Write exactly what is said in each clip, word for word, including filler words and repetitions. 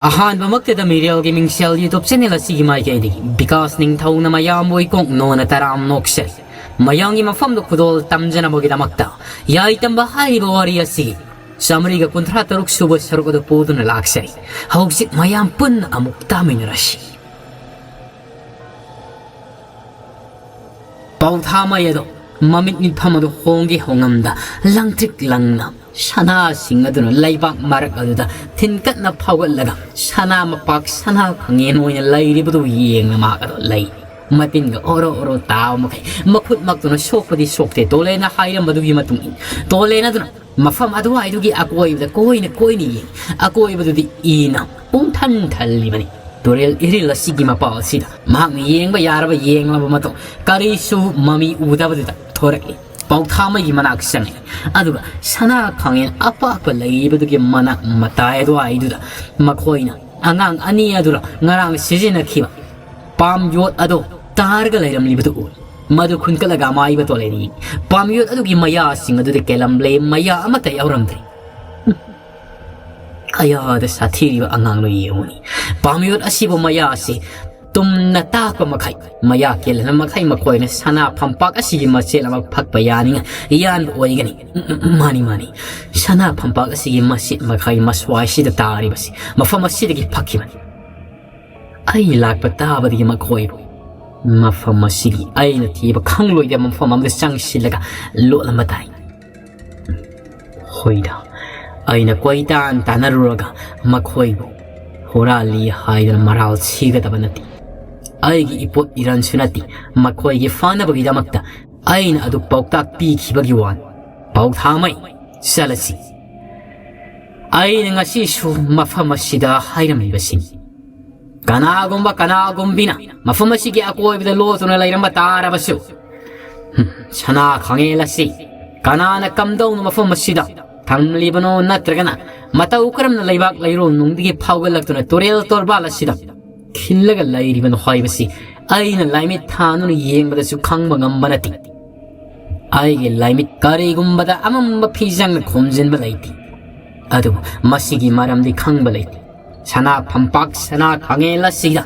ꯑꯍꯥꯟꯕꯃꯛꯇꯗ ꯃꯤꯔꯦꯜꯒꯤ ꯃꯤꯡꯁꯦꯜ YouTube channel ꯑꯁꯤꯒꯤ ꯃꯥꯏꯀꯩꯗꯒꯤ ꯕꯤꯀꯥꯁ ꯅꯤꯡꯊꯧꯅ ꯃꯌꯥꯝꯕꯨ ꯏꯀꯣꯛ ꯅꯣꯟꯅ ꯇꯔꯥꯝ ꯅꯣꯛꯆꯔꯤ꯫ ꯃꯌꯥꯝꯒꯤ ꯃꯐꯝꯗ ꯈꯨꯗꯣꯜ ꯇꯝꯖꯅꯕꯒꯤꯗꯃꯛꯇ ꯌꯥꯏꯇꯝꯕ ꯍꯥꯏꯔꯤꯕ ꯋꯥꯔꯤ ꯑꯁꯤꯒꯤ ꯆꯥꯃꯔꯤꯒ ꯀꯨꯟꯊ꯭ꯔꯥ ꯇꯔꯨꯛ ꯁꯨꯕ ꯁꯔꯨꯛ ꯑꯗꯨ ꯄꯨꯗꯨꯅ ꯂꯥꯛꯆꯔꯤ꯫ ꯍꯧꯖꯤꯛ ꯃꯌꯥꯝ ꯄꯨꯟꯅ ꯑꯃꯨꯛ ꯇꯥꯃꯤꯟꯅꯔꯁꯤ꯫ ꯄꯥꯎꯊꯥꯃꯩ ꯑꯗꯣ ꯃꯃꯤꯠ ꯃꯤꯠꯐꯝ ꯑꯗꯨ ꯍꯣꯡꯒꯦ ꯍꯣꯡꯉꯝꯗ ꯂꯪꯇ꯭ꯔꯤꯛ ꯂꯪꯅ ꯁꯅꯥꯁꯤꯡ ꯑꯗꯨꯅ ꯂꯩꯕꯥꯛ ꯃꯔꯛ ꯑꯗꯨꯗ ꯊꯤꯟꯀꯠꯅ ꯐꯥꯎꯒꯠꯂꯒ ꯁꯅꯥ ꯃꯄꯥꯛ ꯁꯅꯥ ꯈꯪꯉꯦꯟ ꯑꯣꯏꯅ ꯂꯩꯔꯤꯕꯗꯨ ꯌꯦꯡꯅ ꯃꯍꯥꯛ ꯑꯗꯣ ꯂꯩ꯫ ꯃꯇꯤꯟꯒ ꯑꯣꯔꯣ ꯑꯣꯔꯣ ꯇꯥꯕ ꯃꯈꯩ ꯃꯈꯨꯠꯃꯛꯇꯨꯅ ꯁꯣꯛꯄꯗꯤ ꯁꯣꯛꯇꯦ꯫ ꯇꯣꯂꯦꯅ ꯍꯥꯏꯔꯝꯕꯗꯨꯒꯤ ꯃꯇꯨꯡ ꯏꯟꯅ ꯇꯣꯂꯦꯟ ꯑꯗꯨꯅ ꯃꯐꯝ ꯑꯗꯨꯋꯥꯏꯗꯨꯒꯤ ꯑꯀꯣꯏꯕꯗ ꯀꯣꯏꯅ ꯀꯣꯏꯅ ꯌꯦꯡ, ꯑꯀꯣꯏꯕꯗꯨꯗꯤ ꯏꯅ ꯄꯨꯡꯊꯟ ꯊꯜꯂꯤꯕꯅꯤ꯫ ꯇꯨꯔꯦꯜ ꯏꯔꯤꯜ ꯑꯁꯤꯒꯤ ꯃꯄꯥ ꯑꯁꯤꯗ ꯃꯍꯥꯛꯅ ꯌꯦꯡꯕ ꯌꯥꯔꯕ ꯌꯦꯡꯂꯕ ꯃꯇꯨꯡ ꯀꯔꯤꯁꯨ ꯃꯃꯤ ꯎꯗꯕꯗꯨꯗ ꯊꯣꯔꯛꯂꯤ꯫ ꯄꯥꯎꯊꯥꯃꯩꯒꯤ ꯃꯅꯥꯛ ꯆꯪꯉꯤ꯫ ꯑꯗꯨꯒ ꯁꯅꯥ ꯈꯥꯡꯉꯦꯟ ꯑꯄꯥꯛꯄ ꯂꯩꯔꯤꯕꯗꯨꯒꯤ ꯃꯅꯥꯛ ꯃꯇꯥꯏ ꯑꯗꯨꯋꯥꯏꯗꯨꯗ ꯃꯈꯣꯏꯅ ꯑꯉꯥꯡ ꯑꯅꯤ ꯑꯗꯨꯅ ꯉꯔꯥꯡ ꯁꯤꯖꯤꯟꯅꯈꯤꯕ ꯄꯥꯝ ꯌꯣꯠ ꯑꯗꯨ ꯇꯥꯔꯒ ꯂꯩꯔꯝꯂꯤꯕꯗꯨ ꯎꯏ꯫ ꯃꯗꯨ ꯈꯨꯟꯀꯠꯂꯒ ꯑꯃꯥꯏꯕ ꯇꯣꯂꯦꯅꯤ꯫ ꯄꯥꯝ ꯌꯣꯠ ꯑꯗꯨꯒꯤ ꯃꯌꯥꯁꯤꯡ ꯑꯗꯨꯗ ꯀꯦꯜꯂꯝꯂꯦ, ꯃꯌꯥ ꯑꯃꯠꯇ ꯌꯥꯎꯔꯝꯗ꯭ꯔꯦ꯫ ꯀꯌꯥꯗ ꯁꯥꯊꯤꯔꯤꯕ ꯑꯉꯥꯡꯅꯣ ꯌꯦꯡꯉꯨꯅꯤ꯫ ꯄꯥꯝ ꯌꯣꯠ ꯑꯁꯤꯕꯨ ꯃꯌꯥ ꯑꯁꯤ ꯇꯨꯝꯅ ꯇꯥꯛꯄ ꯃꯈꯩ, ꯃꯌꯥ ꯀꯦꯜꯍꯟꯕ ꯃꯈꯩ ꯃꯈꯣꯏꯅ ꯁꯅꯥ ꯐꯝꯄꯥꯛ ꯑꯁꯤꯒꯤ ꯃꯆꯦꯠ ꯑꯃ ꯐꯛꯄ ꯌꯥꯅꯤꯡꯉꯥꯏ ꯌꯥꯟꯕ ꯑꯣꯏꯒꯅꯤ꯫ ꯎꯝ, ꯎꯝ, ꯎꯝ, ꯃꯥꯅꯤ, ꯃꯥꯅꯤ꯫ ꯁꯅꯥ ꯐꯝꯄꯥꯛ ꯑꯁꯤꯒꯤ ꯃꯆꯦꯠ ꯃꯈꯩ ꯃꯁ꯭ꯋꯥꯏꯁꯤꯗ ꯇꯥꯔꯤꯕꯁꯤ, ꯃꯐꯝ ꯑꯁꯤꯗꯒꯤ ꯐꯛꯈꯤꯕꯅꯤ꯫ ꯑꯩ ꯂꯥꯛꯄ ꯇꯥꯕꯗꯒꯤ ꯃꯈꯣꯏꯕꯨ ꯃꯐꯝ ꯑꯁꯤꯒꯤ ꯑꯩꯅ ꯊꯤꯕ ꯈꯪꯂꯣꯏꯗꯕ ꯃꯐꯝ ꯑꯃꯗ ꯆꯪꯁꯤꯜꯂꯒ ꯂꯣꯠꯂꯝꯕ ꯇꯥꯏ꯫ ꯍꯣꯏꯗ, ꯑꯩꯅ ꯀꯣꯏꯇꯥꯟ ꯇꯥꯟꯅꯔꯨꯔꯒ ꯃꯈꯣꯏꯕꯨ ꯍꯨꯔꯥꯜꯂꯤ ꯍꯥꯏꯗꯨꯅ ꯃꯔꯥꯜ ꯁꯤꯒꯗꯕ ꯅꯠꯇꯦ꯫ ꯑꯩꯒꯤ ꯏꯄꯣꯠ ꯏꯔꯟꯁꯨ ꯅꯠꯇꯦ꯫ ꯃꯈꯣꯏꯒꯤ ꯐꯥꯅꯕꯒꯤꯗꯃꯛꯇ ꯑꯩꯅ ꯑꯗꯨ ꯄꯥꯎꯇꯥꯛ ꯄꯤꯈꯤꯕꯒꯤ ꯋꯥꯅꯤ꯫ ꯄꯥꯎꯊꯥꯃꯩ, ꯆꯠꯂꯁꯤ꯫ ꯑꯩꯅ ꯉꯁꯤꯁꯨ ꯃꯐꯝ ꯑꯁꯤꯗ ꯍꯥꯏꯔꯝꯂꯤꯕꯁꯤꯅꯤ꯫ ꯀꯅꯥꯒꯨꯝꯕ ꯀꯅꯥꯒꯨꯝꯕꯤꯅ ꯃꯐꯝ ꯑꯁꯤꯒꯤ ꯑꯀꯣꯏꯕꯗ ꯂꯣꯠꯇꯨꯅ ꯂꯩꯔꯝꯕ ꯇꯥꯔꯕꯁꯨ, ꯍꯝ, ꯁꯅꯥ ꯈꯥꯡꯉꯦꯟ ꯑꯁꯤ ꯀꯅꯥꯅ ꯀꯝꯗꯧꯅ ꯃꯐꯝ ꯑꯁꯤꯗ ꯊꯝꯂꯤꯕꯅꯣ, ꯅꯠꯇ꯭ꯔꯒꯅ ꯃꯇꯧ ꯀꯔꯝꯅ ꯂꯩꯕꯥꯛ ꯂꯩꯔꯣꯜ ꯅꯨꯡꯗꯒꯤ ꯐꯥꯎꯒꯠꯂꯛꯇꯨꯅ ꯇꯨꯔꯦꯜ ꯇꯣꯔꯕꯥꯜ ꯑꯁꯤꯗ ꯈꯤꯜꯂꯒ ꯂꯩꯔꯤꯕꯅꯣ ꯍꯥꯏꯕꯁꯤ ꯑꯩꯅ ꯂꯥꯏꯃꯤꯠ ꯊꯥꯟꯗꯨꯅ ꯌꯦꯡꯕꯗꯁꯨ ꯈꯪꯕ ꯉꯝꯕ ꯅꯠꯇꯦ꯫ ꯑꯩꯒꯤ ꯂꯥꯏꯃꯤꯠ ꯀꯔꯤꯒꯨꯝꯕꯗ ꯑꯃꯝꯕ ꯐꯤꯖꯪꯅ ꯈꯨꯝꯖꯤꯟꯕ ꯂꯩꯇꯦ, ꯑꯗꯨꯕꯨ ꯃꯁꯤꯒꯤ ꯃꯔꯝꯗꯤ ꯈꯪꯕ ꯂꯩꯇꯦ꯫ ꯁꯅꯥ ꯐꯝꯄꯥꯛ, ꯁꯅꯥ ꯈꯥꯡꯉꯦꯜ ꯑꯁꯤꯗ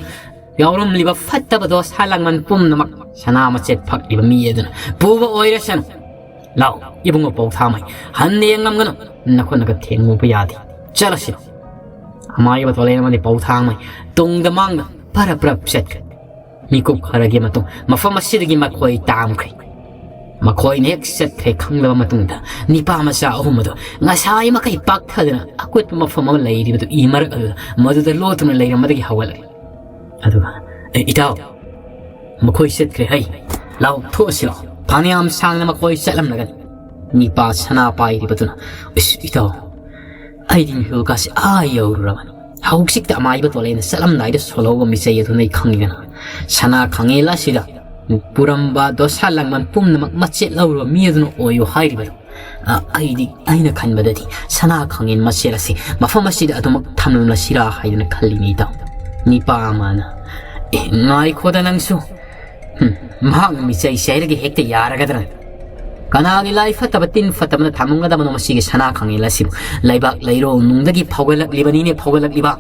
ꯌꯥꯎꯔꯝꯂꯤꯕ ꯐꯠꯇꯕ ꯗꯣꯁꯥ ꯂꯥꯡꯕꯟ ꯄꯨꯝꯅꯃꯛ ꯁꯅꯥ ꯃꯆꯦꯠ ꯐꯛꯂꯤꯕ ꯃꯤ ꯑꯗꯨꯅ ꯄꯨꯕ ꯑꯣꯏꯔꯁꯅꯨ꯫ ꯂꯥꯎ, ꯏꯕꯨꯡꯉꯣ ꯄꯧꯊꯥꯃꯩ, ꯍꯟꯅ ꯌꯦꯡꯉꯝꯒꯅꯨ, ꯅꯈꯨꯠꯅꯒ ꯊꯦꯡꯉꯨꯕ ꯌꯥꯗꯦ꯫ ꯆꯠꯂꯁꯤ꯫ ꯑꯃꯥꯏꯕ ꯇꯣꯂꯦꯟ ꯑꯃꯗꯤ ꯄꯧꯊꯥꯃꯩ ꯇꯨꯡꯗ ꯃꯥꯡꯗ ꯄꯔꯞ ꯄꯔꯞ ꯆꯠꯈ꯭ꯔꯦ꯫ ꯃꯤꯀꯨꯞ ꯈꯔꯒꯤ ꯃꯇꯨꯡ ꯃꯐꯝ ꯑꯁꯤꯗꯒꯤ ꯃꯈꯣꯏ ꯇꯥꯝꯈ꯭ꯔꯦ꯫ ꯃꯈꯣꯏꯅ ꯍꯦꯛ ꯆꯠꯈ꯭ꯔꯦ ꯈꯪꯂꯕ ꯃꯇꯨꯡꯗ ꯅꯤꯄꯥ ꯃꯆꯥ ꯑꯍꯨꯝ ꯑꯗꯨ ꯉꯁꯥꯏ ꯃꯈꯩ ꯄꯥꯛꯊꯗꯅ ꯑꯀꯨꯠꯄ ꯃꯐꯝ ꯑꯃ ꯂꯩꯔꯤꯕꯗꯨ ꯏ ꯃꯔꯛ ꯑꯗꯨꯗ ꯃꯗꯨꯗ ꯂꯣꯠꯇꯨꯅ ꯂꯩꯔꯝꯕꯗꯒꯤ ꯍꯧꯒꯠꯂꯛꯏ꯫ ꯑꯗꯨꯒ, "ꯑꯦ, ꯏꯇꯥꯎ, ꯃꯈꯣꯏ ꯆꯠꯈ꯭ꯔꯦ ꯍꯩ꯫ ꯂꯥꯎ, ꯊꯣꯛꯑꯁꯤ ꯂꯥꯎ꯫ ꯐꯅꯌꯥꯝ ꯁꯥꯡꯅ ꯃꯈꯣꯏ ꯆꯠꯂꯝꯂꯒꯅꯤ꯫ ꯅꯤꯄꯥ ꯁꯅꯥ ꯄꯥꯏꯔꯤꯕꯗꯨꯅ, ꯏꯁ, ꯏꯇꯥꯎ, ꯑꯩꯗꯤ ꯃꯤꯍꯨꯜꯀꯥꯁꯦ ꯑꯥ ꯌꯧꯔꯨꯔꯕꯅꯤ꯫ ꯍꯧꯖꯤꯛꯇ ꯑꯃꯥꯏꯕ ꯇꯣꯂꯦꯅ ꯆꯠꯂꯝꯗꯥꯏꯗ ꯁꯣꯜꯍꯧꯕ ꯃꯤꯆꯩ ꯑꯗꯨ ꯅꯣꯏ ꯈꯪꯉꯤꯗꯅ꯫ ꯁꯅꯥ ꯈꯥꯡꯉꯦꯜ ꯑꯁꯤꯗ ꯄꯨꯔꯝꯕ ꯗꯣꯁꯥ ꯂꯥꯡꯕꯟ ꯄꯨꯝꯅꯃꯛ ꯃꯆꯦꯠ ꯂꯧꯔꯨꯕ ꯃꯤ ꯑꯗꯨꯅ ꯑꯣꯏꯌꯨ ꯍꯥꯏꯔꯤꯕꯗꯨ꯫ ꯑ, ꯑꯩꯗꯤ, ꯑꯩꯅ ꯈꯟꯕꯗꯗꯤ ꯁꯅꯥ ꯈꯥꯡꯉꯦꯜ ꯃꯆꯦꯠ ꯑꯁꯤ ꯃꯐꯝ ꯑꯁꯤꯗ ꯑꯗꯨꯃꯛ ꯊꯝꯂꯝꯂꯁꯤꯔꯥ ꯍꯥꯏꯗꯨꯅ ꯈꯜꯂꯤꯅꯤ ꯏꯇꯥꯎ꯫ ꯅꯤꯄꯥ ꯑꯃꯅ, "ꯑꯦ, ꯉꯥꯏꯈꯣꯗ ꯅꯪꯁꯨ꯫ ꯍꯨꯝ, ꯃꯍꯥꯛꯅ ꯃꯤꯆꯩ ꯆꯩꯔꯒ ꯍꯦꯛꯇ ꯌꯥꯔꯒꯗ꯭ꯔꯥ? ꯀꯅꯥꯒꯤ ꯂꯥꯏ ꯐꯠꯇꯕ ꯇꯤꯟ ꯐꯠꯇꯕꯅ ꯊꯝꯃꯝꯒꯗꯕꯅꯣ ꯃꯁꯤꯒꯤ ꯁꯅꯥ ꯈꯥꯡꯉꯦꯜ ꯑꯁꯤꯕꯨ? ꯂꯩꯕꯥꯛ ꯂꯩꯔꯣꯜ ꯅꯨꯡꯗꯒꯤ ꯐꯥꯎꯒꯠꯂꯛꯂꯤꯕꯅꯤꯅꯦ, ꯐꯥꯎꯒꯠꯂꯛꯂꯤꯕ꯫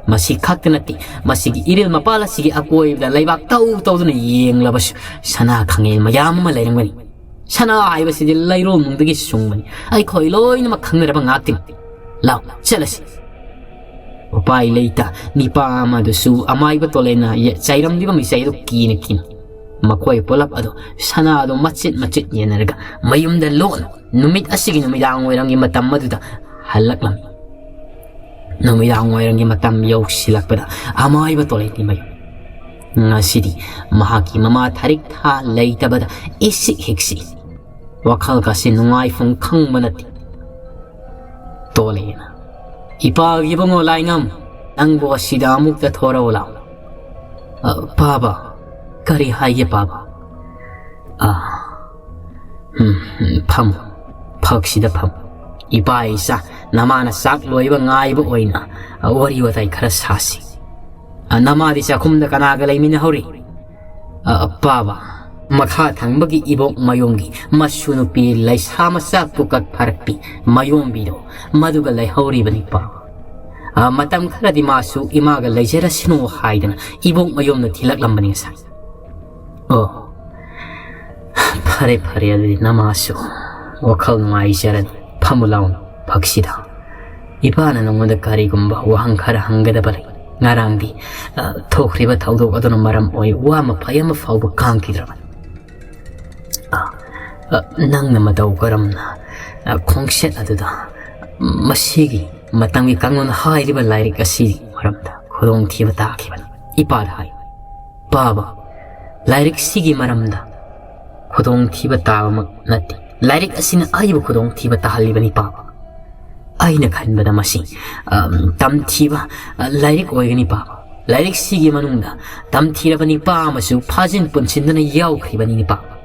ꯃꯁꯤ ꯈꯛꯇ ꯅꯠꯇꯦ, ꯃꯁꯤꯒꯤ ꯏꯔꯤꯜ ꯃꯄꯥꯜ ꯑꯁꯤꯒꯤ ꯑꯀꯣꯏꯕꯗ ꯂꯩꯕꯥꯛ ꯇꯧ ꯇꯧꯗꯨꯅ ꯌꯦꯡꯂꯕꯁꯨ ꯁꯅꯥ ꯈꯥꯡꯉꯦꯜ ꯃꯌꯥꯝ ꯑꯃ ꯂꯩꯔꯝꯒꯅꯤ꯫ ꯁꯅꯥ ꯍꯥꯏꯕꯁꯤꯗꯤ ꯂꯩꯔꯣꯜ ꯅꯨꯡꯗꯒꯤ ꯁꯨꯡꯕꯅꯤ꯫ ꯑꯩꯈꯣꯏ ꯂꯣꯏꯅꯃꯛ ꯈꯪꯅꯔꯕ ꯉꯥꯛꯇꯅꯤ꯫ ꯂꯥꯎ, ꯆꯠꯂꯁꯤ꯫" ꯎꯄꯥꯏ ꯂꯩꯇ ꯅꯤꯄꯥ ꯑꯃꯗꯨꯁꯨ ꯑꯃꯥꯏꯕ ꯇꯣꯂꯦꯟꯅ ꯌꯦ-, ꯆꯩꯔꯝꯂꯤꯕ ꯃꯤꯆꯩ ꯑꯗꯨ ꯀꯤꯅ ꯀꯤꯅ ꯃꯈꯣꯏ ꯄꯨꯂꯞ ꯑꯗꯨ ꯁꯅꯥꯗꯨ ꯃꯆꯤꯠ ꯃꯆꯤꯠ ꯌꯦꯟꯅꯔꯒ ꯃꯌꯨꯝꯗ ꯂꯣꯟꯅ ꯅꯨꯃꯤꯠ ꯑꯁꯤꯒꯤ ꯅꯨꯃꯤꯗꯥꯡ ꯋꯥꯏꯔꯝꯒꯤ ꯃꯇꯝ ꯑꯗꯨꯗ ꯍꯜꯂꯛꯂꯝꯃꯤ꯫ ꯅꯨꯃꯤꯗꯥꯡ ꯋꯥꯏꯔꯝꯒꯤ ꯃꯇꯝ ꯌꯧꯁꯤꯜꯂꯛꯄꯗ ꯑꯃꯥꯏꯕ ꯇꯣꯂꯦꯟꯒꯤ ꯃꯌꯨꯝ꯫ ꯉꯁꯤꯗꯤ ꯃꯍꯥꯛꯀꯤ ꯃꯃꯥ ꯊꯥꯔꯤꯛ ꯊꯥ ꯂꯩꯇꯕꯗ ꯏꯁꯤꯛ ꯍꯤꯛꯁꯤ꯫ ꯋꯥꯈꯜꯒꯁꯤ ꯅꯨꯡꯉꯥꯏꯐꯝ ꯈꯪꯕ ꯅꯠꯇꯦ꯫ ꯇꯣꯂꯦꯅ, "ꯏꯄꯥꯒꯤ ꯏꯕꯨꯡꯉꯣ ꯂꯥꯏꯉꯝ, ꯅꯪꯕꯨ ꯑꯁꯤꯗ ꯑꯃꯨꯛꯇ ꯊꯣꯔꯛꯎ ꯂꯥꯎ꯫" "ꯑ, ꯄꯥꯕ, ꯀꯔꯤ ꯍꯥꯏꯒꯦ ꯄꯥꯕ?" "ꯑ, ꯎꯝ, ꯎꯝ, ꯐꯝꯃꯨ, ꯐꯛꯁꯤꯗ ꯐꯝꯃꯨ꯫ ꯏꯄꯥ ꯏꯆꯥ, ꯅꯃꯥꯅ ꯆꯥꯛ ꯂꯣꯏꯕ ꯉꯥꯏꯕ ꯑꯣꯏꯅ, ꯑ, ꯋꯥꯔꯤ ꯋꯥꯇꯥꯏ ꯈꯔ ꯁꯥꯁꯤ꯫ ꯑ, ꯅꯃꯥꯗꯤ ꯆꯥꯛꯈꯨꯝꯗ ꯀꯅꯥꯒ ꯂꯩꯃꯤꯟꯅꯍꯧꯔꯤ?" "ꯑ, ꯄꯥꯕ, ꯃꯈꯥ ꯊꯪꯕꯒꯤ ꯏꯕꯣꯛ ꯃꯌꯣꯝꯒꯤ ꯃꯁꯨ ꯅꯨꯄꯤ ꯂꯩꯁꯥ ꯃꯆꯥ ꯄꯨꯀꯛ ꯐꯥꯔꯛꯄꯤ ꯃꯌꯣꯝꯕꯤꯗꯣ, ꯃꯗꯨꯒ ꯂꯩꯍꯧꯔꯤꯕꯅꯤ ꯄꯥꯕ꯫ ꯑ, ꯃꯇꯝ ꯈꯔꯗꯤ ꯃꯥꯁꯨ ꯏꯃꯥꯒ ꯂꯩꯖꯔꯁꯅꯨ ꯍꯥꯏꯗꯅ ꯏꯕꯣꯛ ꯃꯌꯨꯝꯗ ꯊꯤꯜꯂꯛꯂꯝꯕꯅꯤ ꯉꯁꯥꯏ꯫ ꯑꯣ, ꯐꯔꯦ, ꯐꯔꯦ, ꯑꯗꯨꯗꯤ ꯅꯃꯥꯁꯨ ꯋꯥꯈꯜ ꯅꯨꯡꯉꯥꯏꯖꯔꯅꯤ꯫ ꯐꯝꯃꯨ ꯂꯥꯎꯅ, ꯐꯛꯁꯤꯗ꯫ ꯏꯄꯥꯅ ꯅꯉꯣꯟꯗ ꯀꯔꯤꯒꯨꯝꯕ ꯋꯥꯍꯪ ꯈꯔ ꯍꯪꯒꯗꯕ ꯂꯩ꯫ ꯉꯔꯥꯡꯗꯤ, ꯑ, ꯊꯣꯛꯈ꯭ꯔꯤꯕ ꯊꯧꯗꯣꯛ ꯑꯗꯨꯅ ꯃꯔꯝ ꯑꯣꯏ ꯋꯥ ꯃꯐꯩ ꯑꯃ ꯐꯥꯎꯕ ꯉꯥꯡꯈꯤꯗ꯭ꯔꯕꯅꯤ꯫ ꯑ, ꯑ, ꯅꯪꯅ ꯃꯇꯧ ꯀꯔꯝꯅ, ꯑ, ꯈꯣꯡꯆꯠ ꯑꯗꯨꯗ ꯃꯁꯤꯒꯤ ꯃꯇꯝꯒꯤ ꯀꯥꯡꯂꯣꯟ ꯍꯥꯏꯔꯤꯕ ꯂꯥꯏꯔꯤꯛ ꯑꯁꯤꯒꯤ ꯃꯔꯝꯗ ꯈꯨꯗꯣꯡꯊꯤꯕ ꯇꯥꯈꯤꯕꯅꯤ? ꯏꯄꯥꯗ ꯍꯥꯏ, ꯄꯥꯕ, ꯂꯥꯏꯔꯤꯛꯁꯤꯒꯤ ꯃꯔꯝꯗ ꯈꯨꯗꯣꯡꯊꯤꯕ ꯇꯥꯕꯃꯛ ꯅꯠꯇꯦ꯫ ꯂꯥꯏꯔꯤꯛ ꯑꯁꯤꯅ ꯑꯩꯕꯨ ꯈꯨꯗꯣꯡꯊꯤꯕ ꯇꯥꯍꯜꯂꯤꯕꯅꯤ, ꯄꯥꯕ꯫ ꯑꯩꯅ ꯈꯟꯕꯗ ꯃꯁꯤ, ꯑꯝ, ꯇꯝꯊꯤꯕ, ꯑ, ꯂꯥꯏꯔꯤꯛ ꯑꯣꯏꯒꯅꯤ, ꯄꯥꯕ꯫ ꯂꯥꯏꯔꯤꯛꯁꯤꯒꯤ ꯃꯅꯨꯡꯗ ꯇꯝꯊꯤꯔꯕ ꯅꯤꯄꯥ ꯑꯃꯁꯨ ꯐꯥꯖꯤꯟ ꯄꯨꯟꯁꯤꯟꯗꯨꯅ ꯌꯥꯎꯈ꯭ꯔꯤꯕꯅꯤ, ꯄꯥꯕ꯫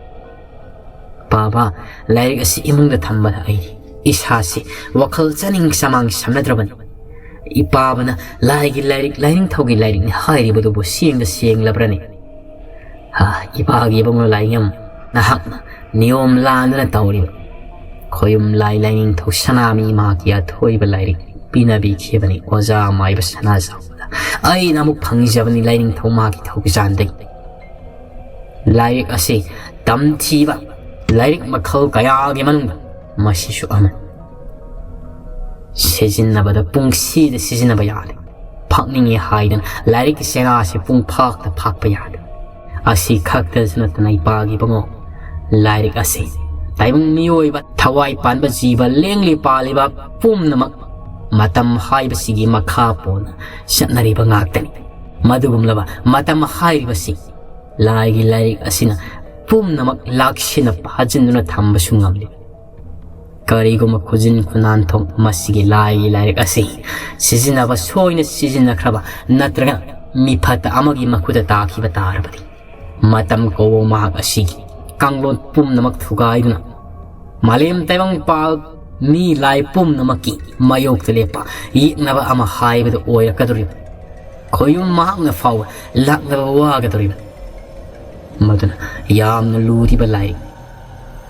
ꯄꯥꯕ, ꯂꯥꯏꯔꯤꯛ ꯑꯁꯤ ꯏꯃꯨꯡꯗ ꯊꯝꯕꯗ ꯑꯩ ꯏꯁꯥꯁꯤ ꯋꯥꯈꯜ ꯆꯥꯅꯤꯡ ꯆꯃꯥꯡ ꯁꯝꯅꯗ꯭ꯔꯕꯅꯤ꯫ ꯏꯄꯥꯕꯅ ꯂꯥꯏꯒꯤ ꯂꯥꯏꯔꯤꯛ, ꯂꯥꯏꯅꯤꯡꯊꯧꯒꯤ ꯂꯥꯏꯔꯤꯛꯅꯤ ꯍꯥꯏꯔꯤꯕꯗꯨꯕꯨ ꯁꯦꯡꯗ ꯁꯦꯡꯂꯕ꯭ꯔꯅꯦ? ꯍꯥ, ꯏꯄꯥꯒꯤ ꯏꯕꯨꯡꯉꯣ ꯂꯥꯏꯅꯤꯡꯊꯧ, ꯅꯍꯥꯛꯅ ꯅꯤꯌꯣꯝ ꯂꯥꯟꯗꯨꯅ ꯇꯧꯔꯤꯕ꯫ ꯈꯣꯌꯨꯝ ꯂꯥꯏ ꯂꯥꯏꯅꯤꯡꯊꯧ ꯁꯅꯥꯃꯍꯤ ꯃꯍꯥꯛꯀꯤ ꯑꯊꯣꯏꯕ ꯂꯥꯏꯔꯤꯛ ꯄꯤꯅꯕꯤꯈꯤꯕꯅꯤ ꯑꯣꯖꯥ ꯃꯥꯏꯕ ꯁꯅꯥꯖꯥꯎꯕꯗ꯫ ꯑꯩꯅ ꯑꯃꯨꯛ ꯐꯪꯖꯕꯅꯤ ꯂꯥꯏꯅꯤꯡꯊꯧ ꯃꯍꯥꯛꯀꯤ ꯊꯧꯖꯥꯟꯗꯒꯤ꯫ ꯂꯥꯏꯔꯤꯛ ꯑꯁꯤ ꯇꯝꯊꯤꯕ ꯂꯥꯏꯔꯤꯛ ꯃꯈꯜ ꯀꯌꯥꯒꯤ ꯃꯅꯨꯡꯗ ꯃꯁꯤꯁꯨ ꯑꯃꯅꯤ꯫ ꯁꯤꯖꯤꯟꯅꯕꯗ ꯄꯨꯡꯁꯤꯗ ꯁꯤꯖꯤꯟꯅꯕ ꯌꯥꯗꯦ꯫ ꯐꯥꯛꯅꯤꯡꯉꯤ ꯍꯥꯏꯗꯅ ꯂꯥꯏꯔꯤꯛꯀꯤ ꯆꯦꯔꯥꯁꯤ ꯄꯨꯡ ꯐꯥꯛꯇ ꯐꯥꯛꯄ ꯌꯥꯗꯦ꯫ ꯑꯁꯤ ꯈꯛꯇꯁꯨ ꯅꯠꯇꯅ ꯏꯄꯥꯒꯤ ꯏꯕꯨꯡꯉꯣ, ꯂꯥꯏꯔꯤꯛ ꯑꯁꯤ ꯇꯥꯏꯕꯪ ꯃꯤꯑꯣꯏꯕ ꯊꯋꯥꯏ ꯄꯥꯟꯕ ꯖꯤꯕ ꯂꯦꯡꯂꯤ ꯄꯥꯜꯂꯤꯕ ꯄꯨꯝꯅꯃꯛ ꯃꯇꯝ ꯍꯥꯏꯕꯁꯤꯒꯤ ꯃꯈꯥ ꯄꯣꯟꯅ ꯆꯠꯅꯔꯤꯕ ꯉꯥꯛꯇꯅꯤ꯫ ꯃꯗꯨꯒꯨꯝꯂꯕ ꯃꯇꯝ ꯍꯥꯏꯔꯤꯕꯁꯤ ꯂꯥꯏꯒꯤ ꯂꯥꯏꯔꯤꯛ ꯑꯁꯤꯅ ꯄꯨꯝꯅꯃꯛ ꯂꯥꯛꯁꯤꯟꯅ ꯐꯥꯖꯤꯟꯗꯨꯅ ꯊꯝꯕꯁꯨ ꯉꯝꯂꯤ꯫ ꯀꯔꯤꯒꯨꯝꯕ ꯈꯨꯖꯤꯟ ꯈꯨꯅꯥꯟꯊꯣꯛ ꯃꯁꯤꯒꯤ ꯂꯥꯏꯒꯤ ꯂꯥꯏꯔꯤꯛ ꯑꯁꯤ ꯁꯤꯖꯤꯟꯅꯕ ꯁꯣꯏꯅ ꯁꯤꯖꯤꯟꯅꯈ꯭ꯔꯕ ꯅꯠꯇ꯭ꯔꯒ ꯃꯤꯐꯠꯇ ꯑꯃꯒꯤ ꯃꯈꯨꯠꯇ ꯇꯥꯈꯤꯕ ꯇꯥꯔꯕꯗꯤ, ꯃꯇꯝ ꯀꯧꯕ ꯃꯍꯥꯛ ꯑꯁꯤꯒꯤ ꯀꯥꯡꯂꯣꯟ ꯄꯨꯝꯅꯃꯛ ꯊꯨꯒꯥꯏꯗꯨꯅ ꯃꯥꯂꯦꯝ ꯇꯥꯏꯕꯪꯄꯥꯜ ꯃꯤ ꯂꯥꯏ ꯄꯨꯝꯅꯃꯛꯀꯤ ꯃꯥꯌꯣꯛꯇ ꯂꯦꯞꯄ ꯌꯦꯛꯅꯕ ꯑꯃ ꯍꯥꯏꯕꯗꯨ ꯑꯣꯏꯔꯛꯀꯗꯧꯔꯤꯕ꯫ ꯈꯣꯌꯨꯝ ꯃꯍꯥꯛꯅ ꯐꯥꯎꯕ ꯂꯥꯛꯅꯕ ꯋꯥꯒꯗꯧꯔꯤꯕ꯫ ꯃꯗꯨꯅ ꯌꯥꯝꯅ ꯂꯨꯔꯤꯕ ꯂꯥꯏꯔꯤꯛ,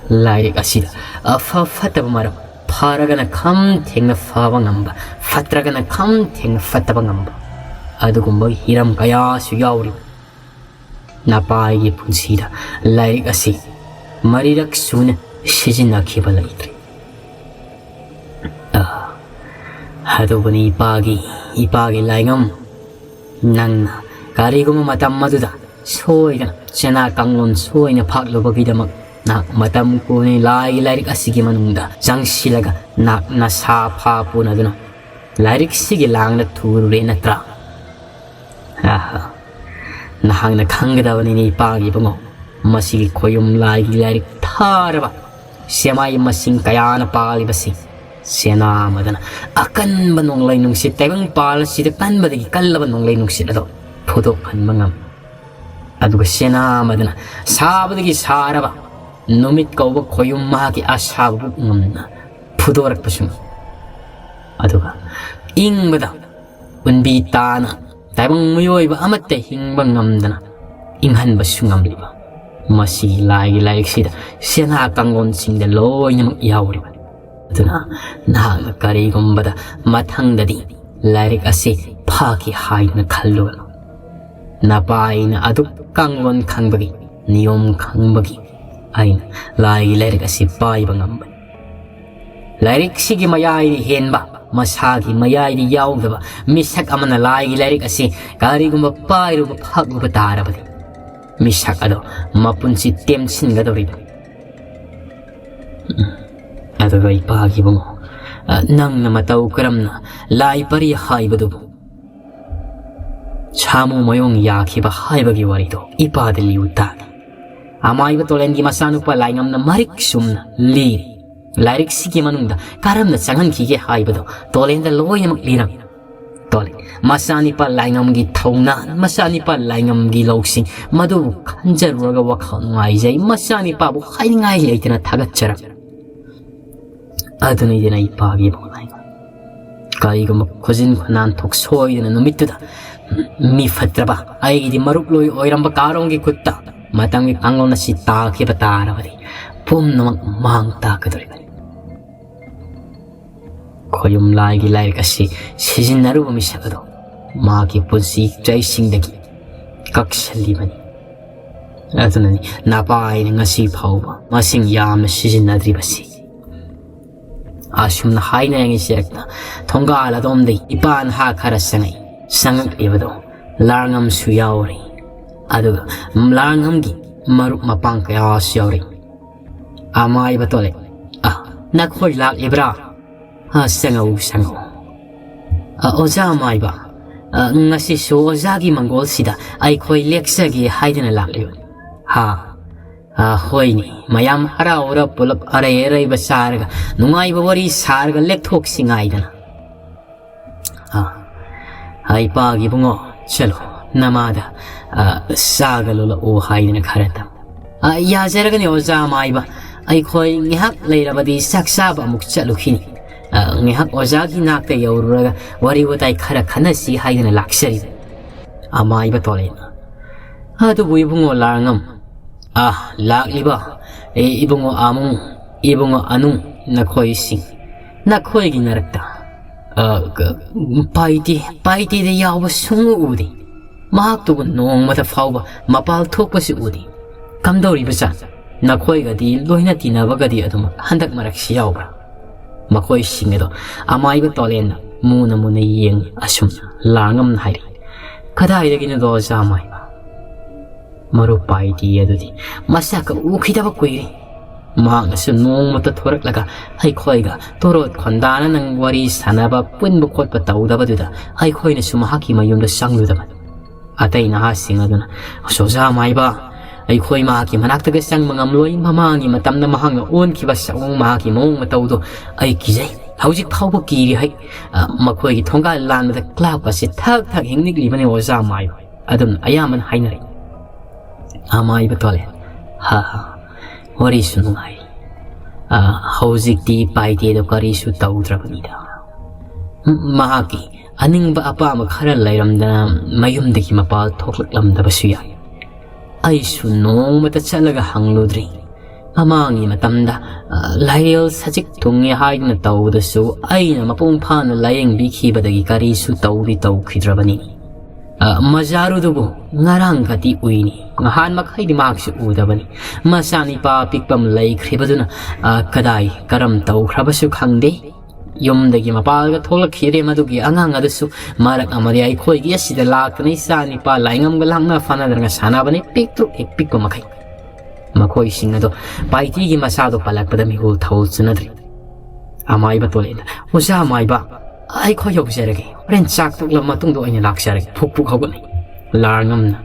ꯂꯥꯏꯔꯤꯛ ꯑꯁꯤꯗ ꯑꯐ ꯐꯠꯇꯕ ꯃꯔꯝ ꯐꯔꯒꯅ ꯈꯝ ꯊꯦꯡꯅ ꯐꯕ ꯉꯝꯕ, ꯐꯠꯇ꯭ꯔꯒꯅ ꯈꯝ ꯊꯦꯡꯅ ꯐꯠꯇꯕ ꯉꯝꯕ, ꯑꯗꯨꯒꯨꯝꯕ ꯍꯤꯔꯝ ꯀꯌꯥꯁꯨ ꯌꯥꯎꯔꯤꯕ꯫ ꯅꯄꯥꯏꯒꯤ ꯄꯨꯟꯁꯤꯗ ꯂꯥꯏꯔꯤꯛ ꯑꯁꯤ ꯃꯔꯤꯔꯛ ꯁꯨꯅ ꯁꯤꯖꯤꯟꯅꯈꯤꯕ ꯂꯩꯇ꯭ꯔꯤ꯫ ꯑꯥ, ꯑꯗꯨꯕꯨꯅꯤ ꯏꯄꯥꯒꯤ, ꯏꯄꯥꯒꯤ ꯂꯥꯏꯉꯝ, ꯅꯪꯅ ꯀꯔꯤꯒꯨꯝꯕ ꯃꯇꯝ ꯑꯗꯨꯗ ꯁꯣꯏꯗꯅ ꯆꯦꯅꯥ ꯀꯥꯡꯂꯣꯟ ꯁꯣꯏꯅ ꯐꯥꯛꯂꯨꯕꯒꯤꯗꯃꯛ ꯅꯍꯥꯛ ꯃꯇꯝ ꯀꯨꯏꯅ ꯂꯥꯏꯒꯤ ꯂꯥꯏꯔꯤꯛ ꯑꯁꯤꯒꯤ ꯃꯅꯨꯡꯗ ꯆꯪꯁꯤꯜꯂꯒ ꯅꯍꯥꯛ ꯅꯁꯥ ꯐꯥ ꯄꯨꯅꯗꯨꯅ ꯂꯥꯏꯔꯤꯛꯁꯤꯒꯤ ꯂꯥꯡꯗ ꯊꯨꯔꯨꯔꯦ ꯅꯠꯇ꯭ꯔꯥ? ꯑꯍꯥ, ꯅꯍꯥꯛꯅ ꯈꯪꯒꯗꯕꯅꯤꯅꯦ ꯏꯄꯥꯒꯤ ꯏꯕꯨꯡꯉꯣ, ꯃꯁꯤꯒꯤ ꯈꯣꯌꯨꯝ ꯂꯥꯏꯒꯤ ꯂꯥꯏꯔꯤꯛ ꯊꯥꯔꯕ ꯁꯦꯃꯥꯏ ꯃꯁꯤꯡ ꯀꯌꯥꯅ ꯄꯥꯜꯂꯤꯕꯁꯤ꯫ ꯁꯦꯅꯥ ꯑꯃꯗꯅ ꯑꯀꯟꯕ ꯅꯣꯡꯂꯩ ꯅꯨꯡꯁꯤꯠ ꯇꯥꯏꯕꯪ ꯄꯥꯜ ꯑꯁꯤꯗ ꯀꯟꯕꯗꯒꯤ ꯀꯜꯂꯕ ꯅꯣꯡꯂꯩ ꯅꯨꯡꯁꯤꯠ ꯑꯗꯣ ꯐꯨꯗꯣꯛꯍꯟꯕ ꯉꯝꯃꯤ꯫ ꯑꯗꯨꯒ ꯁꯦꯅꯥ ꯑꯃꯗꯅ ꯁꯥꯕꯗꯒꯤ ꯁꯥꯔꯕ ꯅꯨꯃꯤꯠ ꯀꯧꯕ ꯈꯣꯌꯨꯝ ꯃꯍꯥꯛꯀꯤ ꯑꯁꯥꯕꯕꯨ ꯉꯝꯅ ꯐꯨꯗꯣꯔꯛꯄꯁꯨ ꯉꯝꯃꯤ꯫ ꯑꯗꯨꯒ ꯏꯪꯕꯗ ꯎꯟꯕꯤ ꯇꯥꯅ ꯇꯥꯏꯕꯪ ꯃꯤꯑꯣꯏꯕ ꯑꯃꯠꯇ ꯍꯤꯡꯕ ꯉꯝꯗꯅ ꯏꯪꯍꯟꯕꯁꯨ ꯉꯝꯂꯤꯕ ꯃꯁꯤꯒꯤ ꯂꯥꯏꯒꯤ ꯂꯥꯏꯔꯤꯛꯁꯤꯗ ꯁꯦꯅꯥ ꯀꯥꯡꯂꯣꯟꯁꯤꯡꯗ ꯂꯣꯏꯅꯃꯛ ꯌꯥꯎꯔꯤꯕꯅꯤ꯫ ꯑꯗꯨꯅ ꯅꯍꯥꯛꯅ ꯀꯔꯤꯒꯨꯝꯕꯗ ꯃꯊꯪꯗꯗꯤ ꯂꯥꯏꯔꯤꯛ ꯑꯁꯤ ꯐꯥꯈꯤ ꯍꯥꯏꯗꯨꯅ ꯈꯜꯂꯨꯒꯅꯨ꯫ ꯅꯄꯥꯏꯅ ꯑꯗꯨꯛ ꯀꯥꯡꯂꯣꯟ ꯈꯪꯕꯒꯤ, ꯅꯤꯌꯣꯝ ꯈꯪꯕꯒꯤ ꯑꯩꯅ ꯂꯥꯏꯒꯤ ꯂꯥꯏꯔꯤꯛ ꯑꯁꯤ ꯄꯥꯏꯕ ꯉꯝꯕꯅꯤ꯫ ꯂꯥꯏꯔꯤꯛꯁꯤꯒꯤ ꯃꯌꯥꯏꯗ ꯍꯦꯟꯕ, ꯃꯁꯥꯒꯤ ꯃꯌꯥꯏꯗ ꯌꯥꯎꯗꯕ ꯃꯤꯁꯛ ꯑꯃꯅ ꯂꯥꯏꯒꯤ ꯂꯥꯏꯔꯤꯛ ꯑꯁꯤ ꯀꯔꯤꯒꯨꯝꯕ ꯄꯥꯏꯔꯨꯕ ꯐꯥꯛꯂꯨꯕ ꯇꯥꯔꯕꯗꯤ, ꯃꯤꯁꯛ ꯑꯗꯣ ꯃꯄꯨꯟꯁꯤ ꯇꯦꯝꯁꯤꯟꯒꯗꯧꯔꯤꯕꯅꯤ꯫ ꯎꯝ꯫ ꯑꯗꯨꯒ ꯏꯄꯥꯒꯤ ꯏꯕꯨꯡꯉꯣ, ꯑ, ꯅꯪꯅ ꯃꯇꯧ ꯀꯔꯝꯅ ꯂꯥꯏ ꯄꯔꯤ ꯍꯥꯏꯕꯗꯨꯕꯨ ꯁꯥꯃꯨ ꯃꯌꯣꯡ ꯌꯥꯈꯤꯕ ꯍꯥꯏꯕꯒꯤ ꯋꯥꯔꯤꯗꯣ ꯏꯄꯥꯗ ꯂꯤꯌꯨ ꯇꯥꯒꯦ꯫ ꯑꯃꯥꯏꯕ ꯇꯣꯂꯦꯟꯒꯤ ꯃꯆꯥꯅꯨꯄꯥ ꯂꯥꯏꯉꯝꯅ ꯃꯔꯤꯛ ꯆꯨꯝꯅ ꯂꯤꯔꯤ꯫ ꯂꯥꯏꯔꯤꯛꯁꯤꯒꯤ ꯃꯅꯨꯡꯗ ꯀꯔꯝꯅ ꯆꯪꯍꯟꯈꯤꯒꯦ ꯍꯥꯏꯕꯗꯣ ꯇꯣꯂꯦꯟꯗ ꯂꯣꯏꯅꯃꯛ ꯂꯤꯔꯝꯃꯤ꯫ ꯇꯣꯂꯦꯟ, ꯃꯆꯥꯅꯤꯄꯥ ꯂꯥꯏꯉꯝꯒꯤ ꯊꯧꯅꯥ, ꯃꯆꯥꯅꯤꯄꯥ ꯂꯥꯏꯉꯝꯒꯤ ꯂꯧꯁꯤꯡ, ꯃꯗꯨꯕꯨ ꯈꯟꯖꯔꯨꯔꯒ ꯋꯥꯈꯜ ꯅꯨꯡꯉꯥꯏꯖꯩ꯫ ꯃꯆꯥꯅꯤꯄꯥꯕꯨ ꯍꯥꯏꯅꯤꯡꯉꯥꯏ ꯂꯩꯇꯅ ꯊꯥꯒꯠꯆꯔꯝꯃꯤ꯫ ꯑꯗꯨꯅ ꯏꯗꯅ ꯏꯄꯥꯒꯤ ꯏꯕꯨꯡꯉꯣ ꯂꯥꯏꯉꯝ꯫ ꯀꯔꯤꯒꯨꯝꯕ ꯈꯨꯖꯤꯟ ꯈꯨꯅꯥꯟ ꯊꯣꯛ ꯁꯣꯏꯗꯅ ꯅꯨꯃꯤꯠꯇꯨꯗ ꯃꯤ ꯐꯠꯇ꯭ꯔꯕ ꯑꯩꯒꯤꯗꯤ ꯃꯔꯨꯞ ꯂꯣꯏ ꯑꯣꯏꯔꯝꯕ ꯀꯥꯔꯣꯡꯒꯤ ꯈꯨꯠꯇ ꯃꯇꯝꯒꯤ ꯀꯥꯡꯂꯣꯟ ꯑꯁꯤ ꯇꯥꯈꯤꯕ ꯇꯥꯔꯕꯗꯤ ꯄꯨꯝꯅꯃꯛ ꯃꯥꯡ ꯇꯥꯛꯀꯗꯧꯔꯤꯕꯅꯤ꯫ ꯈꯣꯌꯨꯝ ꯂꯥꯏꯒꯤ ꯂꯥꯏꯔꯤꯛ ꯑꯁꯤ ꯁꯤꯖꯤꯟꯅꯔꯨꯕ ꯃꯤꯁꯛ ꯑꯗꯣ ꯃꯍꯥꯛꯀꯤ ꯄꯨꯟꯁꯤ ꯆꯩꯁꯤꯡꯗꯒꯤ ꯀꯛꯁꯜꯂꯤꯕꯅꯤ꯫ ꯑꯗꯨꯅꯅꯤ ꯅꯄꯥꯏꯅ ꯉꯁꯤ ꯐꯥꯎꯕ ꯃꯁꯤꯡ ꯌꯥꯝꯅ ꯁꯤꯖꯤꯟꯅꯗ꯭ꯔꯤꯕꯁꯤ꯫ ꯑꯁꯨꯝꯅ ꯍꯥꯏꯅꯔꯤꯉꯩ ꯆꯦꯔꯛꯇ ꯊꯣꯡꯒꯥꯜ ꯑꯗꯣꯝꯗꯒꯤ ꯏꯄꯥ ꯅꯍꯥ ꯈꯔ ꯆꯪꯉꯛꯏ꯫ ꯆꯪꯉꯛꯂꯤꯕꯗꯣ ꯂꯥꯔꯉꯝꯁꯨ ꯌꯥꯎꯔꯤ, ꯑꯗꯨꯒ ꯂꯥꯔꯉꯝꯒꯤ ꯃꯔꯨꯞ ꯃꯄꯥꯡ ꯀꯌꯥꯁꯨ ꯌꯥꯎꯔꯤ꯫ ꯑꯃꯥꯏꯕ ꯇꯣꯂꯦ, "ꯑ, ꯅꯈꯣꯏ ꯂꯥꯛꯂꯤꯕ꯭ꯔꯥ?" "ꯑ, ꯆꯪꯉꯛꯎ, ꯆꯪꯉꯛꯎ꯫ ꯑ, ꯑꯣꯖꯥ ꯑꯃꯥꯏꯕ, ꯑ, ꯉꯁꯤꯁꯨ ꯑꯣꯖꯥꯒꯤ ꯃꯪꯒꯣꯜꯁꯤꯗ ꯑꯩꯈꯣꯏ ꯂꯦꯛꯆꯒꯦ ꯍꯥꯏꯗꯅ ꯂꯥꯛꯂꯤꯕꯅꯤ꯫" "ꯍꯥ? ꯑ, ꯍꯣꯏꯅꯦ, ꯃꯌꯥꯝ ꯍꯔꯥꯎꯔ ꯄꯨꯂꯞ ꯑꯔꯩ ꯑꯔꯩꯕ ꯆꯥꯔꯒ ꯅꯨꯡꯉꯥꯏꯕ ꯋꯥꯔꯤ ꯁꯥꯔꯒ ꯂꯦꯛꯊꯣꯛꯁꯤ ꯉꯥꯏꯗꯅ꯫" "ꯑ, ꯑ, ꯏꯄꯥꯒꯤ ꯏꯕꯨꯡꯉꯣ, ꯆꯠꯂꯣ, ꯅꯃꯥꯗ, ꯑ, ꯆꯥꯒ ꯂꯣꯜꯂꯛꯑꯣ ꯍꯥꯏꯗꯅ ꯈꯔ ꯇꯝ꯫" "ꯑ, ꯌꯥꯖꯔꯒꯅꯤ ꯑꯣꯖꯥ ꯑꯃꯥꯏꯕ, ꯑꯩꯈꯣꯏ ꯉꯥꯏꯍꯥꯛ ꯂꯩꯔꯕꯗꯤ ꯆꯥꯛ ꯆꯥꯕ ꯑꯃꯨꯛ ꯆꯠꯂꯨꯈꯤꯅꯤ꯫ ꯑ, ꯉꯥꯏꯍꯥꯛ ꯑꯣꯖꯥꯒꯤ ꯅꯥꯛꯇ ꯌꯧꯔꯨꯔꯒ ꯋꯥꯔꯤ ꯋꯥꯇꯥꯏ ꯈꯔ ꯈꯟꯅꯁꯤ ꯍꯥꯏꯗꯅ ꯂꯥꯛꯆꯔꯤꯕꯅꯤ꯫" ꯑꯃꯥꯏꯕ ꯇꯣꯂꯦꯅ, "ꯑꯗꯨꯕꯨ ꯏꯕꯨꯡꯉꯣ ꯂꯥꯔꯉꯝ, ꯑ, ꯂꯥꯛꯂꯤꯕ, ꯑꯦ, ꯏꯕꯨꯡꯉꯣ ꯑꯃꯨ, ꯏꯕꯨꯡꯉꯣ ꯑꯅꯨ, ꯅꯈꯣꯏꯁꯤꯡ, ꯅꯈꯣꯏꯒꯤ ꯅꯔꯛꯇ, ꯑ, ꯀ-, ꯄꯥꯏꯇꯦ, ꯄꯥꯏꯇꯦꯗ ꯌꯥꯎꯕ ꯁꯨꯡꯎ ꯎꯗꯦ꯫ ꯃꯍꯥꯛꯇꯨꯕꯨ ꯅꯣꯡꯃꯇ ꯐꯥꯎꯕ ꯃꯄꯥꯜ ꯊꯣꯛꯄꯁꯨ ꯎꯗꯦ꯫ ꯀꯝꯗꯧꯔꯤꯕ ꯖꯥꯠ? ꯅꯈꯣꯏꯒꯗꯤ ꯂꯣꯏꯅ ꯇꯤꯟꯅꯕꯒꯗꯤ ꯑꯗꯨꯃꯛ ꯍꯟꯗꯛ ꯃꯔꯛꯁꯤ ꯌꯥꯎꯕ꯭ꯔꯥ?" ꯃꯈꯣꯏꯁꯤꯡ ꯑꯗꯣ ꯑꯃꯥꯏꯕ ꯇꯣꯂꯦꯟꯅ ꯃꯨꯅ ꯃꯨꯅ ꯌꯦꯡ ꯑꯁꯨꯝꯅ ꯂꯥꯔꯉꯝꯅ ꯍꯥꯏꯔꯛꯏ, "ꯀꯗꯥꯏꯗꯒꯤꯅꯣꯗꯣ ꯑꯣꯖꯥ ꯑꯃꯥꯏꯕ? ꯃꯔꯨꯞ ꯄꯥꯏꯇꯦ ꯑꯗꯨꯗꯤ ꯃꯁꯛꯀ ꯎꯈꯤꯗꯕ ꯀꯨꯏꯔꯦ꯫ ꯃꯍꯥꯛꯅꯁꯨ ꯅꯣꯡꯃꯇ ꯊꯣꯔꯛꯂꯒ ꯑꯩꯈꯣꯏꯒ ꯇꯣꯔꯣꯠ ꯈꯣꯟꯗꯥꯅ ꯅꯪ ꯋꯥꯔꯤ ꯁꯥꯟꯅꯕ, ꯄꯨꯟꯕ ꯈꯣꯠꯄ ꯇꯧꯗꯕꯗꯨꯗ ꯑꯩꯈꯣꯏꯅꯁꯨ ꯃꯍꯥꯛꯀꯤ ꯃꯌꯨꯝꯗ ꯆꯪꯂꯨꯗꯕꯅꯤ꯫" ꯑꯇꯩ ꯅꯍꯥꯁꯤꯡ ꯑꯗꯨꯅ, "ꯑꯁ, ꯑꯣꯖꯥ ꯃꯥꯏꯕ, ꯑꯩꯈꯣꯏ ꯃꯍꯥꯛꯀꯤ ꯃꯅꯥꯛꯇꯒ ꯆꯪꯕ ꯉꯝꯂꯣꯏ꯫ ꯃꯃꯥꯡꯒꯤ ꯃꯇꯝꯗ ꯃꯍꯥꯛꯅ ꯑꯣꯟꯈꯤꯕ ꯁꯑꯣꯡ, ꯃꯍꯥꯛꯀꯤ ꯃꯑꯣꯡ ꯃꯇꯧꯗꯣ ꯑꯩ ꯀꯤꯖꯩ꯫ ꯍꯧꯖꯤꯛ ꯐꯥꯎꯕ ꯀꯤꯔꯤ ꯍꯥꯏ꯫ ꯑ, ꯃꯈꯣꯏꯒꯤ ꯊꯣꯡꯒꯥꯜ ꯂꯥꯟꯕꯗ ꯀ꯭ꯂꯥꯞꯀꯁꯦ ꯊꯛ ꯊꯛ ꯍꯤꯡꯅꯤꯛꯂꯤꯕꯅꯤ ꯑꯣꯖꯥ ꯃꯥꯏꯕ꯫" ꯑꯗꯨꯝ ꯑꯌꯥꯝꯕꯅ ꯍꯥꯏꯅꯔꯤ꯫ ꯑꯃꯥꯏꯕ ꯇꯣꯂꯦ, "ꯍꯥ ꯍꯥ, ꯋꯥꯔꯤꯁꯨ ꯅꯨꯡꯉꯥꯏꯔꯤ꯫ ꯑ, ꯍꯧꯖꯤꯛꯇꯤ ꯄꯥꯏꯇꯦꯗꯣ ꯀꯔꯤꯁꯨ ꯇꯧꯗ꯭ꯔꯕꯅꯤꯗ꯫ ꯃꯍꯥꯛꯀꯤ ꯑꯅꯤꯡꯕ ꯑꯄꯥꯝꯕ ꯈꯔ ꯂꯩꯔꯝꯗꯅ ꯃꯌꯨꯝꯗꯒꯤ ꯃꯄꯥꯜ ꯊꯣꯛꯂꯛꯂꯝꯗꯕꯁꯨ ꯌꯥꯏ꯫ ꯑꯩꯁꯨ ꯅꯣꯡꯃꯇ ꯆꯠꯂꯒ ꯍꯪꯂꯨꯗ꯭ꯔꯤ꯫ ꯃꯃꯥꯡꯒꯤ ꯃꯇꯝꯗ, ꯑ, ꯂꯥꯏꯔꯦꯜ ꯁꯖꯤꯛ ꯊꯨꯡꯉꯦ ꯍꯥꯏꯗꯨꯅ ꯇꯧꯕꯗꯁꯨ ꯑꯩꯅ ꯃꯄꯨꯡ ꯐꯥꯅ ꯂꯥꯌꯦꯡꯕꯤꯈꯤꯕꯗꯒꯤ ꯀꯔꯤꯁꯨ ꯇꯧꯗꯤ ꯇꯧꯈꯤꯗ꯭ꯔꯕꯅꯤ꯫ ꯑ, ꯃꯖꯥꯔꯨꯗꯨꯕꯨ ꯉꯔꯥꯡ ꯈꯛꯇꯤ ꯎꯏꯅꯤ, ꯅꯍꯥꯟ ꯃꯈꯩꯗꯤ ꯃꯍꯥꯛꯁꯨ ꯎꯗꯕꯅꯤ꯫ ꯃꯆꯥꯅꯤꯄꯥ ꯑꯄꯤꯛꯄ ꯑꯃ ꯂꯩꯈ꯭ꯔꯤꯕꯗꯨꯅ, ꯑ, ꯀꯗꯥꯏ ꯀꯔꯝ ꯇꯧꯈ꯭ꯔꯕꯁꯨ ꯈꯪꯗꯦ꯫ ꯌꯨꯝꯗꯒꯤ ꯃꯄꯥꯜꯒ ꯊꯣꯛꯂꯛꯈꯤꯗ꯭ꯔꯦ꯫ ꯃꯗꯨꯒꯤ ꯑꯉꯥꯡ ꯑꯗꯨꯁꯨ ꯃꯔꯛ ꯑꯃꯗꯤ ꯑꯩꯈꯣꯏꯒꯤ ꯑꯁꯤꯗ ꯂꯥꯛꯇꯨꯅ ꯏꯆꯥ ꯅꯤꯄꯥ ꯂꯥꯏꯉꯝꯒ ꯂꯥꯛꯅ ꯐꯥꯅꯗꯅ ꯁꯥꯟꯅꯕꯅꯤ, ꯄꯤꯛꯇ꯭ꯔꯨ ꯍꯦꯛ ꯄꯤꯛꯄ ꯃꯈꯩ꯫ ꯃꯈꯣꯏꯁꯤꯡ ꯑꯗꯣ ꯄꯥꯏꯇꯤꯒꯤ ꯃꯁꯥꯗꯣ ꯄꯜꯂꯛꯄꯗ ꯃꯤꯍꯨꯜ ꯊꯧꯜ ꯆꯨꯅꯗ꯭ꯔꯤ꯫ ꯑꯃꯥꯏꯕ ꯇꯣꯂꯦꯟꯗ, "ꯑꯣꯖꯥ ꯑꯃꯥꯏꯕ, ꯑꯩꯈꯣꯏ ꯌꯧꯖꯔꯒꯦ, ꯍꯣꯔꯦꯟ ꯆꯥꯛ ꯇꯣꯛꯂꯕ ꯃꯇꯨꯡꯗ ꯑꯣꯏꯅ ꯂꯥꯛꯆꯔꯒꯦ", ꯐꯨꯛ ꯐꯨꯛ ꯍꯧꯒꯠꯂꯤ꯫ ꯂꯥꯔꯉꯝꯅ,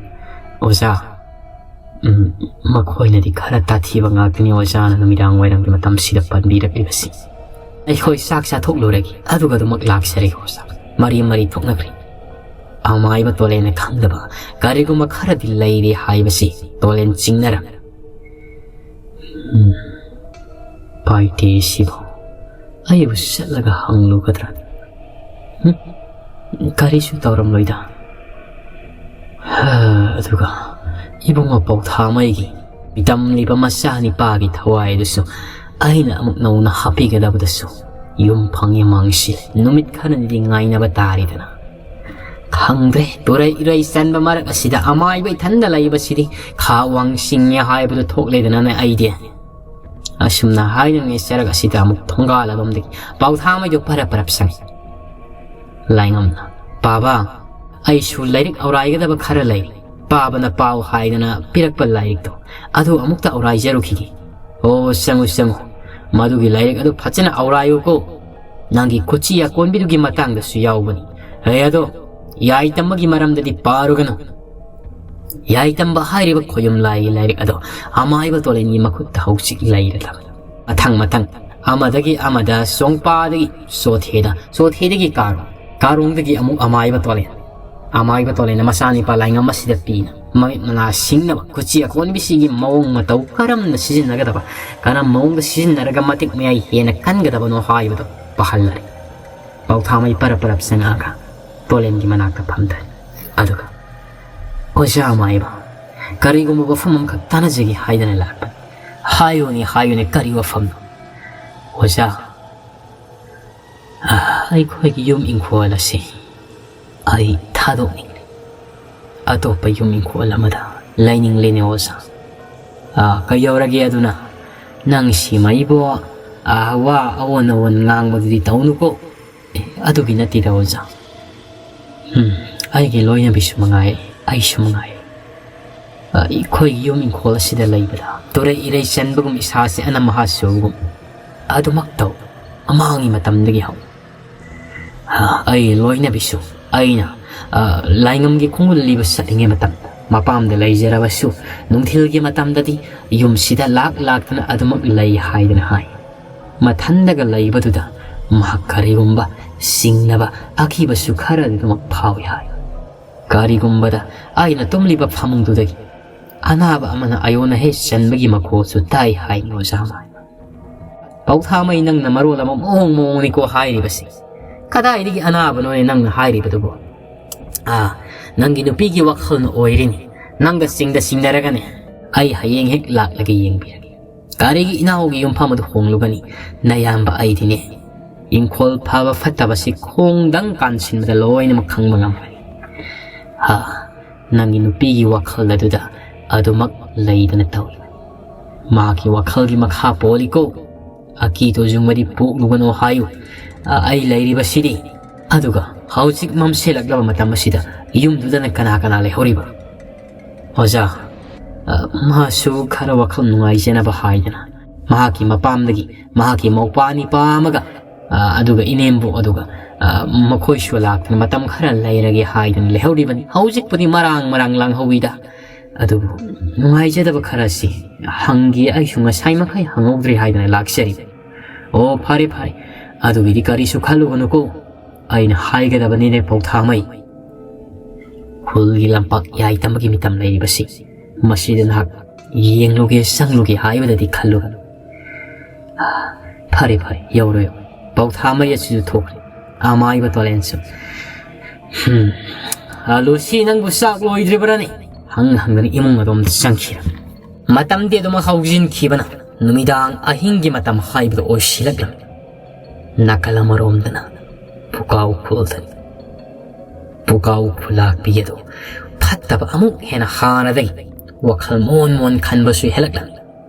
"ꯑꯣꯖꯥ, ꯎꯝ, ꯃꯈꯣꯏꯅꯗꯤ ꯈꯔ ꯇꯥꯊꯤꯕ ꯉꯥꯛꯇꯅꯤ ꯑꯣꯖꯥꯅ ꯅꯨꯃꯤꯗꯥꯡ ꯋꯥꯏꯔꯝꯒꯤ ꯃꯇꯝꯁꯤꯗ ꯄꯟꯕꯤꯔꯛꯂꯤꯕꯁꯤ꯫ ꯑꯩꯈꯣꯏ ꯆꯥꯛ ꯆꯥꯊꯣꯛꯂꯨꯔꯒꯦ, ꯑꯗꯨꯒ ꯑꯗꯨꯃꯛ ꯂꯥꯛꯆꯔꯒꯦ ꯑꯣꯖꯥ"꯫ ꯃꯔꯤ ꯃꯔꯤ ꯊꯣꯛꯅꯈ꯭ꯔꯤ꯫ ꯑꯃꯥꯏꯕ ꯇꯣꯂꯦꯟꯅ ꯈꯪꯗꯕ ꯀꯔꯤꯒꯨꯝꯕ ꯈꯔꯗꯤ ꯂꯩꯔꯦ ꯍꯥꯏꯕꯁꯤ ꯇꯣꯂꯦꯟ ꯆꯤꯡꯅꯔꯝꯃꯤ꯫ ꯎꯝ, ꯄꯥꯏꯇꯦ ꯁꯤꯕꯨ ꯑꯩꯕꯨ ꯆꯠꯂꯒ ꯍꯪꯂꯨꯒꯗ꯭ꯔꯥ? ꯎꯝ, ꯀꯔꯤꯁꯨ ꯇꯧꯔꯝꯂꯣꯏꯗ꯫ ꯍꯥ, ꯑꯗꯨꯒ ꯏꯕꯨꯡꯉꯣ ꯄꯧꯊꯥꯃꯩꯒꯤ ꯇꯝꯂꯤꯕ ꯃꯆꯥ ꯅꯤꯄꯥꯒꯤ ꯊꯋꯥꯏ ꯑꯗꯨꯁꯨ ꯑꯩꯅ ꯑꯃꯨꯛ ꯅꯧꯅ ꯍꯥꯞꯄꯤꯒꯗꯕꯗꯁꯨ ꯌꯨꯝ ꯐꯪꯉꯦ ꯃꯥꯡꯁꯤꯜꯂꯦ꯫ ꯅꯨꯃꯤꯠ ꯈꯔꯅꯤꯗꯤ ꯉꯥꯏꯅꯕ ꯇꯥꯔꯦꯗꯅ꯫ ꯈꯪꯗ꯭ꯔꯦ, ꯇꯨꯔꯩ ꯏꯔꯩ ꯆꯟꯕ ꯃꯔꯛ ꯑꯁꯤꯗ ꯑꯃꯥꯏꯕ ꯏꯊꯟꯗ ꯂꯩꯕꯁꯤꯗꯤ ꯈꯥ ꯋꯥꯡ ꯆꯤꯡꯉꯦ ꯍꯥꯏꯕꯗꯨ ꯊꯣꯛꯂꯦꯗꯅꯅꯦ ꯑꯩꯗꯤ꯫ ꯑꯁꯨꯝꯅ ꯍꯥꯏꯗꯨꯅ ꯆꯔꯛ ꯑꯁꯤꯗ ꯑꯃꯨꯛ ꯊꯣꯡꯒꯥꯜ ꯑꯗꯣꯝꯗꯒꯤ ꯄꯥꯎꯊꯥꯃꯩꯗꯨ ꯄꯔꯞ ꯄꯔꯞ ꯆꯪꯉꯤ꯫ ꯂꯥꯏꯉꯝꯅ, "ꯄꯥꯕ, ꯑꯩꯁꯨ ꯂꯥꯏꯔꯤꯛ ꯑꯧꯔꯥꯏꯒꯗꯕ ꯈꯔ ꯂꯩ, ꯄꯥꯕꯅ ꯄꯥꯎ ꯍꯥꯏꯗꯅ ꯄꯤꯔꯛꯄ ꯂꯥꯏꯔꯤꯛꯇꯣ, ꯑꯗꯨ ꯑꯃꯨꯛꯇ ꯑꯧꯔꯥꯏꯖꯔꯨꯈꯤꯒꯦ"꯫ "ꯑꯣ, ꯆꯪꯉꯨ, ꯆꯪꯉꯨ, ꯃꯗꯨꯒꯤ ꯂꯥꯏꯔꯤꯛ ꯑꯗꯨ ꯐꯖꯅ ꯑꯧꯔꯥꯏꯌꯨꯀꯣ꯫ ꯅꯪꯒꯤ ꯀꯨꯆꯤ ꯑꯀꯣꯟꯕꯤꯗꯨꯒꯤ ꯃꯇꯥꯡꯗꯁꯨ ꯌꯥꯎꯕꯅꯤ꯫ ꯍꯦ, ꯑꯗꯣ ꯌꯥꯏ ꯇꯝꯕꯒꯤ ꯃꯔꯝꯗꯗꯤ ꯄꯥꯔꯨꯒꯅꯨ"꯫ ꯌꯥꯏ ꯇꯝꯕ ꯍꯥꯏꯔꯤꯕ ꯈꯣꯌꯨꯝ ꯂꯥꯏꯒꯤ ꯂꯥꯏꯔꯤꯛ ꯑꯗꯣ ꯑꯃꯥꯏꯕ ꯇꯣꯂꯦꯟꯒꯤ ꯃꯈꯨꯠꯇ ꯍꯧꯖꯤꯛ ꯂꯩꯔꯗꯕꯅꯤ꯫ ꯃꯊꯪ ꯃꯊꯪ ꯑꯃꯗꯒꯤ ꯑꯃꯗ, ꯆꯣꯡꯄꯥꯗꯒꯤ ꯆꯣꯊꯦꯗ, ꯆꯣꯊꯦꯗꯒꯤ ꯀꯥꯔꯣꯡ, ꯀꯥꯔꯣꯡꯗꯒꯤ ꯑꯃꯨꯛ ꯑꯃꯥꯏꯕ ꯇꯣꯂꯦꯟ, ꯑꯃꯥꯏꯕ ꯇꯣꯂꯦꯟꯅ ꯃꯆꯥꯅꯤꯄꯥ ꯂꯥꯏꯉꯝ ꯑꯁꯤꯗ ꯄꯤꯅ ꯃꯃꯤꯠ ꯃꯅꯥ ꯁꯤꯡꯅꯕ ꯀꯨꯆꯤ ꯑꯀꯣꯟꯕꯤꯁꯤꯒꯤ ꯃꯑꯣꯡ ꯃꯇꯧ ꯀꯔꯝꯅ ꯁꯤꯖꯤꯟꯅꯒꯗꯕ, ꯀꯔꯝꯕ ꯃꯑꯣꯡꯗ ꯁꯤꯖꯤꯟꯅꯔꯒ ꯃꯇꯤꯛ ꯃꯌꯥꯏ ꯍꯦꯟꯅ ꯀꯟꯒꯗꯕꯅꯣ ꯍꯥꯏꯕꯗꯨ ꯄꯥꯍꯜꯂꯔꯤ꯫ ꯄꯥꯎꯊꯥꯃꯩ ꯄꯔꯞ ꯄꯔꯞ ꯆꯪꯉꯛꯑꯒ ꯇꯣꯂꯦꯟꯒꯤ ꯃꯅꯥꯛꯇ ꯐꯝꯊꯔꯤ꯫ ꯑꯗꯨꯒ, "ꯑꯣꯖꯥ ꯑꯃꯥꯏꯕ, ꯀꯔꯤꯒꯨꯝꯕ ꯋꯥꯐꯝ ꯑꯃꯈꯛ ꯇꯥꯟꯅꯖꯒꯦ ꯍꯥꯏꯗꯅ ꯂꯥꯛꯄꯅꯤ꯫ ꯍꯥꯏꯌꯨꯅꯦ, ꯍꯥꯏꯌꯨꯅꯦ, ꯀꯔꯤ ꯋꯥꯐꯝꯅꯣ? ꯑꯣꯖꯥ, ꯑ, ꯑꯩꯈꯣꯏꯒꯤ ꯌꯨꯝ ꯏꯪꯈꯣꯜ ꯑꯁꯤ ꯑꯩ ꯊꯥꯗꯣꯛꯅꯤꯡꯂꯦ꯫ ꯑꯇꯣꯞꯄ ꯌꯨꯝ ꯏꯪꯈꯣꯜ ꯑꯃꯗ ꯂꯩꯅꯤꯡꯂꯦꯅꯦ ꯑꯣꯖꯥ꯫ ꯑ, ꯀꯩꯗꯧꯔꯒꯦ ꯑꯗꯨꯅ? ꯅꯪ ꯁꯤꯃꯩꯕꯣ, ꯑ, ꯋꯥ ꯑꯑꯣꯟ ꯑꯑꯣꯟ ꯉꯥꯡꯕꯗꯨꯗꯤ ꯇꯧꯅꯨꯀꯣ꯫ ꯑꯦ, ꯑꯗꯨꯒꯤ ꯅꯠꯇꯦꯗ ꯑꯣꯖꯥ꯫ ꯎꯝ, ꯑꯩꯒꯤ ꯂꯣꯏꯅꯕꯤꯁꯨ ꯃꯉꯥꯏ, ꯑꯩꯁꯨ ꯃꯉꯥꯏ꯫ ꯑ, ꯑꯩꯈꯣꯏꯒꯤ ꯌꯨꯝ ꯏꯪꯈꯣꯜ ꯑꯁꯤꯗ ꯂꯩꯕꯗ ꯇꯨꯔꯩ ꯏꯔꯩ ꯆꯟꯕꯒꯨꯝ, ꯏꯁꯥꯁꯦ ꯑꯅꯝ ꯑꯍꯥ ꯆꯨꯕꯒꯨꯝ ꯑꯗꯨꯃꯛ ꯇꯧ꯫ ꯑꯃꯥꯡꯒꯤ ꯃꯇꯝꯗꯒꯤ ꯍꯧ꯫ ꯑ, ꯑꯩ ꯂꯣꯏꯅꯕꯤꯁꯨ ꯑꯩꯅ, ꯑ, ꯂꯥꯏꯉꯝꯒꯤ ꯈꯣꯡꯒꯨꯜ ꯂꯤꯕ ꯆꯠꯂꯤꯉꯩ ꯃꯇꯝꯗ ꯃꯄꯥꯝꯗ ꯂꯩꯖꯔꯕꯁꯨ ꯅꯨꯡꯊꯤꯜꯒꯤ ꯃꯇꯝꯗꯗꯤ ꯌꯨꯝꯁꯤꯗ ꯂꯥꯛ ꯂꯥꯛꯇꯅ ꯑꯗꯨꯃꯛ ꯂꯩ ꯍꯥꯏꯗꯅ ꯍꯥꯏ꯫ ꯃꯊꯟꯗꯒ ꯂꯩꯕꯗꯨꯗ ꯃꯍꯥꯛ ꯀꯔꯤꯒꯨꯝꯕ ꯆꯤꯡꯅꯕ ꯑꯀꯤꯕꯁꯨ ꯈꯔꯗꯤ ꯑꯗꯨꯃꯛ ꯐꯥꯎꯏ ꯍꯥꯏ꯫ ꯀꯔꯤꯒꯨꯝꯕꯗ ꯑꯩꯅ ꯇꯨꯝꯂꯤꯕ ꯐꯃꯨꯡꯗꯨꯗꯒꯤ ꯑꯅꯥꯕ ꯑꯃꯅ ꯑꯌꯣꯟ ꯑꯍꯦ ꯆꯟꯕꯒꯤ ꯃꯈꯣꯜꯁꯨ ꯇꯥꯏ ꯍꯥꯏ ꯑꯣꯖꯥ ꯑꯃ꯫ ꯄꯥꯎꯊꯥꯃꯩ, ꯅꯪꯅ ꯃꯔꯣꯜ ꯑꯃ ꯃꯑꯣꯡ ꯃꯑꯣꯡꯅꯤꯀꯣ ꯍꯥꯏꯔꯤꯕꯁꯤ꯫ ꯀꯗꯥꯏꯗꯒꯤ ꯑꯅꯥꯕꯅꯣꯅꯦ ꯅꯪꯅ ꯍꯥꯏꯔꯤꯕꯗꯨꯕꯣ? ꯑꯥ, ꯅꯪꯒꯤ ꯅꯨꯄꯤꯒꯤ ꯋꯥꯈꯜꯅ ꯑꯣꯏꯔꯤꯅꯤ꯫ ꯅꯪꯒ ꯆꯤꯡꯗ ꯆꯤꯡꯅꯔꯒꯅꯦ꯫ ꯑꯩ ꯍꯌꯦꯡ ꯍꯦꯛ ꯂꯥꯛꯂꯒ ꯌꯦꯡꯕꯤꯔꯒꯦ꯫ ꯀꯔꯤꯒꯤ ꯏꯅꯥꯎꯒꯤ ꯌꯨꯝꯐꯝ ꯑꯗꯨ ꯍꯣꯡꯂꯨꯒꯅꯤ? ꯅꯌꯥꯝꯕ ꯑꯩꯗꯤꯅꯦ, ꯏꯪꯈꯣꯜ ꯐꯕ ꯐꯠꯇꯕꯁꯤ ꯈꯣꯡꯗꯪ ꯀꯥꯟꯁꯤꯟꯕꯗ ꯂꯣꯏꯅꯃꯛ ꯈꯪꯕ ꯉꯝꯒꯅꯤ꯫ ꯍꯥ, ꯅꯪꯒꯤ ꯅꯨꯄꯤꯒꯤ ꯋꯥꯈꯜ ꯑꯗꯨꯗ ꯑꯗꯨꯃꯛ ꯂꯩꯗꯅ ꯇꯧꯏ꯫ ꯃꯍꯥꯛꯀꯤ ꯋꯥꯈꯜꯒꯤ ꯃꯈꯥ ꯄꯣꯜꯂꯤꯀꯣ꯫ ꯑꯀꯤ ꯇꯨꯖꯨꯡꯕꯗꯤ ꯄꯣꯛꯂꯨꯒꯅꯨ ꯍꯥꯏꯌꯨ꯫ ꯑ, ꯑꯩ ꯂꯩꯔꯤꯕꯁꯤꯗꯤ꯫ ꯑꯗꯨꯒ ꯍꯧꯖꯤꯛ ꯃꯝꯁꯤꯜꯂꯛꯂꯕ ꯃꯇꯝ ꯑꯁꯤꯗ ꯌꯨꯝꯗꯨꯗꯅ ꯀꯅꯥ ꯀꯅꯥ ꯂꯩꯍꯧꯔꯤꯕ? ꯑꯣꯖꯥ, ꯑ, ꯃꯥꯁꯨ ꯈꯔ ꯋꯥꯈꯜ ꯅꯨꯡꯉꯥꯏꯖꯅꯕ ꯍꯥꯏꯗꯅ ꯃꯍꯥꯛꯀꯤ ꯃꯄꯥꯝꯗꯒꯤ ꯃꯍꯥꯛꯀꯤ ꯃꯧꯄ꯭ꯋꯥ ꯅꯤꯄꯥ ꯑꯃꯒ, ꯑ, ꯑꯗꯨꯒ ꯏꯅꯦꯝꯕꯣꯛ ꯑꯗꯨꯒ, ꯑ, ꯃꯈꯣꯏꯁꯨ ꯂꯥꯛꯇꯅ ꯃꯇꯝ ꯈꯔ ꯂꯩꯔꯒꯦ ꯍꯥꯏꯗꯨꯅ ꯂꯩꯍꯧꯔꯤꯕꯅꯤ꯫ ꯍꯧꯖꯤꯛꯄꯨꯗꯤ ꯃꯔꯥꯡ ꯃꯔꯥꯡ ꯂꯥꯡꯍꯧꯋꯤꯗ꯫ ꯑꯗꯨꯕꯨ ꯅꯨꯡꯉꯥꯏꯖꯗꯕ ꯈꯔꯁꯤ ꯍꯪꯒꯦ ꯑꯩꯁꯨ ꯉꯁꯥꯏ ꯃꯈꯩ ꯍꯪꯍꯧꯗ꯭ꯔꯦ ꯍꯥꯏꯗꯅ ꯂꯥꯛꯆꯔꯤꯕꯅꯤ꯫ ꯑꯣ, ꯐꯔꯦ, ꯐꯔꯦ꯫ ꯑꯗꯨꯒꯤꯗꯤ ꯀꯔꯤꯁꯨ ꯈꯜꯂꯨꯒꯅꯨꯀꯣ꯫ ꯑꯩꯅ ꯍꯥꯏꯒꯗꯕꯅꯤꯅꯦ ꯄꯧꯊꯥꯃꯩ꯫ ꯈꯨꯜꯒꯤ ꯂꯝꯄꯥꯛ ꯌꯥꯏ ꯇꯝꯕꯒꯤ ꯃꯤꯇꯝ ꯂꯩꯔꯤꯕꯁꯤ꯫ ꯃꯁꯤꯗ ꯅꯍꯥꯛ ꯌꯦꯡꯂꯨꯒꯦ, ꯆꯪꯂꯨꯒꯦ ꯍꯥꯏꯕꯗꯗꯤ ꯈꯜꯂꯨꯒꯅꯨ꯫ ꯐꯔꯦ, ꯐꯔꯦ, ꯌꯧꯔꯣ, ꯌꯧꯔꯣ꯫ ꯄꯥꯎꯊꯥꯃꯩ ꯑꯁꯤꯁꯨ ꯊꯣꯛꯈ꯭ꯔꯦ꯫ ꯑꯃꯥꯏꯕ ꯇꯣꯂꯦꯟꯁꯨ꯫ ꯍꯝ꯫ ꯑ, ꯂꯨꯁꯤ, ꯅꯪꯕꯨ ꯆꯥꯛ ꯂꯣꯏꯗ꯭ꯔꯤꯕ꯭ꯔꯥꯅꯦ? ꯍꯪ ꯍꯪꯗꯅ ꯏꯃꯨꯡ ꯑꯗꯣꯝꯗ ꯆꯪꯈꯤꯔꯝꯃꯤ꯫ ꯃꯇꯝꯗꯤ ꯑꯗꯨꯃꯛ ꯍꯧꯖꯤꯟꯈꯤꯕꯅ ꯅꯨꯃꯤꯗꯥꯡ ꯑꯍꯤꯡꯒꯤ ꯃꯇꯝ ꯍꯥꯏꯕꯗꯨ ꯑꯣꯏꯁꯤꯜꯂꯛꯂꯝꯃꯤ꯫ ꯅꯥꯀꯜ ꯑꯃꯔꯣꯝꯗꯅ ꯄꯨꯀꯥꯎ ꯈꯨꯜꯗ ꯄꯨꯀꯥꯎ ꯈꯨꯂꯥꯛꯄꯤ ꯑꯗꯨ ꯐꯠꯇꯕ ꯑꯃꯨꯛ ꯍꯦꯟꯅ ꯍꯥꯟꯅꯗꯒꯤ ꯋꯥꯈꯜ ꯃꯣꯟ ꯃꯣꯟ ꯈꯟꯕꯁꯨ ꯍꯦꯜꯂꯛꯂꯝꯃꯤ꯫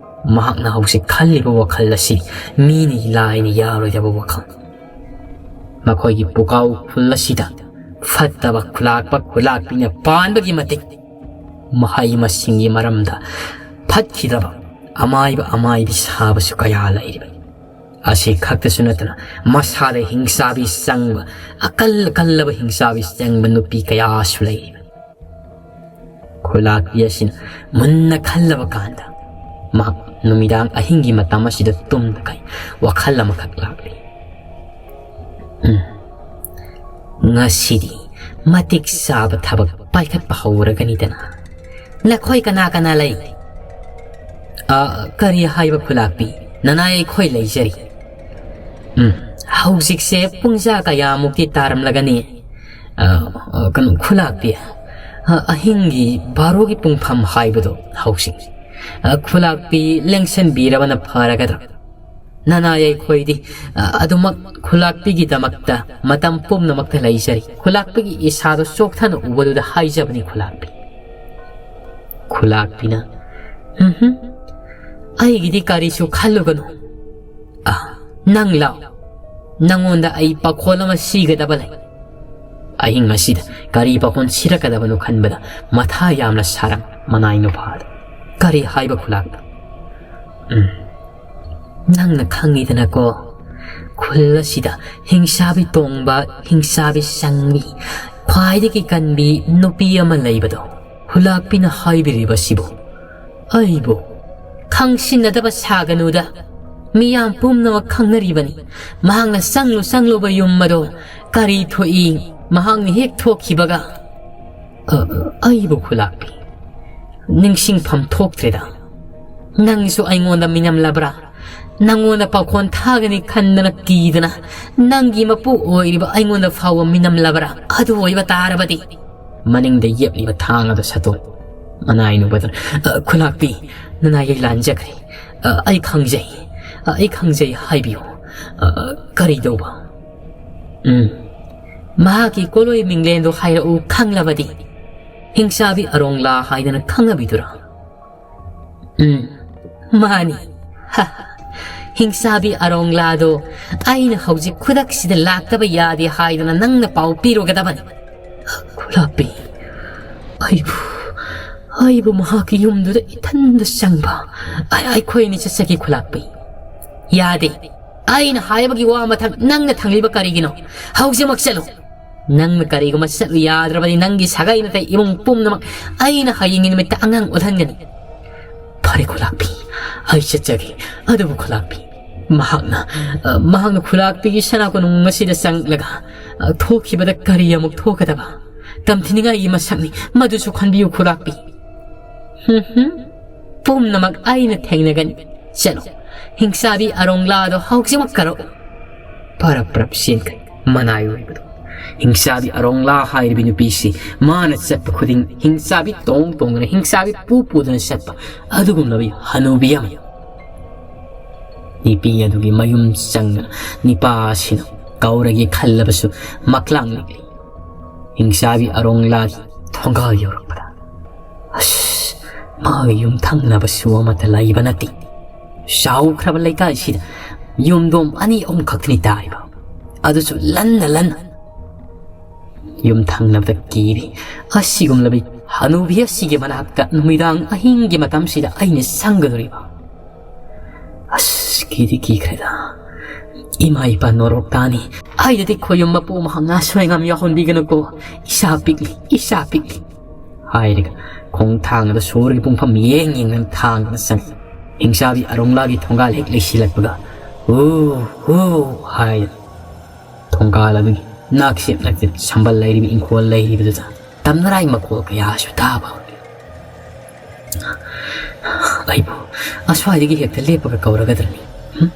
ꯃꯍꯥꯛꯅ ꯍꯧꯖꯤꯛ ꯈꯜꯂꯤꯕ ꯋꯥꯈꯜ ꯑꯁꯤ ꯃꯤꯅ ꯂꯥꯏꯅ ꯌꯥꯔꯣꯏꯗꯕ ꯋꯥꯈꯜ꯫ ꯃꯈꯣꯏꯒꯤ ꯄꯨꯀꯥꯎ ꯈꯨꯜ ꯑꯁꯤꯗ ꯐꯠꯇꯕ ꯈꯨꯂꯥꯛꯄ ꯈꯨꯂꯥꯛꯄꯤꯅ ꯄꯥꯟꯕꯒꯤ ꯃꯇꯤꯛ ꯃꯍꯩ ꯃꯁꯤꯡꯒꯤ ꯃꯔꯝꯗ ꯐꯠꯈꯤꯗ꯭ꯔꯕ ꯑꯃꯥꯏꯕ ꯑꯃꯥꯏꯕꯤ ꯁꯥꯕꯁꯨ ꯀꯌꯥ ꯂꯩꯔꯤꯕꯅꯤ꯫ ꯑꯁꯤ ꯈꯛꯇꯁꯨ ꯅꯠꯇꯅ ꯃꯁꯥꯗ ꯍꯤꯡꯁꯥꯕꯤ ꯆꯪꯕ, ꯑꯀꯜ ꯑꯀꯜꯂꯕ ꯍꯤꯡꯁꯥꯕꯤ ꯆꯪꯕ ꯅꯨꯄꯤ ꯀꯌꯥꯁꯨ ꯂꯩꯔꯤꯕꯅꯤ꯫ ꯈꯨꯂꯥꯛꯄꯤ ꯑꯁꯤꯅ ꯃꯨꯟꯅ ꯈꯜꯂꯕ ꯀꯥꯟꯗ ꯃꯍꯥꯛ ꯅꯨꯃꯤꯗꯥꯡ ꯑꯍꯤꯡꯒꯤ ꯃꯇꯝ ꯑꯁꯤꯗ ꯇꯨꯝꯗꯈꯩ ꯋꯥꯈꯜ ꯑꯃꯈꯛ ꯂꯥꯛꯂꯤ꯫ "ꯎꯝ, ꯉꯁꯤꯗꯤ ꯃꯇꯤꯛ ꯆꯥꯕ ꯊꯕꯛ ꯄꯥꯏꯈꯠꯄ ꯍꯧꯔꯒꯅꯤꯗꯅ꯫ ꯅꯈꯣꯏ ꯀꯅꯥ ꯀꯅꯥ ꯂꯩ?" "ꯑ, ꯀꯔꯤ ꯍꯥꯏꯕ ꯈꯨꯂꯥꯛꯄꯤ? ꯅꯅꯥꯏ ꯑꯩꯈꯣꯏ ꯂꯩꯖꯔꯤ꯫" "ꯎꯝ, ꯍꯧꯖꯤꯛꯁꯦ ꯄꯨꯡꯖꯥ ꯀꯌꯥꯃꯨꯛꯇꯤ ꯇꯥꯔꯝꯂꯒꯅꯤ?" "ꯑ, ꯑ, ꯀꯩꯅꯣ, ꯈꯨꯂꯥꯛꯄꯤ, ꯑ, ꯑꯍꯤꯡꯒꯤ ꯕꯥꯔꯣꯒꯤ ꯄꯨꯡꯐꯝ ꯍꯥꯏꯕꯗꯣ ꯍꯧꯖꯤꯛ꯫ ꯑ, ꯈꯨꯂꯥꯛꯄꯤ ꯂꯦꯡꯁꯟꯕꯤꯔꯕꯅ ꯐꯔꯒꯗ꯭ꯔꯥ? ꯅꯅꯥꯏ ꯑꯩꯈꯣꯏꯗꯤ, ꯑ, ꯑꯗꯨꯃꯛ ꯈꯨꯂꯥꯛꯄꯤꯒꯤꯗꯃꯛꯇ ꯃꯇꯝ ꯄꯨꯝꯅꯃꯛꯇ ꯂꯩꯖꯔꯤ꯫ ꯈꯨꯂꯥꯛꯄꯤꯒꯤ ꯏꯁꯥꯗꯣ ꯆꯣꯛꯊꯅ ꯎꯕꯗꯨꯗ ꯍꯥꯏꯖꯕꯅꯤ ꯈꯨꯂꯥꯛꯄꯤ꯫" ꯈꯨꯂꯥꯛꯄꯤꯅ, "ꯎꯝꯍꯨꯝ, ꯑꯩꯒꯤꯗꯤ ꯀꯔꯤꯁꯨ ꯈꯜꯂꯨꯒꯅꯨ꯫ ꯑ, ꯅꯪ ꯂꯥꯎ, ꯅꯪꯉꯣꯟꯗ ꯑꯩ ꯄꯥꯈꯣꯜ ꯑꯃ ꯁꯤꯒꯗꯕ ꯂꯩ꯫ ꯑꯍꯤꯡ ꯑꯁꯤꯗ ꯀꯔꯤ ꯄꯥꯈꯣꯜ ꯁꯤꯔꯛꯀꯗꯕꯅꯣ ꯈꯟꯕꯗ ꯃꯊꯥ ꯌꯥꯝꯅ ꯁꯥꯔꯝ ꯃꯅꯥꯏ ꯅꯨꯄꯥꯗ꯫ ꯀꯔꯤ ꯍꯥꯏꯕ ꯈꯨꯂꯥꯛꯄꯤ?" "ꯎꯝ, ꯅꯪꯅ ꯈꯪꯉꯤꯗꯅꯀꯣ, ꯈꯨꯜ ꯑꯁꯤꯗ ꯍꯤꯡꯁꯥꯕꯤ ꯇꯣꯡꯕ, ꯍꯤꯡꯁꯥꯕꯤ ꯁꯪꯕꯤ, ꯈ꯭ꯋꯥꯏꯗꯒꯤ ꯀꯟꯕꯤ ꯅꯨꯄꯤ ꯑꯃ ꯂꯩꯕꯗꯣ, ꯈꯨꯂꯥꯛꯄꯤꯅ ꯍꯥꯏꯕꯤꯔꯤꯕꯁꯤꯕꯨ ꯑꯩꯕꯨ ꯈꯪꯁꯤꯟꯅꯗꯕ ꯁꯥꯒꯅꯨꯗ꯫ ꯃꯤꯌꯥꯝ ꯄꯨꯝꯅꯃꯛ ꯈꯪꯅꯔꯤꯕꯅꯤ꯫ ꯃꯍꯥꯛꯅ ꯆꯪꯂꯨ ꯆꯪꯂꯨꯕ ꯌꯨꯝ ꯑꯗꯣ ꯀꯔꯤ ꯊꯣꯛꯏ, ꯃꯍꯥꯛꯅ ꯍꯦꯛ ꯊꯣꯛꯈꯤꯕꯒ꯫" "ꯑ, ꯑꯩꯕꯨ ꯈꯨꯂꯥꯛꯄꯤ, ꯅꯤꯡꯁꯤꯡꯐꯝ ꯊꯣꯛꯇ꯭ꯔꯦꯗ꯫ ꯅꯪꯁꯨ ꯑꯩꯉꯣꯟꯗ ꯃꯤꯅꯝꯂꯕ꯭ꯔꯥ? ꯅꯪꯉꯣꯟꯗ ꯄꯥꯈꯣꯟ ꯊꯥꯒꯅꯤ ꯈꯟꯗꯅ ꯀꯤꯗꯅ ꯅꯪꯒꯤ ꯃꯄꯨ ꯑꯣꯏꯔꯤꯕ ꯑꯩꯉꯣꯟꯗ ꯐꯥꯎꯕ ꯃꯤꯅꯝꯂꯕ꯭ꯔꯥ? ꯑꯗꯨ ꯑꯣꯏꯕ ꯇꯥꯔꯕꯗꯤ꯫" ꯃꯅꯤꯡꯗ ꯌꯦꯞꯂꯤꯕ ꯊꯥꯡ ꯑꯗꯨ ꯁꯠꯇꯣꯛ ꯃꯅꯥꯏ ꯅꯨꯄꯥꯗꯨꯅ, "ꯑ, ꯈꯨꯂꯥꯛꯄꯤ, "ꯅꯅꯥꯏ, ꯑꯩ ꯂꯥꯟꯖꯈ꯭ꯔꯦ꯫ ꯑ, ꯑꯩ ꯈꯪꯖꯩ꯫ ꯑ, ꯑꯩ ꯈꯪꯖꯩ, ꯍꯥꯏꯕꯤꯌꯨ꯫ ꯑ, ꯀꯔꯤ ꯇꯧꯕ?" "ꯎꯝ, ꯃꯍꯥꯛꯀꯤ ꯀꯣꯂꯣꯏ ꯃꯤꯡꯂꯦꯟꯗꯣ ꯍꯥꯏꯔꯛꯎ, ꯈꯪꯂꯕꯗꯤ꯫ ꯍꯤꯡꯆꯥꯕꯤ ꯑꯔꯣꯡꯂꯥ ꯍꯥꯏꯗꯅ ꯈꯪꯅꯕꯤꯗꯨꯔꯥ?" "ꯎꯝ, ꯃꯥꯅꯤ꯫ ꯍꯤꯡꯆꯥꯕꯤ ꯑꯔꯣꯡꯂꯥꯗꯣ ꯑꯩꯅ ꯍꯧꯖꯤꯛ ꯈꯨꯗꯛꯁꯤꯗ ꯂꯥꯛꯇꯕ ꯌꯥꯗꯦ ꯍꯥꯏꯗꯨꯅ ꯅꯪꯅ ꯄꯥꯎ ꯄꯤꯔꯨꯒꯗꯕꯅꯤ꯫" "ꯈꯨꯂꯥꯛꯄꯤ, ꯑꯩꯕꯨ, ꯑꯩꯕꯨ ꯃꯍꯥꯛꯀꯤ ꯌꯨꯝꯗꯨꯗ ꯏꯊꯟꯗ ꯆꯪꯕ ꯑꯩ, ꯑꯩꯈꯣꯏ ꯑꯅꯤ ꯆꯠꯆꯒꯦ, ꯈꯨꯂꯥꯛꯄꯤ꯫" "ꯌꯥꯗꯦ꯫ ꯑꯩꯅ ꯍꯥꯏꯕꯒꯤ ꯋꯥ ꯃꯊꯪ ꯅꯪꯅ ꯊꯪꯂꯤꯕ ꯀꯔꯤꯒꯤꯅꯣ? ꯍꯧꯖꯤꯛꯃꯛ ꯆꯠꯂꯨ꯫ ꯅꯪꯅ ꯀꯔꯤꯒꯨꯝꯕ ꯆꯠꯂꯨ ꯌꯥꯗ꯭ꯔꯕꯗꯤ ꯅꯪꯒꯤ ꯁꯥꯒꯩ ꯅꯥꯇꯩ ꯏꯃꯨꯡ ꯄꯨꯝꯅꯃꯛ ꯑꯩꯅ ꯍꯌꯦꯡꯒꯤ ꯅꯨꯃꯤꯠꯇ ꯑꯉꯥꯡ ꯑꯣꯜꯍꯟꯒꯅꯤ꯫" "ꯐꯔꯦ ꯈꯨꯂꯥꯛꯄꯤ, ꯑꯩ ꯆꯠꯆꯒꯦ꯫ ꯑꯗꯨꯕꯨ ꯈꯨꯂꯥꯛꯄꯤ, ꯃꯍꯥꯛꯅ, ꯑ, ꯃꯍꯥꯛꯅ ꯈꯨꯂꯥꯛꯄꯤꯒꯤ ꯁꯅꯥ ꯀꯣꯅꯨꯡ ꯑꯁꯤꯗ ꯆꯪꯂꯒ, ꯑ, ꯊꯣꯛꯈꯤꯕꯗ ꯀꯔꯤ ꯑꯃꯨꯛ ꯊꯣꯛꯀꯗꯕ? ꯇꯝꯊꯤꯅꯤꯡꯉꯥꯏꯒꯤ ꯃꯁꯛꯅꯤ, ꯃꯗꯨꯁꯨ ꯈꯟꯕꯤꯌꯨ ꯈꯨꯂꯥꯛꯄꯤ꯫" "ꯍꯨꯝ ꯍꯨꯝ, ꯄꯨꯝꯅꯃꯛ ꯑꯩꯅ ꯊꯦꯡꯅꯒꯅꯤ꯫ ꯆꯠꯂꯣ, ꯍꯤꯡꯆꯥꯕꯤ ꯑꯔꯣꯡꯂꯥꯗꯣ ꯍꯧꯖꯤꯛꯃꯛ ꯀꯧꯔꯛꯎ꯫" ꯄꯔꯞ ꯄꯔꯞ ꯆꯦꯟꯈ꯭ꯔꯦ ꯃꯅꯥꯏ ꯑꯣꯏꯕꯗꯣ꯫ ꯍꯤꯡꯆꯥꯕꯤ ꯑꯔꯣꯡꯂꯥ ꯍꯥꯏꯔꯤꯕꯤ ꯅꯨꯄꯤꯁꯤ ꯃꯥꯅ ꯆꯠꯄ ꯈꯨꯗꯤꯡ ꯍꯤꯡꯆꯥꯕꯤ ꯇꯣꯡ ꯇꯣꯡꯗꯅ, ꯍꯤꯡꯆꯥꯕꯤ ꯄꯨ ꯄꯨꯗꯨꯅ ꯆꯠꯄ ꯑꯗꯨꯒꯨꯝꯂꯕꯤ ꯍꯅꯨꯕꯤ ꯑꯃꯅꯤ꯫ ꯅꯨꯄꯤ ꯑꯗꯨꯒꯤ ꯃꯌꯨꯝ ꯆꯪꯗꯅ ꯅꯤꯄꯥꯁꯤꯅ ꯀꯧꯔꯒꯦ ꯈꯜꯂꯕꯁꯨ ꯃꯛꯂꯥꯡ ꯂꯩ꯫ ꯍꯤꯡꯆꯥꯕꯤ ꯑꯔꯣꯡꯂꯥꯒꯤ ꯊꯣꯡꯒꯥꯜ ꯌꯧꯔꯛꯄꯗ, ꯑꯁ, ꯃꯥꯒꯤ ꯌꯨꯝ ꯊꯪꯅꯕꯁꯨ ꯑꯃꯠꯇ ꯂꯩꯕ ꯅꯠꯇꯦ꯫ ꯆꯥꯎꯈ꯭ꯔꯕ ꯂꯩꯀꯥꯏꯁꯤꯗ ꯌꯨꯝꯗꯣꯡ ꯑꯅꯤ ꯑꯍꯨꯝ ꯈꯛꯇꯅꯤ ꯇꯥꯔꯤꯕ, ꯑꯗꯨꯁꯨ ꯂꯟꯅ ꯂꯟꯅ꯫ ꯌꯨꯝ ꯊꯪꯅꯕꯗ ꯀꯤꯔꯤ ꯑꯁꯤꯒꯨꯝꯂꯕ ꯍꯅꯨꯕꯤ ꯑꯁꯤꯒꯤ ꯃꯅꯥꯛꯇ ꯅꯨꯃꯤꯗꯥꯡ ꯑꯍꯤꯡꯒꯤ ꯃꯇꯝꯁꯤꯗ ꯑꯩꯅ ꯆꯪꯒꯗꯧꯔꯤꯕ? ꯑꯁ, ꯀꯤꯗꯤ ꯀꯤꯈ꯭ꯔꯦꯗ꯫ ꯏꯃꯥ ꯏꯄꯥ ꯅꯣꯔꯣꯛ ꯇꯥꯅꯤ꯫ ꯑꯩꯗꯗꯤ ꯈꯣꯌꯨꯝ ꯃꯄꯨ ꯃꯍꯥꯛꯅ ꯑꯁꯣꯏ ꯑꯉꯥꯝ ꯌꯥꯎꯍꯟꯕꯤꯒꯅꯨꯀꯣ꯫ ꯏꯆꯥ ꯄꯤꯛꯂꯤ, ꯏꯆꯥ ꯄꯤꯛꯂꯤ꯫ ꯍꯥꯏꯔꯒ ꯈꯣꯡ ꯊꯥꯡꯒꯗ ꯁꯣꯔꯒꯤ ꯄꯨꯡꯐꯝ ꯌꯦꯡ ꯌꯦꯡꯗꯅ ꯊꯥꯡꯒꯗ ꯆꯪꯉꯤ꯫ ꯍꯤꯡꯆꯥꯕꯤ ꯑꯔꯣꯡꯂꯥꯒꯤ ꯊꯣꯡꯒꯥꯜ ꯍꯦꯛ ꯂꯩꯁꯤꯜꯂꯛꯄꯒ, "ꯍꯨ, ꯍꯨ" ꯍꯥꯏ꯫ ꯊꯣꯡꯒꯥꯜ ꯑꯗꯨꯒꯤ ꯅꯥꯛꯆꯦꯞ ꯅꯥꯛꯆꯦꯞ ꯁꯝꯕꯜ ꯂꯩꯔꯤꯕ ꯏꯪꯈꯣꯜ ꯂꯩꯔꯤꯕꯗꯨꯗ ꯇꯝꯅꯔꯥꯏ ꯃꯈꯣꯜ ꯀꯌꯥꯁꯨ ꯇꯥꯕ ꯍꯧꯔꯛꯏ꯫ ꯑꯩꯕꯨ ꯑꯁ꯭ꯋꯥꯏꯗꯒꯤ ꯍꯦꯛꯇ ꯂꯦꯞꯄꯒ ꯀꯧꯔꯒꯗ꯭ꯔꯅꯤ? ꯍꯨꯝ?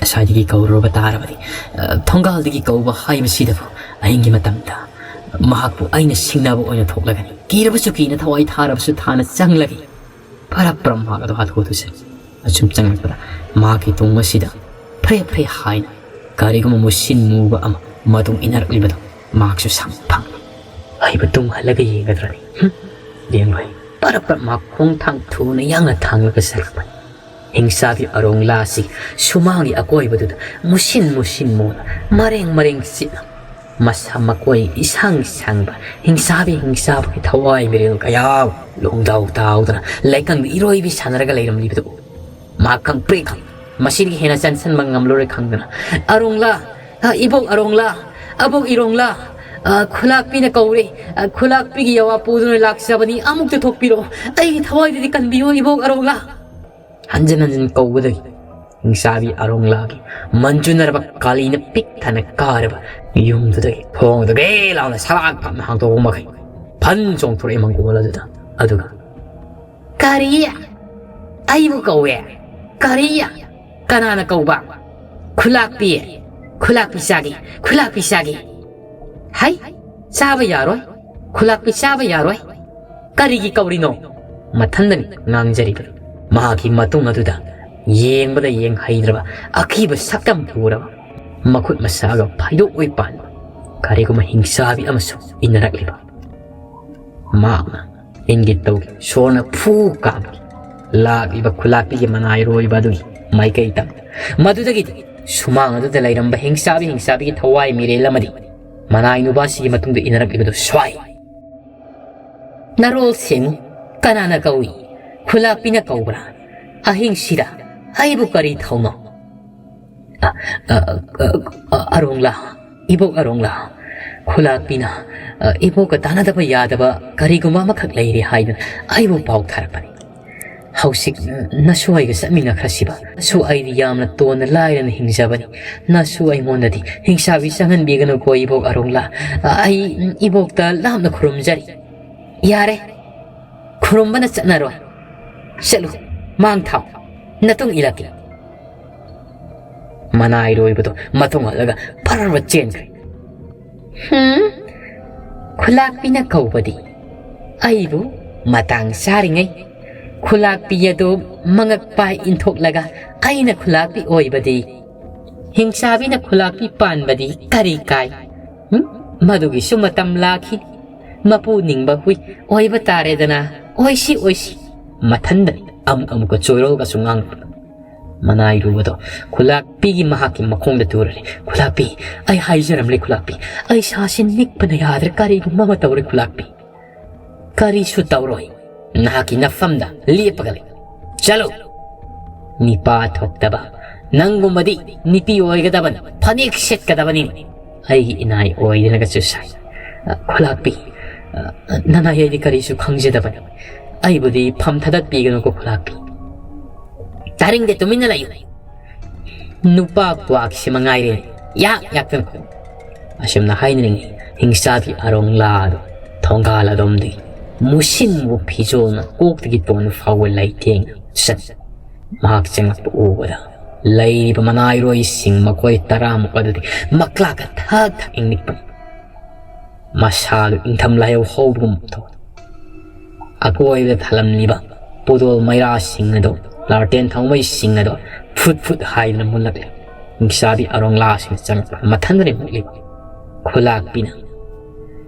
ꯑꯁ꯭ꯋꯥꯏꯗꯒꯤ ꯀꯧꯔꯨꯔꯕ ꯇꯥꯔꯕꯗꯤ, ꯑ, ꯊꯣꯡꯒꯥꯜꯗꯒꯤ ꯀꯧꯕ ꯍꯥꯏꯕꯁꯤꯗꯕꯨ ꯑꯍꯤꯡꯒꯤ ꯃꯇꯝꯗ ꯃꯍꯥꯛꯄꯨ ꯑꯩꯅ ꯁꯤꯡꯅꯕ ꯑꯣꯏꯅ ꯊꯣꯛꯂꯒꯅꯤ꯫ ꯀꯤꯔꯕꯁꯨ ꯀꯤꯅ, ꯊꯋꯥꯏ ꯊꯥꯔꯕꯁꯨ ꯊꯥꯅ ꯆꯪꯂꯒꯦ꯫ ꯄꯔꯞ ꯄꯔꯞ ꯃꯍꯥꯛ ꯑꯗꯨ ꯍꯥꯊꯨ ꯍꯥꯊꯨ ꯆꯠꯂꯤ꯫ ꯑꯁꯨꯝ ꯆꯪꯂꯛꯄꯗ ꯃꯍꯥꯛꯀꯤ ꯇꯨꯡ ꯑꯁꯤꯗ ꯐ꯭ꯔꯦ ꯐ꯭ꯔꯦ ꯍꯥꯏꯅ ꯀꯔꯤꯒꯨꯝꯕ ꯃꯨꯁꯤꯟ ꯃꯨꯕ ꯑꯃ ꯃꯇꯨꯡ ꯏꯟꯅꯔꯛꯂꯤꯕꯗꯨ ꯃꯍꯥꯛꯁꯨ ꯁꯪ ꯐꯪꯏ꯫ ꯑꯩꯕꯨ ꯇꯨꯡ ꯍꯜꯂꯒ ꯌꯦꯡꯒꯗ꯭ꯔꯅꯤ? ꯍꯨꯝ? ꯌꯦꯡꯂꯣꯏ꯫ ꯄꯔꯞ ꯄꯔꯞ ꯃꯍꯥꯛ ꯈꯣꯡꯊꯥꯡ ꯊꯨꯅ ꯌꯥꯡꯅ ꯊꯥꯡꯂꯒ ꯆꯠꯂꯛꯄꯅꯤ꯫ ꯍꯤꯡꯆꯥꯕꯤ ꯑꯔꯣꯡꯂꯥ ꯑꯁꯤ ꯁꯨꯃꯥꯡꯒꯤ ꯑꯀꯣꯏꯕꯗꯨꯗ ꯃꯨꯁꯤꯟ ꯃꯨꯁꯤꯟ ꯃꯨꯅ ꯃꯔꯦꯡ ꯃꯔꯦꯡ ꯆꯤꯠꯅ ꯃꯁꯝ ꯃꯀꯣꯏ ꯏꯁꯥꯡ ꯁꯥꯡꯕ ꯍꯤꯡꯆꯥꯕꯤ ꯍꯤꯡꯆꯥꯕꯒꯤ ꯊꯋꯥꯏ ꯃꯤꯔꯦꯜ ꯀꯌꯥ ꯂꯣꯡꯗꯥꯎ ꯇꯥꯎꯗꯅ ꯂꯩꯀꯪꯗ ꯏꯔꯣꯏꯕꯤ ꯁꯥꯟꯅꯔꯒ ꯂꯩꯔꯝꯂꯤꯕꯗꯨ ꯎ꯫ ꯃꯍꯥꯛ ꯈꯪꯄ꯭ꯔꯦꯛ ꯈꯪꯏ꯫ ꯃꯁꯤꯗꯒꯤ ꯍꯦꯟꯅ ꯆꯪꯁꯟꯕ ꯉꯝꯂꯔꯣꯏ ꯈꯪꯗꯅ, "ꯑꯔꯣꯡꯂꯥ, ꯑ, ꯏꯕꯣꯛ ꯑꯔꯣꯡꯂꯥ, ꯑꯕꯣꯛ ꯏꯔꯣꯡꯂꯥ, ꯑ, ꯈꯨꯂꯥꯛꯄꯤꯅ ꯀꯧꯔꯦ, ꯑ, ꯈꯨꯂꯥꯛꯄꯤꯒꯤ ꯌꯥꯋꯥ ꯄꯨꯗꯨꯅ ꯂꯥꯛꯆꯕꯅꯤ, ꯑꯃꯨꯛꯇ ꯊꯣꯛꯄꯤꯔꯛꯑꯣ, ꯑꯩꯒꯤ ꯊꯋꯥꯏꯗꯨꯗꯤ ꯀꯟꯕꯤꯌꯨ ꯏꯕꯣꯛ ꯑꯔꯣꯡꯂꯥ"꯫ ꯍꯟꯖꯤꯟ ꯍꯟꯖꯤꯟ ꯀꯧꯕꯗꯒꯤ ꯍꯤꯡꯆꯥꯕꯤ ꯑꯔꯣꯡꯂꯥꯒꯤ ꯃꯟꯖꯨꯅꯔꯕ ꯀꯥꯂꯤꯅ ꯄꯤꯛ ꯊꯟꯅ ꯀꯥꯔꯕ ꯌꯨꯝꯗꯨꯗꯒꯤ ꯊꯣꯡꯗꯨ ꯒꯦ ꯂꯥꯎꯅ ꯁꯂꯥꯛ ꯐꯝꯅ ꯍꯥꯡꯗꯣꯛꯄ ꯃꯈꯩ ꯐꯟ ꯆꯣꯡꯊꯣꯔꯛꯏ ꯃꯪꯒꯣꯜ ꯑꯗꯨꯗ꯫ ꯑꯗꯨꯒ, "ꯀꯔꯤ? ꯑꯩꯕꯨ ꯀꯧꯋꯦ? ꯀꯔꯤ? ꯀꯅꯥꯅ ꯀꯧꯕ? ꯈꯨꯂꯥꯛꯄꯤ, ꯈꯨꯂꯥꯛꯄꯤ ꯆꯥꯒꯦ, ꯈꯨꯂꯥꯛꯄꯤ ꯆꯥꯒꯦ"꯫ "ꯍꯩ, ꯆꯥꯕ ꯌꯥꯔꯣꯏ, ꯈꯨꯂꯥꯛꯄꯤ ꯆꯥꯕ ꯌꯥꯔꯣꯏ"꯫ "ꯀꯔꯤꯒꯤ ꯀꯧꯔꯤꯅꯣ?" ꯃꯊꯟꯗꯅꯤ ꯉꯥꯡꯖꯔꯤꯕ꯫ ꯃꯍꯥꯛꯀꯤ ꯃꯇꯨꯡ ꯑꯗꯨꯗ ꯌꯦꯡꯕꯗ ꯌꯦꯡꯍꯩꯗ꯭ꯔꯕ ꯑꯀꯤꯕ ꯁꯛꯇꯝ ꯄꯨꯔꯕ, ꯃꯈꯨꯠ ꯃꯁꯥꯒ ꯐꯩꯗꯣꯛ ꯑꯣꯏ ꯄꯥꯟꯕ ꯀꯔꯤꯒꯨꯝꯕ ꯍꯤꯡꯆꯥꯕꯤ ꯑꯃꯁꯨ ꯏꯟꯅꯔꯛꯂꯤꯕ꯫ ꯃꯍꯥꯛꯅ ꯏꯪꯒꯤꯠ ꯇꯧꯈꯤ꯫ ꯁꯣꯔꯅ ꯐꯨ ꯀꯥꯝꯈꯤ꯫ ꯂꯥꯛꯂꯤꯕ ꯈꯨꯂꯥꯛꯄꯤꯒꯤ ꯃꯅꯥꯏꯔꯣꯏꯕ ꯑꯗꯨꯒꯤ ꯃꯥꯏꯀꯩ ꯇꯝ꯫ ꯃꯗꯨꯗꯒꯤꯗꯤ ꯁꯨꯃꯥꯡ ꯑꯗꯨꯗ ꯂꯩꯔꯝꯕ ꯍꯤꯡꯆꯥꯕꯤ ꯍꯤꯡꯆꯥꯕꯤꯒꯤ ꯊꯋꯥꯏ ꯃꯤꯔꯦꯜ ꯑꯃꯗꯤ ꯃꯅꯥꯏ ꯅꯨꯄꯥꯁꯤꯒꯤ ꯃꯇꯨꯡꯗ ꯏꯟꯅꯔꯛꯂꯤꯕꯗꯨ ꯁ꯭ꯋꯥꯏ꯫ "ꯅꯔꯣꯜ ꯁꯦꯡꯉꯨ꯫ ꯀꯅꯥꯅ ꯀꯧꯏ? ꯈꯨꯂꯥꯛꯄꯤꯅ ꯀꯧꯕ꯭ꯔꯥ? ꯑꯍꯤꯡꯁꯤꯗ ꯑꯩꯕꯨ ꯀꯔꯤ ꯊꯧꯅꯣ?" "ꯑ, ꯑ, ꯑ, ꯑ, ꯑꯔꯣꯡꯂꯥ, ꯏꯕꯣꯛ ꯑꯔꯣꯡꯂꯥ, ꯈꯨꯂꯥꯛꯄꯤꯅ, ꯑ, ꯏꯕꯣꯛꯀ ꯇꯥꯟꯅꯗꯕ ꯌꯥꯗꯕ ꯀꯔꯤꯒꯨꯝꯕ ꯑꯃꯈꯛ ꯂꯩꯔꯦ ꯍꯥꯏꯗꯨꯅ ꯑꯩꯕꯨ ꯄꯥꯎ ꯊꯥꯔꯛꯄꯅꯤ꯫ ꯍꯧꯖꯤꯛ, ꯑ, ꯅꯁꯨ ꯑꯩꯒ ꯆꯠꯃꯤꯟꯅꯈ꯭ꯔꯁꯤꯕ꯫ ꯅꯁꯨ ꯑꯩꯗꯤ ꯌꯥꯝꯅ ꯇꯣꯟꯅ ꯂꯥꯏꯔꯅ ꯍꯤꯡꯖꯕꯅꯤ꯫ ꯅꯁꯨ ꯑꯩꯉꯣꯟꯗꯗꯤ ꯍꯤꯡꯁꯥꯕꯤ ꯆꯪꯍꯟꯕꯤꯒꯅꯨꯀꯣ ꯏꯕꯣꯛ ꯑꯔꯣꯡꯂꯥ꯫ ꯑ, ꯑꯩ, ꯎꯝ, ꯏꯕꯣꯛꯇ ꯂꯥꯞꯅ ꯈꯨꯔꯨꯝꯖꯔꯤ"꯫ "ꯌꯥꯔꯦ, ꯈꯨꯔꯨꯝꯕꯅ ꯆꯠꯅꯔꯣꯏ꯫ ꯆꯠꯂꯨ, ꯃꯥꯡ ꯊꯥꯎ꯫ ꯅꯇꯨꯡ ꯏꯜꯂꯛꯀꯦ"꯫ ꯃꯅꯥꯏꯔꯣꯏꯕꯗꯣ ꯃꯇꯨꯡ ꯍꯜꯂꯒ ꯐꯔꯕ ꯆꯦꯟꯈ꯭ꯔꯦ꯫ "ꯍꯨꯝ? ꯈꯨꯂꯥꯛꯄꯤꯅ ꯀꯧꯕꯗꯤ ꯑꯩꯕꯨ ꯃꯇꯥꯡ ꯆꯥꯔꯤꯉꯩ ꯈꯨꯂꯥꯛꯄꯤ ꯑꯗꯨ ꯃꯉꯛ ꯄꯥꯏ ꯏꯟꯊꯣꯛꯂꯒ, "ꯑꯩꯅ ꯈꯨꯂꯥꯛꯄꯤ ꯑꯣꯏꯕꯗꯤ, ꯍꯤꯡꯆꯥꯕꯤꯅ ꯈꯨꯂꯥꯛꯄꯤ ꯄꯥꯟꯕꯗꯤ ꯀꯔꯤ ꯀꯥꯏ? ꯎꯝ? ꯃꯗꯨꯒꯤꯁꯨ ꯃꯇꯝ ꯂꯥꯛꯈꯤꯅꯤ꯫ ꯃꯄꯨ ꯅꯤꯡꯕ ꯍꯨꯏ ꯑꯣꯏꯕ ꯇꯥꯔꯦꯗꯅ꯫ ꯑꯣꯏꯁꯤ, ꯑꯣꯏꯁꯤ꯫" ꯃꯊꯟꯗꯅꯤ ꯑꯃꯨꯛ ꯑꯃꯨꯛꯀ ꯆꯣꯏꯔꯣꯜꯒꯁꯨ ꯉꯥꯡꯂꯛꯄ꯫ ꯃꯅꯥꯏꯔꯨꯕꯗꯣ ꯈꯨꯂꯥꯛꯄꯤꯒꯤ ꯃꯍꯥꯛꯀꯤ ꯃꯈꯣꯡꯗ ꯇꯨꯔꯔꯦ꯫ "ꯈꯨꯂꯥꯛꯄꯤ, ꯑꯩ ꯍꯥꯏꯖꯔꯝꯂꯦ ꯈꯨꯂꯥꯛꯄꯤ, ꯑꯩ ꯏꯁꯥꯁꯤ ꯅꯤꯛꯄꯅ ꯌꯥꯗ꯭ꯔꯦ, ꯀꯔꯤꯒꯨꯝꯕ ꯑꯃ ꯇꯧꯔꯦ ꯈꯨꯂꯥꯛꯄꯤ꯫" "ꯀꯔꯤꯁꯨ ꯇꯧꯔꯣꯏ, ꯅꯍꯥꯛꯀꯤ ꯅꯐꯝꯗ ꯂꯦꯞꯄꯒ ꯂꯩ꯫ ꯆꯠꯂꯨ!" ꯅꯤꯄꯥ ꯊꯣꯛꯇꯕ ꯅꯪꯒꯨꯝꯕꯗꯤ ꯅꯨꯄꯤ ꯑꯣꯏꯒꯗꯕꯅꯤ, ꯐꯅꯦꯛ ꯁꯦꯠꯀꯗꯕꯅꯤ꯫ ꯑꯩꯒꯤ ꯏꯅꯥꯏ ꯑꯣꯏꯗꯅꯒꯁꯨ ꯁꯥꯏ꯫ "ꯑ, ꯈꯨꯂꯥꯛꯄꯤ, ꯑ, ꯅꯅꯥꯏ ꯑꯩꯗꯤ ꯀꯔꯤꯁꯨ ꯈꯪꯖꯗꯕꯅꯤ꯫ ꯑꯩꯕꯨꯗꯤ ꯐꯝ ꯊꯥꯗꯠꯄꯤꯒꯅꯨꯀꯣ ꯈꯨꯂꯥꯛꯄꯤ꯫" "ꯇꯥꯅꯤꯡꯗꯦ, ꯇꯨꯃꯤꯟꯅ ꯂꯩꯌꯨ꯫ ꯅꯨꯄꯥ ꯀ꯭ꯋꯥꯛꯁꯤ ꯃꯉꯥꯏꯔꯦ, ꯌꯥꯛ ꯌꯥꯛꯇꯅ ꯈꯣꯡ꯫" ꯑꯁꯨꯝꯅ ꯍꯥꯏꯅꯔꯤꯉꯩ ꯍꯤꯡꯆꯥꯕꯤ ꯑꯔꯣꯡꯂꯥꯗꯨ ꯊꯣꯡꯒꯥꯜ ꯑꯗꯣꯝꯗꯒꯤ ꯃꯨꯁꯤꯟꯕ ꯐꯤꯖꯣꯜꯅ ꯀꯣꯛꯇꯒꯤ ꯇꯣꯟ ꯐꯥꯎꯕ ꯂꯩꯇꯦꯡꯅ ꯆꯠ꯫ ꯃꯍꯥꯛ ꯆꯪꯂꯛꯄ ꯎꯕꯗ ꯂꯩꯔꯤꯕ ꯃꯅꯥꯏꯔꯣꯏꯁꯤꯡ ꯃꯈꯣꯏ ꯇꯔꯥꯃꯨꯛ ꯑꯗꯨꯗꯤ ꯃꯀ꯭ꯂꯥꯛꯀ ꯊꯛ ꯊꯛ ꯏꯪꯅꯤꯛꯄꯅꯤ꯫ ꯃꯁꯥꯗꯨ ꯏꯪꯊꯝ ꯂꯥꯏꯍꯧ ꯍꯧꯕꯒꯨꯝ ꯇꯧꯏ꯫ ꯑꯀꯣꯏꯕꯗ ꯊꯥꯜꯂꯝꯂꯤꯕ ꯄꯣꯗꯣꯜ ꯃꯩꯔꯥꯁꯤꯡ ꯑꯗꯨ, ꯂꯥꯔꯇꯦꯟ ꯊꯥꯎꯃꯩꯁꯤꯡ ꯑꯗꯨ ꯐꯨꯠ ꯐꯨꯠ ꯍꯥꯏꯗꯨꯅ ꯃꯨꯜꯂꯛꯂꯦ꯫ ꯍꯤꯡꯆꯥꯕꯤ ꯑꯔꯣꯡꯂꯥꯁꯤꯡ ꯆꯪꯂꯛꯄ ꯃꯊꯟꯗꯅ ꯃꯨꯠꯂꯤꯕ꯫ ꯈꯨꯂꯥꯛꯄꯤꯅ,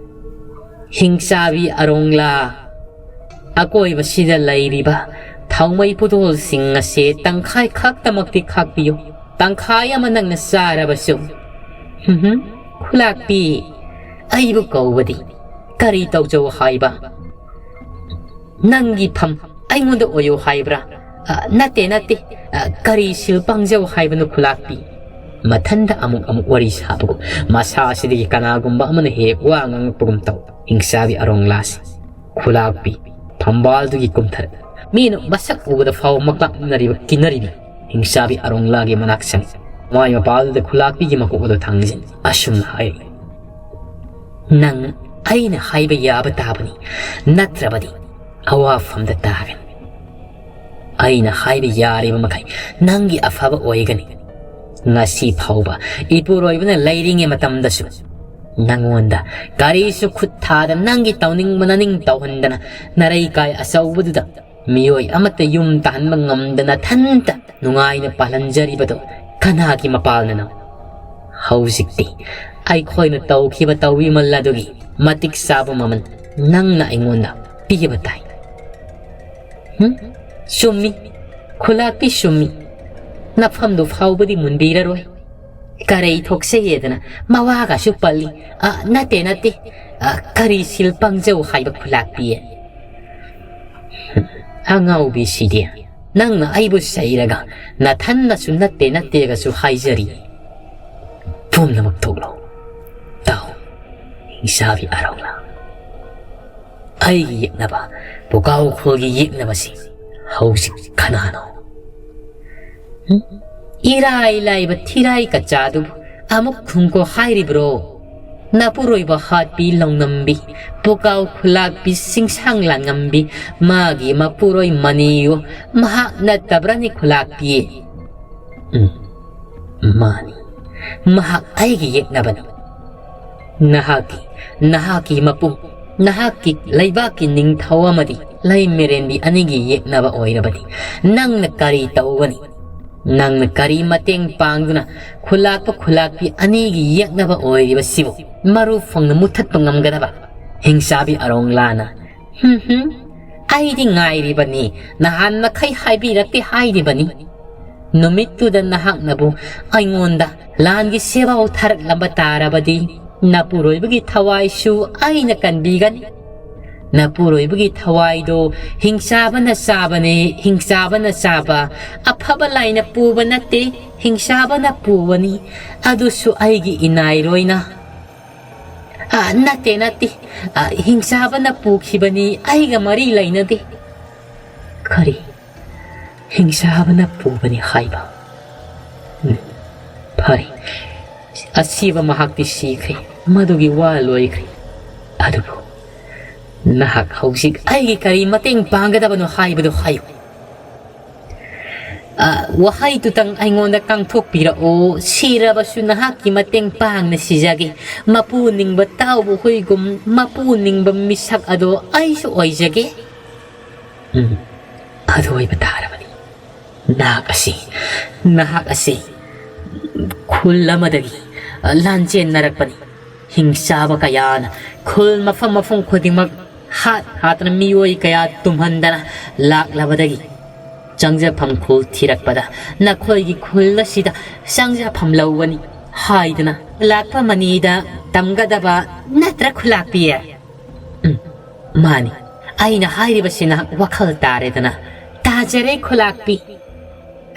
"ꯍꯤꯡꯆꯥꯕꯤ ꯑꯔꯣꯡꯂꯥ, ꯑꯀꯣꯏꯕꯁꯤꯗ ꯂꯩꯔꯤꯕ ꯊꯥꯎꯃꯩ ꯄꯣꯗꯣꯜꯁꯤꯡ ꯑꯁꯦ ꯇꯪꯈꯥꯏ ꯈꯛꯇꯃꯛꯇꯤ ꯈꯥꯛꯄꯤꯌꯨ꯫ ꯇꯪꯈꯥꯏ ꯑꯃ ꯅꯪꯅ ꯆꯥꯔꯕꯁꯨ꯫" "ꯍꯨꯝ ꯍꯨꯝ, ꯈꯨꯂꯥꯛꯄꯤ, ꯑꯩꯕꯨ ꯀꯧꯕꯗꯤ ꯀꯔꯤ ꯇꯧꯖꯧ ꯍꯥꯏꯕ? ꯅꯪꯒꯤ ꯐꯝ ꯑꯩꯉꯣꯟꯗ ꯑꯣꯏꯌꯨ ꯍꯥꯏꯕ꯭ꯔꯥ? ꯑ, ꯅꯠꯇꯦ, ꯅꯠꯇꯦ꯫ ꯑ, ꯀꯔꯤ ꯁꯤꯜ ꯄꯥꯡꯖꯧ ꯍꯥꯏꯕꯅꯣ ꯈꯨꯂꯥꯛꯄꯤ?" ꯃꯊꯟꯗ ꯑꯃꯨꯛ ꯑꯃꯨꯛ ꯋꯥꯔꯤ ꯁꯥꯕꯒꯨꯝ, ꯃꯁꯥ ꯑꯁꯤꯗꯒꯤ ꯀꯅꯥꯒꯨꯝꯕ ꯑꯃꯅ ꯍꯦꯛ ꯋꯥ ꯉꯥꯡꯂꯛꯄꯒꯨꯝ ꯇꯧ꯫ ꯍꯤꯡꯆꯥꯕꯤ ꯑꯔꯣꯡꯂꯥꯁꯤ ꯈꯨꯂꯥꯛꯄꯤ ꯐꯝꯕꯥꯜꯗꯨꯒꯤ ꯀꯨꯝꯊꯔꯛ꯫ ꯃꯤꯅ ꯃꯁꯛ ꯎꯕꯗ ꯐꯥꯎꯕ ꯃꯀ꯭ꯂꯥꯛꯅꯔꯤꯕ ꯀꯤꯅꯔꯤꯕꯤ ꯍꯤꯡꯆꯥꯕꯤ ꯑꯔꯣꯡꯂꯥꯒꯤ ꯃꯅꯥꯛ ꯆꯪ꯫ ꯃꯥꯏ ꯃꯄꯥꯜꯗꯨꯗ ꯈꯨꯂꯥꯛꯄꯤꯒꯤ ꯃꯀꯣꯛ ꯑꯗꯨ ꯊꯥꯡꯖꯤꯟ꯫ ꯑꯁꯨꯝꯅ ꯍꯥꯏꯔꯤ, "ꯅꯪ ꯑꯩꯅ ꯍꯥꯏꯕ ꯌꯥꯕ ꯇꯥꯕꯅꯤ, ꯅꯠꯇ꯭ꯔꯕꯗꯤ ꯑꯋꯥꯐꯝꯗ ꯇꯥꯒꯅꯤ꯫ ꯑꯩꯅ ꯍꯥꯏꯕ ꯌꯥꯔꯤꯕ ꯃꯈꯩ ꯅꯪꯒꯤ ꯑꯐꯕ ꯑꯣꯏꯒꯅꯤ꯫ ꯉꯁꯤ ꯐꯥꯎꯕ ꯏꯄꯨꯔꯣꯏꯕꯅ ꯂꯩꯔꯤꯉꯩ ꯃꯇꯝꯗꯁꯨ ꯅꯪꯉꯣꯟꯗ ꯀꯔꯤꯁꯨ ꯈꯨꯠ ꯊꯥꯗ ꯅꯪꯒꯤ ꯇꯧꯅꯤꯡꯕ ꯅꯅꯤꯡ ꯇꯧꯍꯟꯗꯅ ꯅꯔꯩꯀꯥꯏ ꯑꯆꯧꯕꯗꯨꯗ ꯃꯤꯑꯣꯏ ꯑꯃꯠꯇ ꯌꯨꯝ ꯇꯥꯍꯟꯕ ꯉꯝꯗꯅ ꯊꯟꯇ ꯅꯨꯡꯉꯥꯏꯅ ꯄꯥꯜꯍꯟꯖꯔꯤꯕꯗꯣ ꯀꯅꯥꯒꯤ ꯃꯄꯥꯜꯅꯅꯣ? ꯍꯧꯖꯤꯛꯇꯤ ꯑꯩꯈꯣꯏꯅ ꯇꯧꯈꯤꯕ ꯇꯧꯕꯤꯃꯜ ꯑꯗꯨꯒꯤ ꯃꯇꯤꯛ ꯆꯥꯕ ꯃꯃꯜ ꯅꯪꯅ ꯑꯩꯉꯣꯟꯗ ꯄꯤꯕ ꯇꯥꯏ꯫ ꯍꯨꯝ? ꯆꯨꯝꯃꯤ, ꯈꯨꯂꯥꯛꯄꯤ ꯆꯨꯝꯃꯤ꯫ ꯅꯐꯝꯗꯨ ꯐꯥꯎꯕꯗꯤ ꯃꯨꯟꯕꯤꯔꯔꯣꯏ꯫ ꯀꯔꯤ ꯊꯣꯛꯆꯩꯌꯦꯗꯅ ꯃꯋꯥꯒꯁꯨ ꯄꯜꯂꯤ꯫ ꯑ, ꯅꯠꯇꯦ, ꯅꯠꯇꯦ꯫ ꯑ, ꯀꯔꯤ ꯁꯤꯜ ꯄꯪꯖꯧ ꯍꯥꯏꯕ ꯈꯨꯂꯥꯛꯄꯤ? ꯑꯉꯥꯎꯕꯤꯁꯤꯗꯤ, ꯅꯪꯅ ꯑꯩꯕꯨ ꯆꯩꯔꯒ ꯅꯊꯟꯅꯁꯨ ꯅꯠꯇꯦ ꯅꯠꯇꯦꯒꯁꯨ ꯍꯥꯏꯖꯔꯤ꯫ ꯄꯨꯝꯅꯃꯛ ꯊꯣꯛꯂꯣ꯫ ꯇꯥꯎ, ꯍꯤꯡꯆꯥꯕꯤ ꯑꯔꯣꯡꯂꯥ꯫ ꯑꯩꯒꯤ ꯌꯦꯛꯅꯕ, ꯄꯨꯀꯥꯎ ꯈꯨꯜꯒꯤ ꯌꯦꯛꯅꯕꯁꯤ ꯍꯧꯖꯤꯛ ꯀꯅꯥꯅꯣ? ꯍꯨꯝ? ꯏꯔꯥꯏ ꯂꯥꯏꯕ ꯊꯤꯔꯥꯏ ꯀꯆꯥꯗꯨꯕꯨ ꯑꯃꯨꯛ ꯈꯨꯝꯀꯣ ꯍꯥꯏꯔꯤꯕ꯭ꯔꯣ? ꯅꯄꯨꯔꯣꯏꯕ ꯍꯥꯠꯄꯤ ꯂꯧꯅꯝꯕꯤ, ꯄꯨꯀꯥꯎ ꯈꯨꯂꯥꯛꯄꯤ ꯁꯤꯡꯁꯥꯡ ꯂꯥꯟꯉꯝꯕꯤ, ꯃꯥꯒꯤ ꯃꯄꯨꯔꯣꯏ ꯃꯅꯤꯌꯨ, ꯃꯍꯥꯛ ꯅꯠꯇꯕ꯭ꯔꯅꯤ ꯈꯨꯂꯥꯛꯄꯤ? ꯎꯝ, ꯃꯥꯅꯤ꯫ ꯃꯍꯥꯛ ꯑꯩꯒꯤ ꯌꯦꯛꯅꯕꯅꯤ꯫ ꯅꯍꯥꯛꯀꯤ, ꯅꯍꯥꯛꯀꯤ ꯃꯄꯨ, ꯅꯍꯥꯛꯀꯤ ꯂꯩꯕꯥꯛꯀꯤ ꯅꯤꯡꯊꯧ ꯑꯃꯗꯤ ꯂꯩꯃꯔꯦꯟꯕꯤ ꯑꯅꯤꯒꯤ ꯌꯦꯛꯅꯕ ꯑꯣꯏꯔꯕꯗꯤ ꯅꯪꯅ ꯀꯔꯤ ꯇꯧꯒꯅꯤ? ꯅꯪꯅ ꯀꯔꯤ ꯃꯇꯦꯡ ꯄꯥꯡꯗꯨꯅ ꯈꯨꯂꯥꯛꯄ ꯈꯨꯂꯥꯛꯄꯤ ꯑꯅꯤꯒꯤ ꯌꯦꯛꯅꯕ ꯑꯣꯏꯔꯤꯕꯁꯤꯕꯨ ꯃꯔꯨ ꯐꯪꯅ ꯃꯨꯊꯠꯄ ꯉꯝꯒꯗꯕ? ꯍꯤꯡꯆꯥꯕꯤ ꯑꯔꯣꯡꯂꯥꯅ, "ꯍꯨꯝ ꯍꯨꯝ, ꯑꯩꯗꯤ ꯉꯥꯏꯔꯤꯕꯅꯤ, ꯅꯍꯥꯟ ꯃꯈꯩ ꯍꯥꯏꯕꯤꯔꯛꯇꯦ ꯍꯥꯏꯔꯤꯕꯅꯤ꯫ ꯅꯨꯃꯤꯠꯇꯨꯗ ꯅꯍꯥꯛꯅꯕꯨ ꯑꯩꯉꯣꯟꯗ ꯂꯥꯟꯒꯤ ꯁꯦꯕꯥꯎ ꯊꯥꯔꯛꯂꯝꯕ ꯇꯥꯔꯕꯗꯤ ꯅꯄꯨꯔꯣꯏꯕꯒꯤ ꯊꯋꯥꯏꯁꯨ ꯑꯩꯅ ꯀꯟꯕꯤꯒꯅꯤ꯫ ꯅꯄꯨꯔꯣꯏꯕꯒꯤ ꯊꯋꯥꯏꯗꯣ ꯍꯤꯡꯆꯥꯕꯅ ꯆꯥꯕꯅꯦ, ꯍꯤꯡꯆꯥꯕꯅ ꯆꯥꯕ꯫ ꯑꯐꯕ ꯂꯥꯏꯅ ꯄꯨꯕ ꯅꯠꯇꯦ, ꯍꯤꯡꯆꯥꯕꯅ ꯄꯨꯕꯅꯤ꯫ ꯑꯗꯨꯁꯨ ꯑꯩꯒꯤ ꯏꯅꯥꯏꯔꯣꯏꯅ"꯫ "ꯑ, ꯅꯠꯇꯦ, ꯅꯠꯇꯦ꯫ ꯑ, ꯍꯤꯡꯆꯥꯕꯅ ꯄꯨꯈꯤꯕꯅꯤ, ꯑꯩꯒ ꯃꯔꯤ ꯂꯩꯅꯗꯦ"꯫ "ꯀꯔꯤ? ꯍꯤꯡꯆꯥꯕꯅ ꯄꯨꯕꯅꯤ ꯍꯥꯏꯕ? ꯎꯝ, ꯐꯔꯦ꯫ ꯑꯁꯤꯕ ꯃꯍꯥꯛꯇꯤ ꯁꯤꯈ꯭ꯔꯦ, ꯃꯗꯨꯒꯤ ꯋꯥ ꯂꯣꯏꯈ꯭ꯔꯦ꯫ ꯑꯗꯨꯕꯨ ꯅꯍꯥꯛ ꯍꯧꯖꯤꯛ ꯑꯩꯒꯤ ꯀꯔꯤ ꯃꯇꯦꯡ ꯄꯥꯡꯒꯗꯕꯅꯣ ꯍꯥꯏꯕꯗꯨ ꯍꯥꯏꯌꯨ꯫ ꯑ, ꯋꯥꯍꯩꯗꯨꯇꯪ ꯑꯩꯉꯣꯟꯗ ꯀꯥꯡꯊꯣꯛꯄꯤꯔꯛꯑꯣ, ꯁꯤꯔꯕꯁꯨ ꯅꯍꯥꯛꯀꯤ ꯃꯇꯦꯡ ꯄꯥꯡꯅ ꯁꯤꯖꯒꯦ꯫ ꯃꯄꯨ ꯅꯤꯡꯕ ꯇꯥꯎꯕ ꯍꯨꯏꯒꯨꯝ ꯃꯄꯨ ꯅꯤꯡꯕ ꯃꯤꯁꯛ ꯑꯗꯣ ꯑꯩꯁꯨ ꯑꯣꯏꯖꯒꯦ"꯫ ꯎꯝ, ꯑꯗꯨ ꯑꯣꯏꯕ ꯇꯥꯔꯕꯗꯤ ꯅꯍꯥꯛ ꯑꯁꯤ, ꯅꯍꯥꯛ ꯑꯁꯤ ꯈꯨꯜ ꯑꯃꯗꯒꯤ ꯂꯥꯟꯖꯦꯟꯅꯔꯛꯄꯅꯤ꯫ ꯍꯤꯡꯆꯥꯕ ꯀꯌꯥꯅ ꯈꯨꯜ ꯃꯐꯝ ꯃꯐꯝ ꯈꯨꯗꯤꯡꯃꯛ ꯍꯥꯠ ꯍꯥꯠꯇꯅ ꯃꯤꯑꯣꯏ ꯀꯌꯥ ꯇꯨꯝꯍꯟꯗꯅ ꯂꯥꯛꯂꯕꯗꯒꯤ ꯆꯪꯖꯐꯝ ꯈꯨꯜ ꯊꯤꯔꯛꯄꯗ ꯅꯈꯣꯏꯒꯤ ꯈꯨꯜ ꯑꯁꯤꯗ ꯆꯪꯖꯐꯝ ꯂꯧꯒꯅꯤ ꯍꯥꯏꯗꯨꯅ ꯂꯥꯛꯄ ꯃꯅꯤꯗ ꯇꯝꯒꯗꯕ ꯅꯠꯇ꯭ꯔ ꯈꯨꯂꯥꯛꯄꯤ? ꯎꯝ, ꯃꯥꯅꯤ꯫ ꯑꯩꯅ ꯍꯥꯏꯔꯤꯕꯁꯤ ꯅꯍꯥꯛ ꯋꯥꯈꯜ ꯇꯥꯔꯦꯗꯅ꯫ ꯇꯥꯖꯔꯦ ꯈꯨꯂꯥꯛꯄꯤ꯫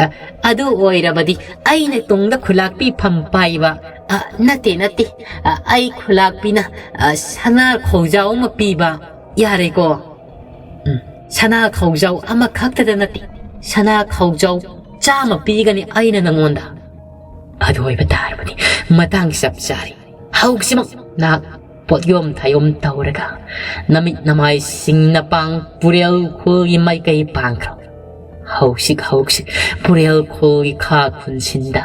ꯑ, ꯑꯗꯨ ꯑꯣꯏꯔꯕꯗꯤ ꯑꯩꯅ ꯇꯨꯡꯗ ꯈꯨꯂꯥꯛꯄꯤ ꯐꯝ ꯄꯥꯏꯕ, ꯑ, ꯅꯠꯇꯦ, ꯅꯠꯇꯦ꯫ ꯑ, ꯑꯩ ꯈꯨꯂꯥꯛꯄꯤꯅ, ꯑ, ꯁꯅꯥ ꯈꯧꯖꯥꯎ ꯑꯃ ꯄꯤꯕ꯫ ꯌꯥꯔꯦꯀꯣ? ꯎꯝ, ꯁꯅꯥ ꯈꯧꯖꯥꯎ ꯑꯃꯈꯛꯇꯗ ꯅꯠꯇꯦ, ꯁꯅꯥ ꯈꯧꯖꯥꯎ ꯆꯥꯝꯃ ꯄꯤꯒꯅꯤ ꯑꯩꯅ ꯅꯉꯣꯟꯗ꯫ ꯑꯗꯨ ꯑꯣꯏꯕ ꯇꯥꯔꯕꯗꯤ ꯃꯇꯥꯡ ꯆꯞ ꯆꯥꯔꯦ꯫ ꯍꯧꯖꯤꯛꯃꯛ ꯅꯍꯥꯛ ꯄꯣꯠꯌꯣꯝ ꯊꯥꯌꯣꯝ ꯇꯧꯔꯒ ꯅꯃꯤꯠ ꯅꯃꯥꯏꯁꯤꯡ ꯅꯄꯥꯡ ꯄꯨꯔꯦꯜ ꯈꯨꯜꯒꯤ ꯃꯥꯏꯀꯩ ꯄꯥꯡꯈ꯭ꯔꯣ꯫ ꯍꯧꯖꯤꯛ ꯍꯧꯖꯤꯛ ꯄꯨꯔꯦꯜ ꯈꯨꯜꯒꯤ ꯈꯥ ꯈꯨꯟꯁꯤꯟꯗ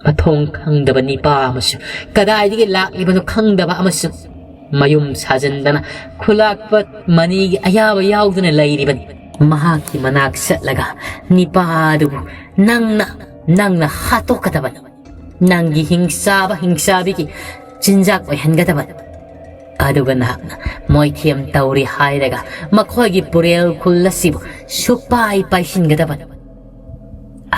ꯃꯊꯣꯡ ꯈꯪꯗꯕ ꯅꯤꯄꯥ ꯑꯃꯁꯨ, ꯀꯗꯥꯏꯗꯒꯤ ꯂꯥꯛꯂꯤꯕꯅꯣ ꯈꯪꯗꯕ ꯑꯃꯁꯨ, ꯃꯌꯨꯝ ꯁꯥꯖꯤꯟꯗꯅ ꯈꯨꯂꯥꯛꯄ ꯃꯅꯤꯒꯤ ꯑꯌꯥꯕ ꯌꯥꯎꯗꯨꯅ ꯂꯩꯔꯤꯕꯅꯤ꯫ ꯃꯍꯥꯛꯀꯤ ꯃꯅꯥꯛ ꯆꯠꯂꯒ ꯅꯤꯄꯥ ꯑꯗꯨꯕꯨ ꯅꯪꯅ, ꯅꯪꯅ ꯍꯥꯠꯇꯣꯛꯀꯗꯕꯅꯤ꯫ ꯅꯪꯒꯤ ꯍꯤꯡꯆꯥꯕ ꯍꯤꯡꯆꯥꯕꯤꯒꯤ ꯆꯤꯟꯖꯥꯛ ꯑꯣꯏꯍꯟꯒꯗꯕꯅꯤ꯫ ꯑꯗꯨꯒ ꯅꯍꯥꯛꯅ ꯃꯣꯏꯊꯦꯝ ꯇꯧꯔꯤ ꯍꯥꯏꯔꯒ ꯃꯈꯣꯏꯒꯤ ꯄꯨꯔꯦꯜ ꯈꯨꯜ ꯑꯁꯤꯕꯨ ꯁꯨꯄꯥꯏ ꯄꯥꯏꯁꯤꯟꯒꯗꯕꯅꯤ꯫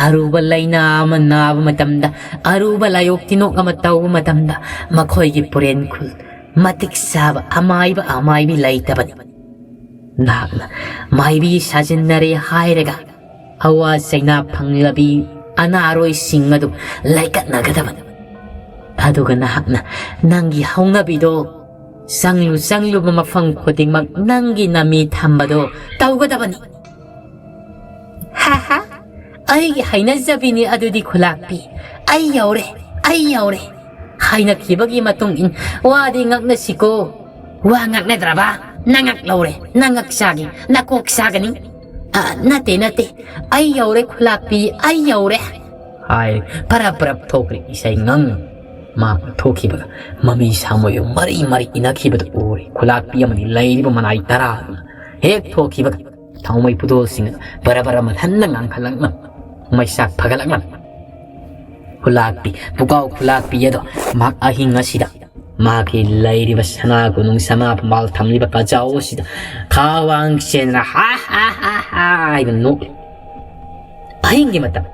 ꯑꯔꯨꯕ ꯂꯥꯏꯅꯥ ꯑꯃ ꯅꯥꯕ ꯃꯇꯝꯗ, ꯑꯔꯨꯕ ꯂꯥꯏꯑꯣꯛ ꯇꯤꯟꯑꯣꯛ ꯑꯃ ꯇꯧꯕ ꯃꯇꯝꯗ ꯃꯈꯣꯏꯒꯤ ꯄꯨꯔꯦꯟ ꯈꯨꯜ ꯃꯇꯤꯛ ꯆꯥꯕ ꯑꯃꯥꯏꯕ ꯑꯃꯥꯏꯕꯤ ꯂꯩꯇꯕꯅꯤ꯫ ꯅꯍꯥꯛꯅ ꯃꯥꯏꯕꯤ ꯁꯥꯖꯤꯟꯅꯔꯦ ꯍꯥꯏꯔꯒ ꯑꯋꯥ ꯆꯩꯅꯥ ꯐꯪꯂꯕꯤ ꯑꯅꯥꯔꯣꯏꯁꯤꯡ ꯑꯗꯨ ꯂꯩꯀꯠꯅꯒꯗꯕꯅꯤ꯫ ꯑꯗꯨꯒ ꯅꯍꯥꯛꯅ ꯅꯪꯒꯤ ꯍꯧꯅꯕꯤꯗꯣ ꯆꯪꯂꯨ ꯆꯪꯂꯨꯕ ꯃꯐꯝ ꯈꯨꯗꯤꯡꯃꯛ ꯅꯪꯒꯤ ꯅꯃꯤ ꯊꯝꯕꯗꯣ ꯇꯧꯒꯗꯕꯅꯤ꯫ ꯍꯥ ꯍꯥ, ꯑꯩꯒꯤ ꯍꯩꯅꯖꯕꯤꯅꯤ ꯑꯗꯨꯗꯤ ꯈꯨꯂꯥꯛꯄꯤ꯫ ꯑꯩ ꯌꯧꯔꯦ, ꯑꯩ ꯌꯧꯔꯦ ꯍꯥꯏꯅꯈꯤꯕꯒꯤ ꯃꯇꯨꯡ ꯏꯟ ꯋꯥꯗꯤ ꯉꯛꯅꯁꯤꯀꯣ꯫ ꯋꯥ ꯉꯛꯅꯗ꯭ꯔꯕ? ꯅꯉꯛ ꯂꯧꯔꯦ, ꯅꯉꯛ ꯆꯥꯒꯦ, ꯅꯀꯣꯛ ꯆꯥꯒꯅꯤ꯫ ꯑ, ꯅꯠꯇꯦ, ꯅꯠꯇꯦ, ꯑꯩ ꯌꯧꯔꯦ ꯈꯨꯂꯥꯛꯄꯤ, ꯑꯩ ꯌꯧꯔꯦ꯫ ꯍꯥꯏ ꯄꯔꯞ ꯄꯔꯞ ꯊꯣꯛꯈ꯭ꯔꯦ ꯏꯁꯩ ꯉꯪ꯫ ꯃꯍꯥꯛꯅ ꯊꯣꯛꯈꯤꯕꯒ ꯃꯃꯤ ꯁꯥꯃꯣꯏ ꯃꯔꯤ ꯃꯔꯤ ꯏꯅꯈꯤꯕꯗꯨ ꯎꯔꯦ꯫ ꯈꯨꯂꯥꯛꯄꯤ ꯑꯃꯗꯤ ꯂꯩꯔꯤꯕ ꯃꯅꯥꯏ ꯇꯔꯥ ꯑꯗꯨꯅ ꯍꯦꯛ ꯊꯣꯛꯈꯤꯕꯒ ꯊꯥꯎꯃꯩ ꯄꯨꯗꯣꯜꯁꯤꯡ ꯑꯗꯨ ꯕꯔ ꯕꯔ ꯃꯊꯟꯇ ꯉꯥꯡꯈꯠꯂꯛꯂꯝꯃꯤ꯫ ꯃꯩꯁꯥꯛ ꯐꯒꯠꯂꯛꯂꯝꯃꯤ꯫ ꯈꯨꯂꯥꯛꯄꯤ, ꯄꯨꯀꯥꯎ ꯈꯨꯂꯥꯛꯄꯤ ꯑꯗꯣ ꯃꯍꯥꯛ ꯑꯍꯤꯡ ꯑꯁꯤꯗ ꯃꯍꯥꯛꯀꯤ ꯂꯩꯔꯤꯕ ꯁꯅꯥ ꯀꯣꯅꯨꯡ ꯁꯅꯥ ꯄꯨꯝꯕꯥꯜ ꯊꯝꯂꯤꯕ ꯀꯥꯖꯥꯎ ꯑꯁꯤꯗ ꯈꯥꯋꯥꯡ ꯆꯦꯟꯗꯨꯅ ꯍꯥ ꯍꯥ ꯍꯥ ꯍꯥ ꯍꯥꯏꯗꯨꯅ ꯅꯣꯛꯂꯤ꯫ ꯑꯍꯤꯡꯒꯤ ꯃꯇꯝ,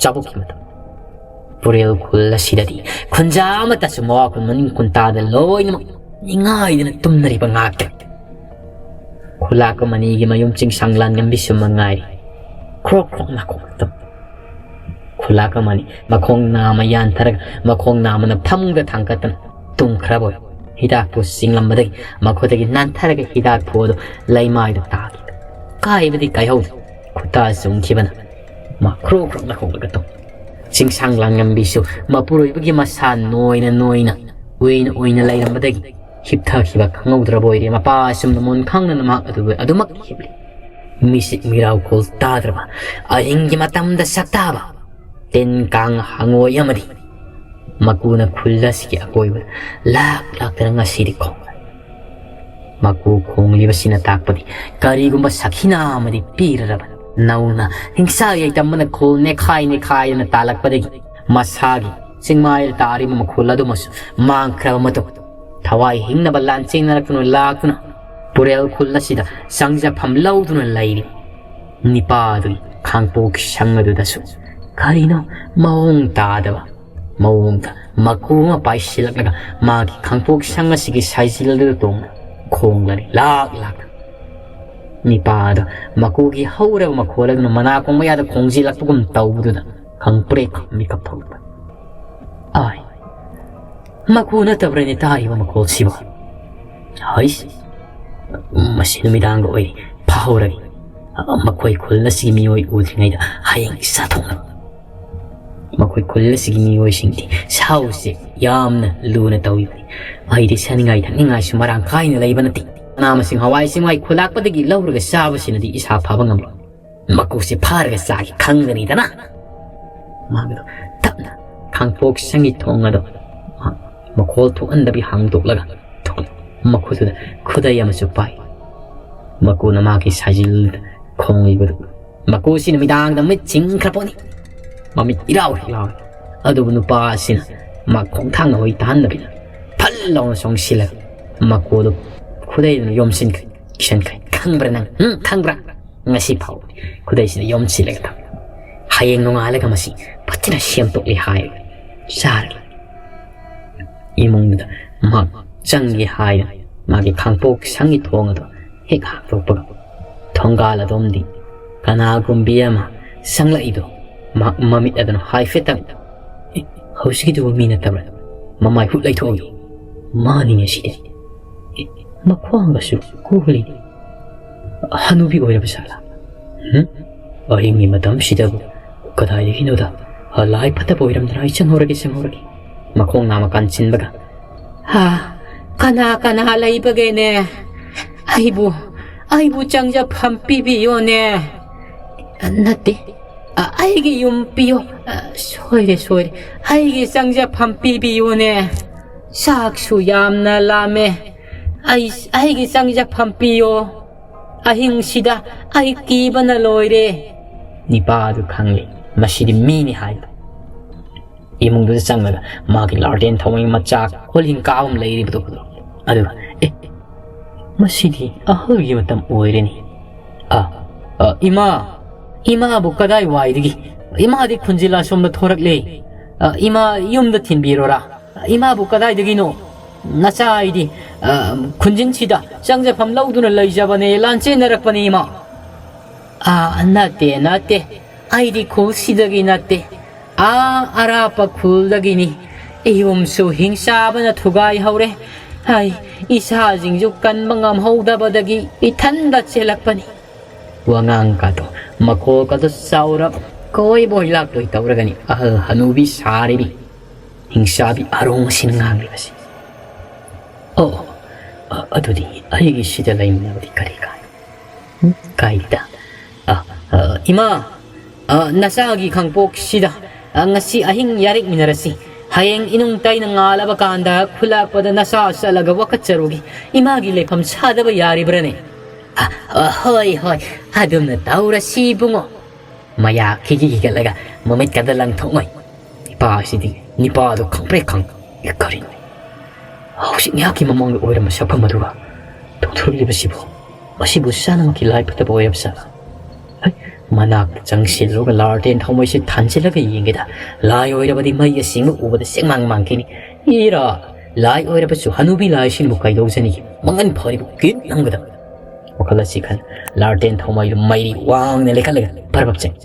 ꯆꯥꯕꯣꯛꯀꯤ ꯃꯇꯝ꯫ ꯄꯨꯔꯦꯜ ꯈꯨꯜ ꯑꯁꯤꯗꯗꯤ ꯈꯨꯟꯖꯥ ꯑꯃꯠꯇꯁꯨ ꯃꯋꯥ ꯈꯨꯟ ꯃꯅꯤꯡ ꯀꯨꯟ ꯇꯥꯗ ꯂꯣꯏꯅꯃꯛ ꯅꯤꯡꯉꯥꯏꯗꯅ ꯇꯨꯝꯅꯔꯤꯕ ꯉꯥꯛꯇꯅꯤ꯫ ꯈꯨꯂꯥꯛꯄ ꯃꯅꯤꯒꯤ ꯃꯌꯨꯝ ꯆꯤꯡꯁꯥꯡ ꯂꯥꯟꯉꯝꯕꯤꯁꯨ ꯃꯉꯥꯏꯔꯤ꯫ ꯈ꯭ꯔꯣꯛ ꯈ꯭ꯔꯣꯛ ꯅꯥꯀꯣꯛ ꯇꯨꯝ꯫ ꯈꯨꯂꯥꯛꯄ ꯃꯅꯤ ꯃꯈꯣꯡ ꯅꯥꯝꯃ ꯌꯥꯟꯊꯔꯒ ꯃꯈꯣꯡ ꯅꯥꯝꯃꯅ ꯐꯃꯨꯡꯗ ꯊꯥꯡꯒꯠꯇꯨꯅ ꯇꯨꯝꯈ꯭ꯔꯕ ꯑꯣꯏ꯫ ꯍꯤꯗꯥꯛꯄꯨ ꯆꯤꯡꯂꯝꯕꯗꯒꯤ ꯃꯈꯨꯠꯇꯒꯤ ꯅꯥꯟꯊꯔꯒ ꯍꯤꯗꯥꯛ ꯊꯣꯛꯑꯗꯨ ꯂꯩꯃꯥꯏꯗ ꯇꯥꯈꯤ꯫ ꯀꯥꯏꯕꯗꯤ ꯀꯥꯏꯍꯧꯗꯦ꯫ ꯈꯨꯠꯇ ꯆꯨꯝꯈꯤꯕꯅ ꯃꯥ ꯈ꯭ꯔꯣꯛ ꯈ꯭ꯔꯣꯛ ꯅꯥꯀꯣꯛꯂꯒ ꯇꯨꯝ꯫ ꯆꯤꯡꯁꯥꯡ ꯂꯥꯡꯉꯝꯕꯤꯁꯨ ꯃꯄꯨꯔꯣꯏꯕꯒꯤ ꯃꯁꯥ ꯅꯣꯏꯅ ꯅꯣꯏꯅ, ꯎꯏꯅ ꯎꯏꯅ ꯂꯩꯔꯝꯕꯗꯒꯤ ꯍꯤꯞꯊꯈꯤꯕ ꯈꯪꯍꯧꯗ꯭ꯔꯕ ꯑꯣꯏꯔꯦ꯫ ꯃꯄꯥ ꯑꯁꯨꯝꯅ ꯃꯣꯟ ꯈꯪꯗꯅ ꯃꯍꯥꯛ ꯑꯗꯨ ꯑꯗꯨꯃꯛ ꯍꯤꯞꯂꯤ꯫ ꯃꯤꯁꯤꯛ ꯃꯤꯔꯥꯎꯈꯣꯜ ꯇꯥꯗ꯭ꯔꯕ ꯑꯍꯤꯡꯒꯤ ꯃꯇꯝꯗ ꯁꯛꯇꯥꯕ ꯇꯤꯟ ꯀꯥꯡ ꯍꯪꯉꯣꯏ ꯑꯃꯗꯤ ꯃꯀꯨꯅ ꯈꯨꯜ ꯑꯁꯤꯒꯤ ꯑꯀꯣꯏꯕꯗ ꯂꯥꯛ ꯂꯥꯛꯇꯅ ꯉꯁꯤꯗꯤ ꯈꯣꯡꯂꯦ꯫ ꯃꯀꯨ ꯈꯣꯡꯂꯤꯕꯁꯤꯅ ꯇꯥꯛꯄꯗꯤ ꯀꯔꯤꯒꯨꯝꯕ ꯁꯥꯈꯤꯅꯥ ꯑꯃꯗꯤ ꯄꯤꯔꯔꯕꯅꯤ꯫ ꯅꯧꯅ ꯍꯤꯡꯁꯥ ꯌꯩꯇꯝꯕꯅ ꯈꯨꯜ ꯅꯦꯈꯥꯏ ꯅꯦꯈꯥꯏꯗꯅ ꯇꯥꯜꯂꯛꯄꯗꯒꯤ ꯃꯁꯥꯒꯤ ꯆꯤꯡꯃꯥꯏꯗ ꯇꯥꯔꯤꯕ ꯃꯈꯨꯜ ꯑꯗꯨꯃꯁꯨ ꯃꯥꯡꯈ꯭ꯔꯕ ꯃꯇꯨꯡ ꯊꯋꯥꯏ ꯍꯤꯡꯅꯕ ꯂꯥꯟꯆꯦꯟꯅꯔꯛꯇꯨꯅ ꯂꯥꯛꯇꯨꯅ ꯄꯨꯔꯦꯜ ꯈꯨꯜ ꯑꯁꯤꯗ ꯆꯪꯖꯐꯝ ꯂꯧꯗꯨꯅ ꯂꯩꯔꯤ꯫ ꯅꯤꯄꯥꯗꯨꯒꯤ ꯈꯥꯡꯄꯣꯛ ꯁꯪ ꯑꯗꯨꯗꯁꯨ ꯀꯔꯤꯅꯣ ꯃꯑꯣꯡ ꯇꯥꯗꯕ ꯃꯑꯣꯡꯗ ꯃꯀꯨ ꯑꯃ ꯄꯥꯏꯁꯤꯜꯂꯛꯂꯒ ꯃꯥꯒꯤ ꯈꯥꯡꯄꯣꯛ ꯁꯪ ꯑꯁꯤꯒꯤ ꯁꯥꯏꯖꯤꯜ ꯑꯗꯨꯗ ꯇꯣꯡꯅ ꯈꯣꯡꯂꯔꯤ ꯂꯥꯛ ꯂꯥꯛ꯫ ꯅꯤꯄꯥꯗꯣ ꯃꯀꯨꯒꯤ ꯍꯧꯔꯕ ꯃꯈꯣꯜ ꯑꯗꯨꯅ ꯃꯅꯥꯀꯣꯡ ꯃꯌꯥꯗ ꯈꯣꯡꯖꯤꯜꯂꯛꯄꯒꯨꯝ ꯇꯧꯕꯗꯨꯗ ꯈꯪꯄ꯭ꯔꯦꯛ ꯃꯤꯀꯞ ꯊꯣꯛꯂꯛꯄ꯫ ꯑꯥꯏ, ꯃꯀꯨ ꯅꯠꯇꯕ꯭ꯔꯅꯦ ꯇꯥꯔꯤꯕ ꯃꯈꯣꯜꯁꯤꯕꯣ? ꯍꯩꯁ, ꯃꯁꯤ ꯅꯨꯃꯤꯗꯥꯡꯒ ꯑꯣꯏꯔꯤ, ꯐꯥꯍꯧꯔꯒꯦ꯫ ꯃꯈꯣꯏ ꯈꯨꯜ ꯑꯁꯤꯒꯤ ꯃꯤꯑꯣꯏ ꯎꯗ꯭ꯔꯤꯉꯩꯗ ꯍꯌꯦꯡ ꯆꯥꯊꯣꯛꯅꯕ꯫ ꯃꯈꯣꯏ ꯈꯨꯜ ꯑꯁꯤꯒꯤ ꯃꯤꯑꯣꯏꯁꯤꯡꯗꯤ ꯁꯥ ꯎꯆꯦꯛ ꯌꯥꯝꯅ ꯂꯨꯅ ꯇꯧꯏꯕꯅꯤ꯫ ꯑꯩꯗꯤ ꯆꯥꯅꯤꯡꯉꯥꯏ ꯊꯛꯅꯤꯡꯉꯥꯏꯁꯨ ꯃꯔꯥꯡ ꯀꯥꯏꯅ ꯂꯩꯕ ꯅꯠꯇꯦ꯫ ꯃꯅꯥ ꯃꯁꯤꯡ ꯍꯋꯥꯏ ꯆꯦꯡꯋꯥꯏ ꯈꯨꯂꯥꯛꯄꯗꯒꯤ ꯂꯧꯔꯒ ꯆꯥꯕꯁꯤꯅꯗꯤ ꯏꯁꯥ ꯐꯕ ꯉꯝꯂꯣꯏ꯫ ꯃꯀꯨꯁꯦ ꯐꯥꯔꯒ ꯆꯥꯒꯦ ꯈꯪꯒꯅꯤꯗꯅ꯫ ꯃꯥꯒꯤꯗꯣ ꯇꯞꯅ ꯈꯥꯡꯄꯣꯛ ꯁꯪꯒꯤ ꯊꯣꯡ ꯑꯗꯣ ꯃꯈꯣꯜ ꯊꯣꯛꯍꯟꯗꯕꯤ ꯍꯥꯡꯗꯣꯛꯂꯒ ꯊꯣꯛꯂꯛ-, ꯃꯈꯨꯠꯇꯨꯗ ꯈꯨꯗꯩ ꯑꯃꯁꯨ ꯄꯥꯏ꯫ ꯃꯀꯨꯅ ꯃꯍꯥꯛꯀꯤ ꯁꯥꯖꯤꯜꯗ ꯈꯣꯡꯂꯤꯕꯗꯨ ꯃꯀꯨꯁꯤ ꯅꯨꯃꯤꯗꯥꯡꯗ ꯃꯤꯠ ꯁꯤꯡꯈ꯭ꯔ ꯄꯣꯠꯅꯤ꯫ ꯃꯃꯤꯠ ꯏꯔꯥꯎ ꯍꯦꯛ ꯂꯥꯎꯏ꯫ ꯑꯗꯨꯕꯨ ꯅꯨꯄꯥ ꯑꯁꯤꯅ ꯃꯥ ꯈꯣꯡꯊꯥꯡꯅ ꯍꯣꯏ ꯇꯥꯍꯟꯗꯕꯤꯗ ꯐꯠ ꯂꯥꯎꯅ ꯆꯣꯡꯁꯤꯜꯂꯒ ꯃꯀꯨꯗꯨ ꯈꯨꯗꯩꯗꯨꯅ ꯌꯣꯝꯁꯤꯟꯈ꯭ꯔꯦ, ꯀꯤꯁꯟꯈ꯭ꯔꯦ꯫ "ꯈꯪꯕ꯭ꯔꯥ ꯅꯪ? ꯎꯝ, ꯈꯪꯕ꯭ꯔꯥ? ꯉꯁꯤ ꯐꯥꯎ ꯈꯨꯗꯩꯁꯤꯅ ꯌꯣꯝꯁꯤꯜꯂꯒ ꯊꯝꯃꯤ꯫ ꯍꯌꯦꯡ ꯅꯣꯡꯉꯥꯜꯂꯒ ꯃꯁꯤ ꯐꯖꯅ ꯁꯦꯝꯗꯣꯛꯂꯦ ꯍꯥꯏ ꯆꯥꯔꯒꯦ꯫" ꯏꯃꯨꯡꯗꯨꯗ ꯃꯍꯥꯛ ꯆꯪꯒꯦ ꯍꯥꯏꯅ ꯃꯥꯒꯤ ꯈꯥꯡꯄꯣꯛ ꯁꯪꯒꯤ ꯊꯣꯡ ꯑꯗꯨ ꯍꯦꯛ ꯍꯥꯡꯗꯣꯛꯄꯒ ꯊꯣꯡꯒꯥꯜ ꯑꯗꯣꯝꯗꯤ ꯀꯅꯥꯒꯨꯝꯕꯤ ꯑꯃ ꯆꯪꯂꯛꯏꯗꯨ ꯃꯍꯥꯛ ꯃꯃꯤꯠ ꯑꯗꯨꯅ ꯍꯥꯏꯐꯦꯠꯇꯪ, "ꯑꯦ, ꯍꯧꯖꯤꯛꯀꯤꯗꯨꯕꯨ ꯃꯤ ꯅꯠꯇꯕ꯭ꯔꯥ? ꯃꯃꯥꯏ ꯍꯨꯠ ꯂꯩꯊꯣꯛꯑꯒꯦ꯫ ꯃꯥꯅꯤꯅꯦ ꯁꯤꯗꯤ꯫ ꯑꯦ, ꯃꯈ꯭ꯋꯥꯡꯒꯁꯨ ꯀꯣꯜꯂꯤꯅꯦ꯫ ꯍꯅꯨꯕꯤ ꯑꯣꯏꯔꯕ ꯖꯥꯠꯂꯥ? ꯍꯨꯝ? ꯑꯍꯤꯡꯒꯤ ꯃꯇꯝꯁꯤꯗꯕꯨ ꯀꯗꯥꯏꯗꯒꯤꯅꯣꯗ? ꯑ, ꯂꯥꯏ ꯐꯠꯇꯕ ꯑꯣꯏꯔꯝꯗꯅ ꯑꯩ ꯆꯪꯍꯧꯔꯒꯦ, ꯆꯪꯍꯧꯔꯒꯦ꯫" ꯃꯈꯣꯡ ꯅꯥꯝꯃ ꯀꯥꯟꯁꯤꯟꯕꯒ, "ꯍꯥ, ꯀꯅꯥ ꯀꯅꯥ ꯂꯩꯕꯒꯦꯅꯦ? ꯑꯩꯕꯨ, ꯑꯩꯕꯨ ꯆꯪꯖꯐꯝ ꯄꯤꯕꯤꯌꯣꯅꯦ꯫ ꯑ, ꯅꯠꯇꯦ, ꯑ, ꯑꯩꯒꯤ ꯌꯨꯝ ꯄꯤꯌꯣ꯫ ꯑ, ꯁꯣꯏꯔꯦ, ꯁꯣꯏꯔꯦ꯫ ꯑꯩꯒꯤ ꯆꯪꯖꯐꯝ ꯄꯤꯕꯤꯌꯣꯅꯦ꯫ ꯆꯥꯛꯁꯨ ꯌꯥꯝꯅ ꯂꯥꯝꯃꯦ꯫ ꯑꯩ, ꯑꯩꯒꯤ ꯆꯪꯖꯐꯝ ꯄꯤꯌꯣ꯫ ꯑꯍꯤꯡꯁꯤꯗ ꯑꯩ ꯀꯤꯕꯅ ꯂꯣꯏꯔꯦ꯫" ꯅꯤꯄꯥ ꯑꯗꯨ ꯈꯪꯂꯦ, ꯃꯁꯤꯗꯤ ꯃꯤꯅꯤ ꯍꯥꯏꯕ꯫ ꯏꯃꯨꯡꯗꯨꯗ ꯆꯪꯂꯒ ꯃꯥꯒꯤ ꯂꯥꯔꯗꯦꯟ ꯊꯧꯋꯥꯏ ꯃꯆꯥ ꯍꯣꯂꯤꯡ ꯀꯥꯕ ꯑꯃ ꯂꯩꯔꯤꯕꯗꯣ ꯎꯕꯗꯣ꯫ ꯑꯗꯨꯒ, "ꯑꯦ, ꯃꯁꯤꯗꯤ ꯑꯍꯜꯒꯤ ꯃꯇꯝ ꯑꯣꯏꯔꯦꯅꯦ꯫ ꯑ, ꯑ, ꯏꯃꯥ, ꯏꯃꯥꯕꯨ ꯀꯗꯥꯏ ꯋꯥꯏꯗꯒꯤ? ꯏꯃꯥꯗꯤ ꯈꯨꯟꯖꯤꯜ ꯑꯁꯣꯝꯗ ꯊꯣꯔꯛꯂꯦ꯫ ꯑ, ꯏꯃꯥ ꯌꯨꯝꯗ ꯊꯤꯟꯕꯤꯔꯣꯔꯥ? ꯏꯃꯥꯕꯨ ꯀꯗꯥꯏꯗꯒꯤꯅꯣ? ꯅꯆꯥ ꯑꯩꯗꯤ, ꯑ, ꯈꯨꯟꯖꯤꯟꯁꯤꯗ ꯆꯪꯖꯐꯝ ꯂꯧꯗꯨꯅ ꯂꯩꯖꯕꯅꯦ, ꯂꯥꯟꯆꯦꯟꯅꯔꯛꯄꯅꯦ ꯏꯃꯥ꯫" "ꯑ, ꯅꯠꯇꯦ, ꯅꯠꯇꯦ꯫ ꯑꯩꯗꯤ ꯈꯨꯜꯁꯤꯗꯒꯤ ꯅꯠꯇꯦ꯫ ꯑꯥ ꯑꯔꯥꯞꯄ ꯈꯨꯜꯗꯒꯤꯅꯤ꯫ ꯌꯨꯝꯁꯨ ꯍꯤꯡꯆꯥꯕꯅ ꯊꯨꯒꯥꯏꯍꯧꯔꯦ꯫ ꯑꯩ ꯏꯁꯥꯁꯤꯡꯁꯨ ꯀꯟꯕ ꯉꯝꯍꯧꯗꯕꯗꯒꯤ ꯏꯊꯟꯗ ꯆꯦꯜꯂꯛꯄꯅꯤ꯫" ꯋꯥꯉꯥꯡꯒꯗꯣ, ꯃꯈꯣꯜꯒꯗꯣ ꯆꯥꯎꯔꯞ ꯀꯣꯏꯕꯣꯏ ꯂꯥꯛꯄꯣꯏ ꯇꯧꯔꯒꯅꯤ ꯑꯍꯜ ꯍꯅꯨꯕꯤ ꯁꯥꯔꯤꯕꯤ ꯍꯤꯡꯆꯥꯕꯤ ꯑꯔꯣꯡ ꯑꯁꯤꯅ ꯉꯥꯡꯂꯤꯕꯁꯤ꯫ "ꯑꯣ, ꯑ-, ꯑꯗꯨꯗꯤ ꯑꯩꯒꯤ ꯁꯤꯗ ꯂꯩꯃꯤꯟꯅꯕꯗꯤ ꯀꯔꯤ ꯀꯥꯏ?" "ꯎꯝ, ꯀꯥꯏꯗ? ꯑ, ꯑ, ꯏꯃꯥ, ꯑ, ꯅꯆꯥꯒꯤ ꯈꯥꯡꯄꯣꯛꯁꯤꯗ, ꯑ, ꯉꯁꯤ ꯑꯍꯤꯡ ꯌꯥꯔꯦꯛꯃꯤꯟꯅꯔꯁꯤ꯫ ꯍꯌꯦꯡ ꯏꯅꯨꯡ ꯇꯩꯅ ꯉꯥꯜꯂꯕ ꯀꯥꯟꯗ ꯈꯨꯜꯂꯥꯛꯄꯗ ꯅꯆꯥ ꯆꯠꯂꯒ ꯋꯥꯀꯠꯆꯔꯨꯒꯤ꯫ ꯏꯃꯥꯒꯤ ꯂꯩꯐꯝ ꯁꯥꯗꯕ ꯌꯥꯔꯤꯕ꯭ꯔꯅꯦ?" ꯑ, ꯑ, ꯍꯣꯏ, ꯍꯣꯏ, ꯑꯗꯨꯝꯅ ꯇꯧꯔꯁꯤ, ꯏꯕꯨꯡꯉꯣ꯫ ꯃꯌꯥ ꯈꯤꯒꯤ ꯈꯤꯒꯠꯂꯒ ꯃꯃꯤꯠꯀꯗ ꯂꯪꯊꯣꯛꯉꯩ꯫ ꯅꯤꯄꯥꯁꯤꯗꯤ, ꯅꯤꯄꯥꯗꯣ ꯈꯪꯄ꯭ꯔꯦꯛ ꯈꯪ꯫ "ꯑꯦ, ꯀꯔꯤꯅꯣ? ꯍꯧꯖꯤꯛ ꯉꯥꯏꯍꯥꯛꯀꯤ ꯃꯃꯥꯡꯗ ꯑꯣꯏꯔꯝꯕ ꯁꯛꯐꯝ ꯑꯗꯨꯒ ꯇꯧꯊꯣꯔꯛꯂꯤꯕꯁꯤꯕꯨ? ꯃꯁꯤꯕꯨ ꯆꯥꯅꯃꯛꯀꯤ ꯂꯥꯏ ꯐꯠꯇꯕ ꯑꯣꯏꯔꯕ ꯖꯥꯠꯂꯥ?" ꯍꯩ, ꯃꯅꯥꯛꯇ ꯆꯪꯁꯤꯜꯂꯨꯔꯒ ꯂꯥꯔꯇꯦꯟ ꯊꯥꯎꯃꯩꯁꯦ ꯊꯥꯟꯖꯤꯜꯂꯒ ꯌꯦꯡꯒꯦꯗ꯫ ꯂꯥꯏ ꯑꯣꯏꯔꯕꯗꯤ ꯃꯩ ꯑꯁꯦꯡꯕ ꯎꯕꯗ ꯆꯦꯛꯃꯥꯡ ꯃꯥꯡꯈꯤꯅꯤ꯫ ꯏꯔꯥ, ꯂꯥꯏ ꯑꯣꯏꯔꯕꯁꯨ ꯍꯅꯨꯕꯤ ꯂꯥꯏꯁꯤꯅꯕꯨ ꯀꯩꯗꯧꯖꯅꯤꯒꯦ? ꯃꯉꯟ ꯐꯔꯤꯕ ꯀꯤꯠ ꯅꯝꯒꯗꯕ꯫ ꯋꯥꯈꯜ ꯑꯁꯤ ꯈꯟ ꯂꯥꯔꯇꯦꯟ ꯊꯥꯎꯃꯩꯗꯨ ꯃꯩꯔꯤ ꯋꯥꯡꯅ ꯂꯩꯈꯠꯂꯒ ꯄꯔꯕꯞ ꯆꯪ꯫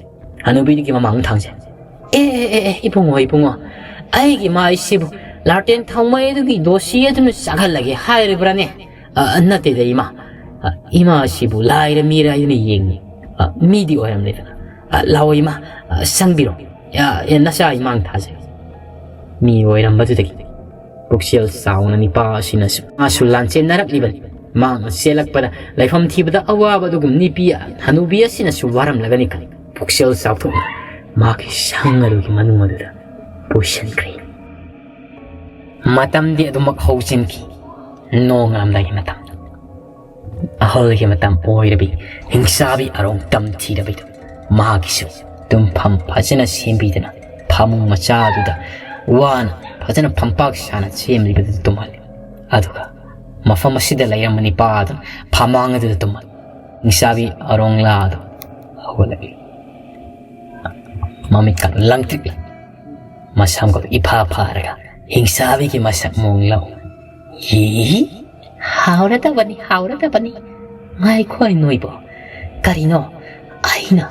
ꯍꯅꯨꯕꯤꯗꯨꯒꯤ ꯃꯃꯥꯡꯗ ꯊꯥꯡꯖꯩ꯫ "ꯑꯦ, ꯑꯦ, ꯑꯦ, ꯑꯦ, ꯏꯕꯨꯡꯉꯣ, ꯏꯕꯨꯡꯉꯣ, ꯑꯩꯒꯤ ꯃꯥꯏꯁꯤꯕꯨ ꯂꯥꯔꯇꯦꯟ ꯊꯥꯎꯃꯩꯗꯨꯒꯤ ꯗꯣꯁꯤ ꯑꯗꯨꯅ ꯆꯥꯛꯍꯜꯂꯒꯦ ꯍꯥꯏꯔꯤꯕ꯭ꯔꯥꯅꯦ?" "ꯑ, ꯑ, ꯅꯠꯇꯦꯗ, ꯏꯃꯥ꯫ ꯑ, ꯏꯃꯥꯁꯤꯕꯨ ꯂꯥꯏꯔ ꯃꯤꯔ ꯍꯥꯏꯗꯨꯅ ꯌꯦꯡꯉꯤ꯫ ꯑ, ꯃꯤꯗꯤ ꯑꯣꯏꯔꯝꯂꯦꯗꯅ꯫ ꯑ, ꯂꯥꯛꯑꯣ, ꯏꯃꯥ, ꯑ, ꯆꯪꯕꯤꯔꯣ꯫ ꯑ, ꯑꯦ, ꯅꯆꯥ ꯏꯃꯥꯡ ꯊꯥꯖꯩ꯫" ꯃꯤ ꯑꯣꯏꯔꯝꯕꯗꯨꯗꯒꯤ ꯄꯨꯛꯆꯦꯜ ꯆꯥꯎꯅ ꯅꯤꯄꯥ ꯑꯁꯤꯅꯁꯨ ꯃꯥꯁꯨ ꯂꯥꯟꯆꯦꯟꯅꯔꯛꯂꯤꯕꯅꯤ꯫ ꯃꯍꯥꯛꯅ ꯆꯦꯜꯂꯛꯄꯗ ꯂꯩꯐꯝ ꯊꯤꯕꯗ ꯑꯋꯥꯕ ꯑꯗꯨꯒꯨꯝ ꯅꯤꯄꯤ ꯍꯅꯨꯕꯤ ꯑꯁꯤꯅꯁꯨ ꯋꯥꯔꯝꯂꯒꯅꯤ ꯈꯜꯂꯤ꯫ ꯄꯨꯛꯆꯦꯜ ꯆꯥꯎꯊꯣꯛꯅ ꯃꯍꯥꯛꯀꯤ ꯁꯪ ꯑꯗꯨꯒꯤ ꯃꯅꯨꯡ ꯑꯗꯨꯗ ꯄꯨꯁꯤꯟꯈ꯭ꯔꯦ꯫ ꯃꯇꯝꯗꯤ ꯑꯗꯨꯃꯛ ꯍꯧꯖꯤꯟꯈꯤ꯫ ꯅꯣꯡꯉꯥꯜꯂꯝꯗꯥꯏꯒꯤ ꯃꯇꯝ꯫ ꯑꯍꯜꯒꯤ ꯃꯇꯝ ꯑꯣꯏꯔꯕꯤ ꯍꯤꯡꯆꯥꯕꯤ ꯑꯔꯣꯡ ꯇꯝꯊꯤꯔꯕꯤꯗꯨ ꯃꯍꯥꯛꯀꯤꯁꯨ ꯇꯨꯝꯐꯝ ꯐꯖꯅ ꯁꯦꯝꯕꯤꯗꯨꯅ ꯐꯃꯨꯡ ꯃꯆꯥ ꯑꯗꯨꯗ ꯋꯥꯅ ꯐꯖꯅ ꯐꯝꯄꯥꯛ ꯁꯥꯅ ꯁꯦꯝꯂꯤꯕꯗꯨꯗ ꯇꯨꯝꯍꯜꯂꯤ꯫ ꯑꯗꯨꯒ ꯃꯐꯝ ꯑꯁꯤꯗ ꯂꯩꯔꯝꯕ ꯅꯤꯄꯥ ꯑꯗꯨ ꯐꯃꯥꯡ ꯑꯗꯨꯗ ꯇꯨꯝꯍꯜꯂꯤ꯫ ꯍꯤꯡꯆꯥꯕꯤ ꯑꯔꯣꯡꯂꯥ ꯑꯗꯨ ꯍꯧꯒꯠꯂꯛꯂꯤ꯫ ꯃꯃꯤꯠꯀ ꯂꯪꯇ꯭ꯔꯤꯛ ꯂꯪ-, ꯃꯁꯝꯒ ꯏꯐꯥ ꯐꯥꯔꯒ ꯍꯤꯡꯆꯥꯕꯤꯒꯤ ꯃꯁꯛ ꯃꯑꯣꯡ ꯂꯧ꯫ "ꯌꯤ, ꯍꯥꯎꯔꯗꯕꯅꯤ, ꯍꯥꯎꯔꯗꯕꯅꯤ꯫ ꯉꯥꯏꯈꯣ ꯅꯣꯏꯕꯣ꯫ ꯀꯔꯤꯅꯣ? ꯑꯩꯅ,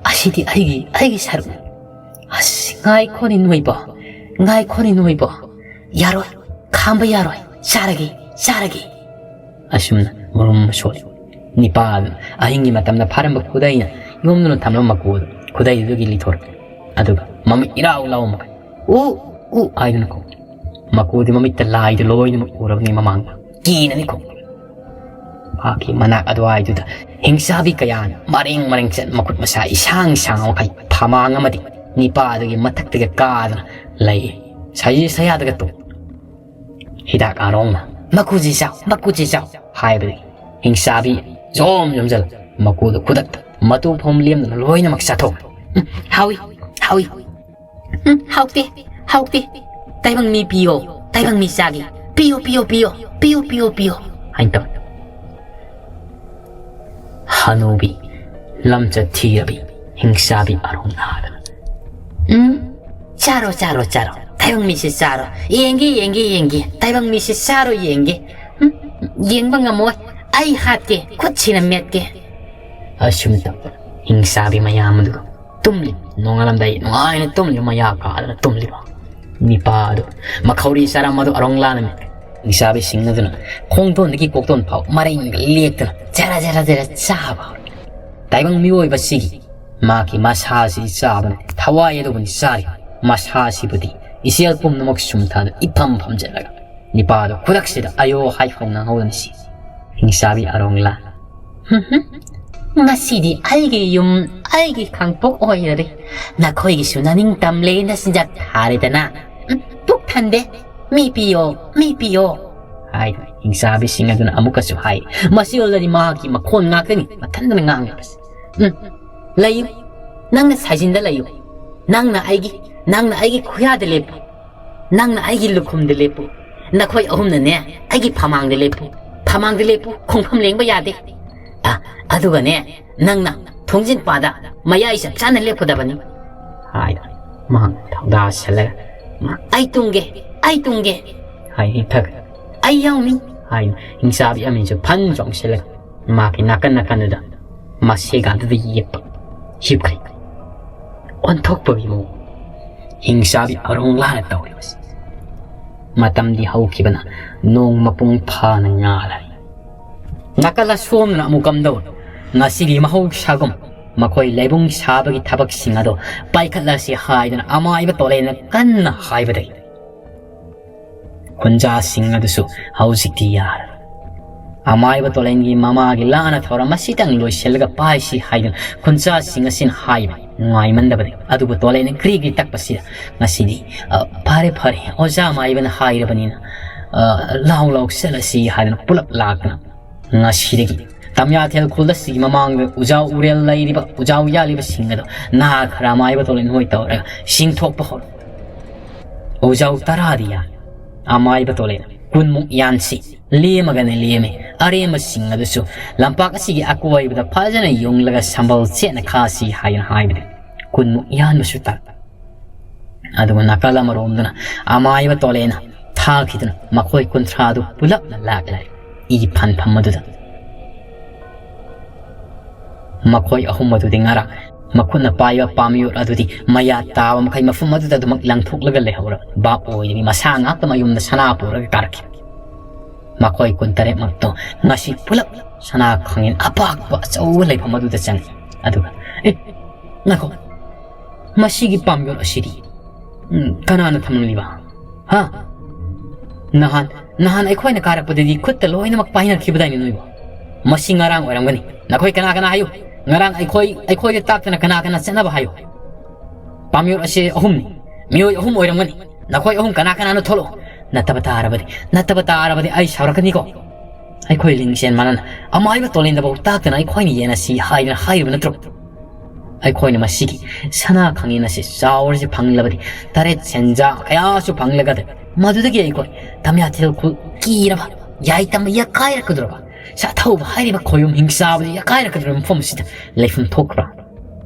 ꯑꯁꯤꯗꯤ ꯑꯩꯒꯤ, ꯑꯩꯒꯤ ꯁꯔꯨꯛꯅꯤ꯫ ꯑꯁ, ꯉꯥꯏꯈꯣꯅꯦ ꯅꯣꯏꯕꯣ, ꯉꯥꯏꯈꯣꯅꯦ ꯅꯣꯏꯕꯣ꯫ ꯌꯥꯔꯣꯏ, ꯈꯥꯝꯕ ꯌꯥꯔꯣꯏ꯫ ꯆꯥꯔꯒꯦ, ꯆꯥꯔꯒꯦ꯫" ꯑꯁꯨꯝꯅ ꯃꯔꯨꯝ ꯁꯣꯜꯂꯤ꯫ ꯅꯤꯄꯥ ꯑꯗꯨꯅ ꯑꯍꯤꯡꯒꯤ ꯃꯇꯝꯗ ꯐꯥꯔꯝꯕ ꯈꯨꯗꯩꯅ ꯌꯣꯝꯗꯨꯅ ꯊꯝꯂꯝꯕ ꯃꯀꯨ ꯑꯗꯨ ꯈꯨꯗꯩꯗꯨꯗꯒꯤ ꯂꯤꯊꯣꯔꯛꯏ꯫ ꯑꯗꯨꯒ ꯃꯃꯤꯠ ꯏꯔꯥꯎ ꯂꯥꯎ ꯑꯃꯈꯛ "ꯎ, ꯎ" ꯍꯥꯏꯗꯨꯅ ꯀꯧꯏ꯫ ꯃꯀꯨꯗꯤ ꯃꯃꯤꯠꯇ ꯂꯥꯏꯗꯨ ꯂꯣꯏꯅꯃꯛ ꯎꯔꯕꯅꯤ ꯃꯃꯥꯡꯗ꯫ ꯀꯤꯅꯅꯤ ꯈꯣꯡ꯫ ꯃꯍꯥꯛꯀꯤ ꯃꯅꯥꯛ ꯑꯗꯨꯋꯥꯏꯗꯨꯗ ꯍꯤꯡꯆꯥꯕꯤ ꯀꯌꯥꯅ ꯃꯔꯦꯡ ꯃꯔꯦꯡ ꯆꯠ ꯃꯈꯨꯠ ꯃꯁꯥ ꯏꯁꯥꯡ ꯁꯥꯡ ꯃꯈꯩ ꯐꯃꯥꯡ ꯑꯃꯗꯤ ꯅꯤꯄꯥ ꯑꯗꯨꯒꯤ ꯃꯊꯛꯇꯒ ꯀꯥꯗꯨꯅ ꯂꯩ꯫ ꯁꯌꯤ ꯁꯌꯥꯗꯒ ꯇꯣ꯫ ꯍꯤꯗꯥꯛ ꯑꯔꯣꯡꯅ "ꯃꯀꯨꯁꯤ ꯆꯥꯎ, ꯃꯀꯨꯁꯤ ꯆꯥꯎ" ꯍꯥꯏꯕꯗꯒꯤ ꯍꯤꯡꯆꯥꯕꯤ ꯖꯣꯝ ꯌꯣꯝꯖꯜꯂ, ꯃꯀꯨꯗꯣ ꯈꯨꯗꯛꯇ ꯃꯇꯨ ꯐꯥꯎ ꯂꯦꯝꯗꯅ ꯂꯣꯏꯅꯃꯛ ꯆꯥꯊꯣꯛ꯫ "ꯎꯝ, ꯍꯥꯎꯏ, ꯍꯥꯎꯏ꯫ ꯎꯝ, ꯍꯥꯎꯇꯦ, ꯍꯥꯎꯇꯦ꯫ ꯇꯥꯏꯕꯪ ꯃꯤ ꯄꯤꯌꯣ, ꯇꯥꯏꯕꯪ ꯃꯤ ꯆꯥꯒꯦ꯫ ꯄꯤꯌꯣ, ꯄꯤꯌꯣ, ꯄꯤꯌꯣ, ꯄꯤꯌꯣ, ꯄꯤꯌꯣ, ꯄꯤꯌꯣ" ꯍꯥꯏꯅ ꯇꯧꯏ꯫ ꯍꯅꯨꯕꯤ, ꯂꯝꯆꯠ ꯊꯤꯔꯕꯤ ꯍꯤꯡꯆꯥꯕꯤ ꯑꯔꯣꯡꯂꯥꯗꯅ, "ꯎꯝ, ꯆꯥꯔꯣ, ꯆꯥꯔꯣ, ꯆꯥꯔꯣ꯫ ꯇꯥꯏꯕꯪ ꯃꯤꯁꯦ ꯆꯥꯔꯣ꯫ ꯌꯦꯡꯒꯦ, ꯌꯦꯡꯒꯦ, ꯌꯦꯡꯒꯦ꯫ ꯇꯥꯏꯕꯪ ꯃꯤꯁꯦ ꯆꯥꯔꯣ, ꯌꯦꯡꯒꯦ꯫ ꯎꯝ, ꯌꯦꯡꯕ ꯉꯝꯃꯣꯏ꯫ ꯑꯩ ꯍꯥꯠꯀꯦ꯫ ꯈꯨꯠꯁꯤꯅ ꯃꯦꯠꯀꯦ"꯫ ꯑꯁꯨꯝ ꯇꯧꯗꯅ ꯍꯤꯡꯆꯥꯕꯤ ꯃꯌꯥꯝ ꯑꯗꯨꯒ ꯇꯨꯝꯂꯤ꯫ ꯅꯣꯡꯉꯥꯜꯂꯝꯗꯥꯏ ꯅꯨꯡꯉꯥꯏꯅ ꯇꯨꯝꯂꯤ, ꯃꯌꯥ ꯀꯥꯗꯅ ꯇꯨꯝꯂꯤꯕ ꯅꯤꯄꯥ ꯑꯗꯨ, ꯃꯈꯧꯔꯤ ꯆꯥꯔꯝꯕꯗꯨ ꯑꯔꯣꯡꯂꯥꯅ ꯃꯦꯠꯈ꯭ꯔꯦ꯫ ꯍꯤꯡꯆꯥꯕꯤꯁꯤꯡ ꯑꯗꯨꯅ ꯈꯣꯡꯗꯣꯟꯗꯒꯤ ꯀꯣꯛꯇꯣꯟ ꯐꯥꯎ ꯃꯔꯩ ꯂꯦꯛꯇꯅ ꯖꯔ ꯖꯔ ꯖꯔ ꯆꯥꯕ ꯍꯧꯔꯦ꯫ ꯇꯥꯏꯕꯪ ꯃꯤꯑꯣꯏꯕꯁꯤꯒꯤ ꯃꯥꯒꯤ ꯃꯁꯥꯁꯤ ꯆꯥꯕꯅ ꯊꯋꯥꯏ ꯑꯗꯨꯕꯨꯅꯤ ꯆꯥꯔꯤ꯫ ꯃꯁꯥꯁꯤꯕꯨꯗꯤ ꯏꯆꯦꯜ ꯄꯨꯝꯅꯃꯛ ꯁꯨꯝꯊꯥꯗꯨꯅ ꯏꯐꯝ ꯐꯝꯖꯤꯜꯂꯒ ꯅꯤꯄꯥꯗꯣ ꯈꯨꯗꯛꯁꯤꯗ ꯑꯌꯣ ꯍꯥꯏꯐꯥꯎ ꯅꯪꯍꯧꯗꯅ ꯁꯤ꯫ ꯍꯤꯡꯆꯥꯕꯤ ꯑꯔꯣꯡꯂꯥ, "ꯍꯨꯝ ꯍꯨꯝ, ꯉꯁꯤꯗꯤ ꯑꯩꯒꯤ ꯌꯨꯝ, ꯑꯩꯒꯤ ꯈꯥꯡꯄꯣꯛ ꯑꯣꯏꯔꯔꯦ꯫ ꯅꯈꯣꯏꯒꯤꯁꯨ ꯅꯅꯤꯡ ꯇꯝꯂꯦ, ꯅꯆꯤꯟꯖꯥꯛ ꯊꯥꯔꯦꯗꯅ꯫ ꯎꯝ, ꯄꯨꯛ ꯊꯟꯗꯦ꯫ ꯃꯤ ꯄꯤꯌꯣ, ꯃꯤ ꯄꯤꯌꯣ" ꯍꯥꯏꯗꯨꯅ ꯍꯤꯡꯆꯥꯕꯤꯁꯤꯡ ꯑꯗꯨꯅ ꯑꯃꯨꯛꯀꯁꯨ ꯍꯥꯏ꯫ ꯃꯁꯤ ꯑꯣꯜꯂꯗꯤ ꯃꯍꯥꯛꯀꯤ ꯃꯈꯣꯟ ꯉꯥꯛꯇꯅꯤ ꯃꯊꯟꯗꯅ ꯉꯥꯡꯂꯤꯕꯁꯦ꯫ "ꯎꯝ, ꯂꯩꯌꯨ꯫ ꯅꯪꯅ ꯁꯥꯏꯖꯤꯟꯗ ꯂꯩꯌꯨ꯫ ꯅꯪꯅ ꯑꯩꯒꯤ, ꯅꯪꯅ ꯑꯩꯒꯤ ꯈꯨꯌꯥꯗ ꯂꯦꯞꯄꯨ꯫ ꯅꯪꯅ ꯑꯩꯒꯤ ꯂꯨꯈꯨꯝꯗ ꯂꯦꯞꯄꯨ꯫ ꯅꯈꯣꯏ ꯑꯍꯨꯝꯅꯅꯦ ꯑꯩꯒꯤ ꯐꯃꯥꯡꯗ ꯂꯦꯞꯄꯨ꯫ ꯐꯃꯥꯡꯗ ꯂꯦꯞꯄꯨ, ꯈꯣꯡꯐꯝ ꯂꯦꯡꯕ ꯌꯥꯗꯦ꯫ ꯑ, ꯑꯗꯨꯒꯅꯦ, ꯅꯪꯅ ꯊꯣꯡꯖꯤꯟ ꯄꯥꯗ ꯃꯌꯥꯏ ꯆꯞ ꯆꯥꯅ ꯂꯦꯞꯀꯗꯕꯅꯤ" ꯍꯥꯏꯗꯅ ꯃꯍꯥꯛ ꯊꯧꯗꯥ ꯁꯤꯜꯂꯒ, ꯃꯍꯥꯛ, "ꯑꯩ ꯇꯨꯝꯒꯦ, ꯑꯩ ꯇꯨꯝꯒꯦ" ꯍꯥꯏ ꯍꯤꯞꯊꯈ꯭ꯔꯦ꯫ "ꯑꯩ ꯌꯥꯎꯅꯤ" ꯍꯥꯏꯅ ꯍꯤꯡꯆꯥꯕꯤ ꯑꯃꯅꯤꯁꯨ ꯐꯟ ꯆꯣꯡꯁꯤꯜꯂꯒ ꯃꯍꯥꯛꯀꯤ ꯅꯥꯀꯟ ꯅꯥꯀꯟꯗꯨꯗ ꯃꯁꯦꯒꯥꯗꯨꯗ ꯌꯦꯞꯄ ꯍꯤꯞꯈ꯭ꯔꯦ꯫ ꯑꯣꯟꯊꯣꯛꯄꯒꯤ ꯃꯑꯣꯡ꯫ ꯍꯤꯡꯆꯥꯕꯤ ꯑꯔꯣꯡꯂꯥꯅ ꯇꯧꯔꯤꯕꯁꯤ꯫ ꯃꯇꯝꯗꯤ ꯍꯧꯈꯤꯕꯅ ꯅꯣꯡ ꯃꯄꯨꯡ ꯐꯥꯅ ꯉꯥꯜꯂꯔꯦ꯫ ꯅꯥꯀꯜ ꯑꯁꯣꯝꯗꯅ ꯑꯃꯨꯛ ꯀꯝꯗꯧꯔꯦ? ꯉꯁꯤꯗꯤ ꯃꯍꯧꯁꯥꯒꯨꯝ ꯃꯈꯣꯏ ꯂꯩꯕꯨꯡ ꯁꯥꯕꯒꯤ ꯊꯕꯛꯁꯤꯡ ꯑꯗꯣ ꯄꯥꯏꯈꯠꯂꯁꯤ ꯍꯥꯏꯗꯅ ꯑꯃꯥꯏꯕ ꯇꯣꯂꯦꯅ ꯀꯟꯅ ꯍꯥꯏꯕꯗꯒꯤ ꯈꯨꯟꯖꯥꯁꯤꯡ ꯑꯗꯨꯁꯨ ꯍꯧꯖꯤꯛꯇꯤ ꯌꯥꯔꯦ꯫ ꯑꯃꯥꯏꯕ ꯇꯣꯂꯦꯟꯒꯤ ꯃꯃꯥꯒꯤ ꯂꯥꯟꯅ ꯊꯧꯔꯝ ꯑꯁꯤꯇꯪ ꯂꯣꯏꯁꯤꯜꯂꯒ ꯄꯥꯏꯁꯤ ꯍꯥꯏꯗꯨꯅ ꯈꯨꯟꯖꯥꯁꯤꯡ ꯑꯁꯤꯅ ꯍꯥꯏꯕ ꯅꯨꯡꯉꯥꯏꯃꯟꯗꯕꯗꯒꯤ꯫ ꯑꯗꯨꯕꯨ ꯇꯣꯂꯦꯟꯅ ꯒ꯭ꯔꯤ ꯒ꯭ꯔꯤ ꯇꯛꯄꯁꯤꯗ ꯉꯁꯤꯗꯤ, "ꯑ, ꯐꯔꯦ, ꯐꯔꯦ, ꯑꯣꯖꯥ ꯃꯥꯏꯕꯅ ꯍꯥꯏꯔꯕꯅꯤꯅ, ꯑ, ꯂꯥꯎ ꯂꯥꯎ ꯆꯠꯂꯁꯤ" ꯍꯥꯏꯗꯨꯅ ꯄꯨꯂꯞ ꯂꯥꯛꯇꯨꯅ ꯉꯁꯤꯗꯒꯤ ꯇꯝꯌꯥꯊꯦꯜ ꯈꯨꯜ ꯑꯁꯤꯒꯤ ꯃꯃꯥꯡꯗ ꯎꯖꯥꯎ ꯎꯔꯦꯜ ꯂꯩꯔꯤꯕ, ꯎꯖꯥꯎ ꯌꯥꯜꯂꯤꯕꯁꯤꯡ ꯑꯗꯣ ꯅꯥꯒ ꯈꯔ ꯑꯃꯥꯏꯕ ꯇꯣꯂꯦꯟ ꯍꯣꯏ ꯇꯧꯔꯒ ꯁꯤꯡꯊꯣꯛꯄ ꯍꯧꯔꯣ꯫ ꯎꯖꯥꯎ ꯇꯔꯥꯗꯤ ꯌꯥꯜꯂꯤ, ꯑꯃꯥꯏꯕ ꯇꯣꯂꯦꯟ ꯀꯨꯟꯃꯨꯛ ꯌꯥꯟꯁꯤ꯫ ꯂꯦꯝꯃꯒꯅ ꯂꯦꯝꯃꯤ, ꯑꯔꯦꯝꯕꯁꯤꯡ ꯑꯗꯨꯁꯨ ꯂꯝꯄꯥꯛ ꯑꯁꯤꯒꯤ ꯑꯀꯣꯏꯕꯗ ꯐꯖꯅ ꯌꯨꯡꯂꯒ ꯁꯝꯕꯜ ꯆꯦꯠꯅ ꯈꯥꯁꯤ ꯍꯥꯏꯗꯨꯅ ꯍꯥꯏꯕꯗ ꯀꯨꯟꯃꯨꯛ ꯌꯥꯟꯕꯁꯨ ꯇꯥꯏ꯫ ꯑꯗꯨꯒ ꯅꯥꯀꯜ ꯑꯃꯔꯣꯝꯗꯅ ꯑꯃꯥꯏꯕ ꯇꯣꯂꯦꯅ ꯊꯥꯈꯤꯗꯨꯅ ꯃꯈꯣꯏ ꯀꯨꯟꯊ꯭ꯔꯥꯗꯨ ꯄꯨꯂꯞꯅ ꯂꯥꯛꯂꯦ꯫ ꯏ ꯐꯟꯐꯝ ꯑꯗꯨꯗ ꯃꯈꯣꯏ ꯑꯍꯨꯝ ꯑꯗꯨꯗꯤ ꯉꯔꯥꯡ ꯃꯈꯨꯠꯅ ꯄꯥꯏꯕ ꯄꯥꯝꯌꯣꯠ ꯑꯗꯨꯗꯤ ꯃꯌꯥ ꯇꯥꯕ ꯃꯈꯩ ꯃꯐꯝ ꯑꯗꯨꯗ ꯑꯗꯨꯃꯛ ꯂꯪꯊꯣꯛꯂꯒ ꯂꯩꯍꯧꯔ ꯚꯥꯞ ꯑꯣꯏꯗꯕꯤ ꯃꯁꯥ ꯉꯥꯛꯇ ꯃꯌꯨꯝꯗ ꯁꯅꯥ ꯄꯨꯔꯒ ꯀꯥꯔꯛꯈꯤ꯫ ꯃꯈꯣꯏ ꯀꯨꯟꯇꯔꯦꯠꯃꯛꯇꯣ ꯉꯁꯤ ꯄꯨꯂꯞ ꯁꯅꯥ ꯈꯥꯡꯉꯦꯟ ꯑꯄꯥꯛꯄ ꯑꯆꯧꯕ ꯂꯩꯐꯝ ꯑꯗꯨꯗ ꯆꯪꯉꯤ꯫ ꯑꯗꯨꯒ, "ꯑꯦ, ꯉꯥꯏꯈꯣ, ꯃꯁꯤꯒꯤ ꯄꯥꯝꯌꯣꯠ ꯑꯁꯤꯗꯤ, ꯎꯝ, ꯀꯅꯥꯅ ꯊꯝꯂꯝꯂꯤꯕ? ꯍꯥ? ꯅꯍꯥꯟ, ꯅꯍꯥꯟ ꯑꯩꯈꯣꯏꯅ ꯀꯥꯔꯛꯄꯗꯗꯤ ꯈꯨꯠꯇ ꯂꯣꯏꯅꯃꯛ ꯄꯥꯏꯅꯈꯤꯕꯗꯥꯏꯅꯦ ꯅꯣꯏꯕꯨ? ꯃꯁꯤ ꯉꯔꯥꯡ ꯑꯣꯏꯔꯝꯒꯅꯤ꯫ ꯅꯈꯣꯏ ꯀꯅꯥ ꯀꯅꯥ ꯍꯥꯏꯌꯨ? ꯉꯔꯥꯡ ꯑꯩꯈꯣꯏ, ꯑꯩꯈꯣꯏꯗ ꯇꯥꯛꯇꯅ ꯀꯅꯥ ꯀꯅꯥ ꯆꯠꯅꯕ ꯍꯥꯏꯌꯨ? ꯄꯥꯝꯌꯣꯠ ꯑꯁꯤ ꯑꯍꯨꯝꯅꯤ꯫ ꯃꯤꯑꯣꯏ ꯑꯍꯨꯝ ꯑꯣꯏꯔꯝꯒꯅꯤ꯫ ꯅꯈꯣꯏ ꯑꯍꯨꯝ ꯀꯅꯥ ꯀꯅꯥꯅꯣ ꯊꯣꯛꯂꯛꯑꯣ꯫ ꯅꯠꯇꯕ ꯇꯥꯔꯕꯗꯤ, ꯅꯠꯇꯕ ꯇꯥꯔꯕꯗꯤ ꯑꯩ ꯁꯥꯎꯔꯛꯀꯅꯤꯀꯣ꯫ ꯑꯩꯈꯣꯏ ꯂꯤꯡꯖꯦꯜ ꯃꯥꯟꯅꯅ ꯑꯃꯥꯏꯕ ꯇꯣꯂꯦꯟꯗꯐꯥꯎ ꯇꯥꯛꯇꯅ ꯑꯩꯈꯣꯏꯅ ꯌꯦꯟ ꯑꯁꯤ ꯍꯥꯏꯗꯅ ꯍꯥꯏꯔꯤꯕ ꯅꯠꯇ꯭ꯔꯣ? ꯑꯩꯈꯣꯏꯅ ꯃꯁꯤꯒꯤ ꯁꯅꯥ ꯈꯥꯡꯉꯦꯟ ꯑꯁꯤ ꯆꯥꯎꯔꯁꯤ ꯐꯪꯂꯕꯗꯤ ꯇꯔꯦꯠ ꯁꯦꯟꯖꯥ ꯀꯌꯥꯁꯨ ꯐꯪꯂꯒꯗ ꯃꯗꯨꯗꯒꯤ ꯑꯩꯈꯣꯏ ꯇꯝꯌꯥꯊꯦꯜ ꯈꯨꯜ ꯀꯤꯔꯕ, ꯌꯥꯏꯇꯝꯕ ꯌꯥꯀꯥꯏꯔꯛꯀꯗꯧꯔꯕ ꯁꯥꯊꯧꯕ ꯍꯥꯏꯔꯤꯕ ꯈꯣꯌꯨꯝ ꯍꯤꯡꯆꯥꯕꯗ ꯌꯥꯀꯥꯏꯔꯛꯀꯗꯧꯔꯕ ꯃꯐꯝ ꯑꯁꯤꯗ ꯂꯩꯐꯝ ꯊꯣꯛꯈ꯭ꯔꯥ?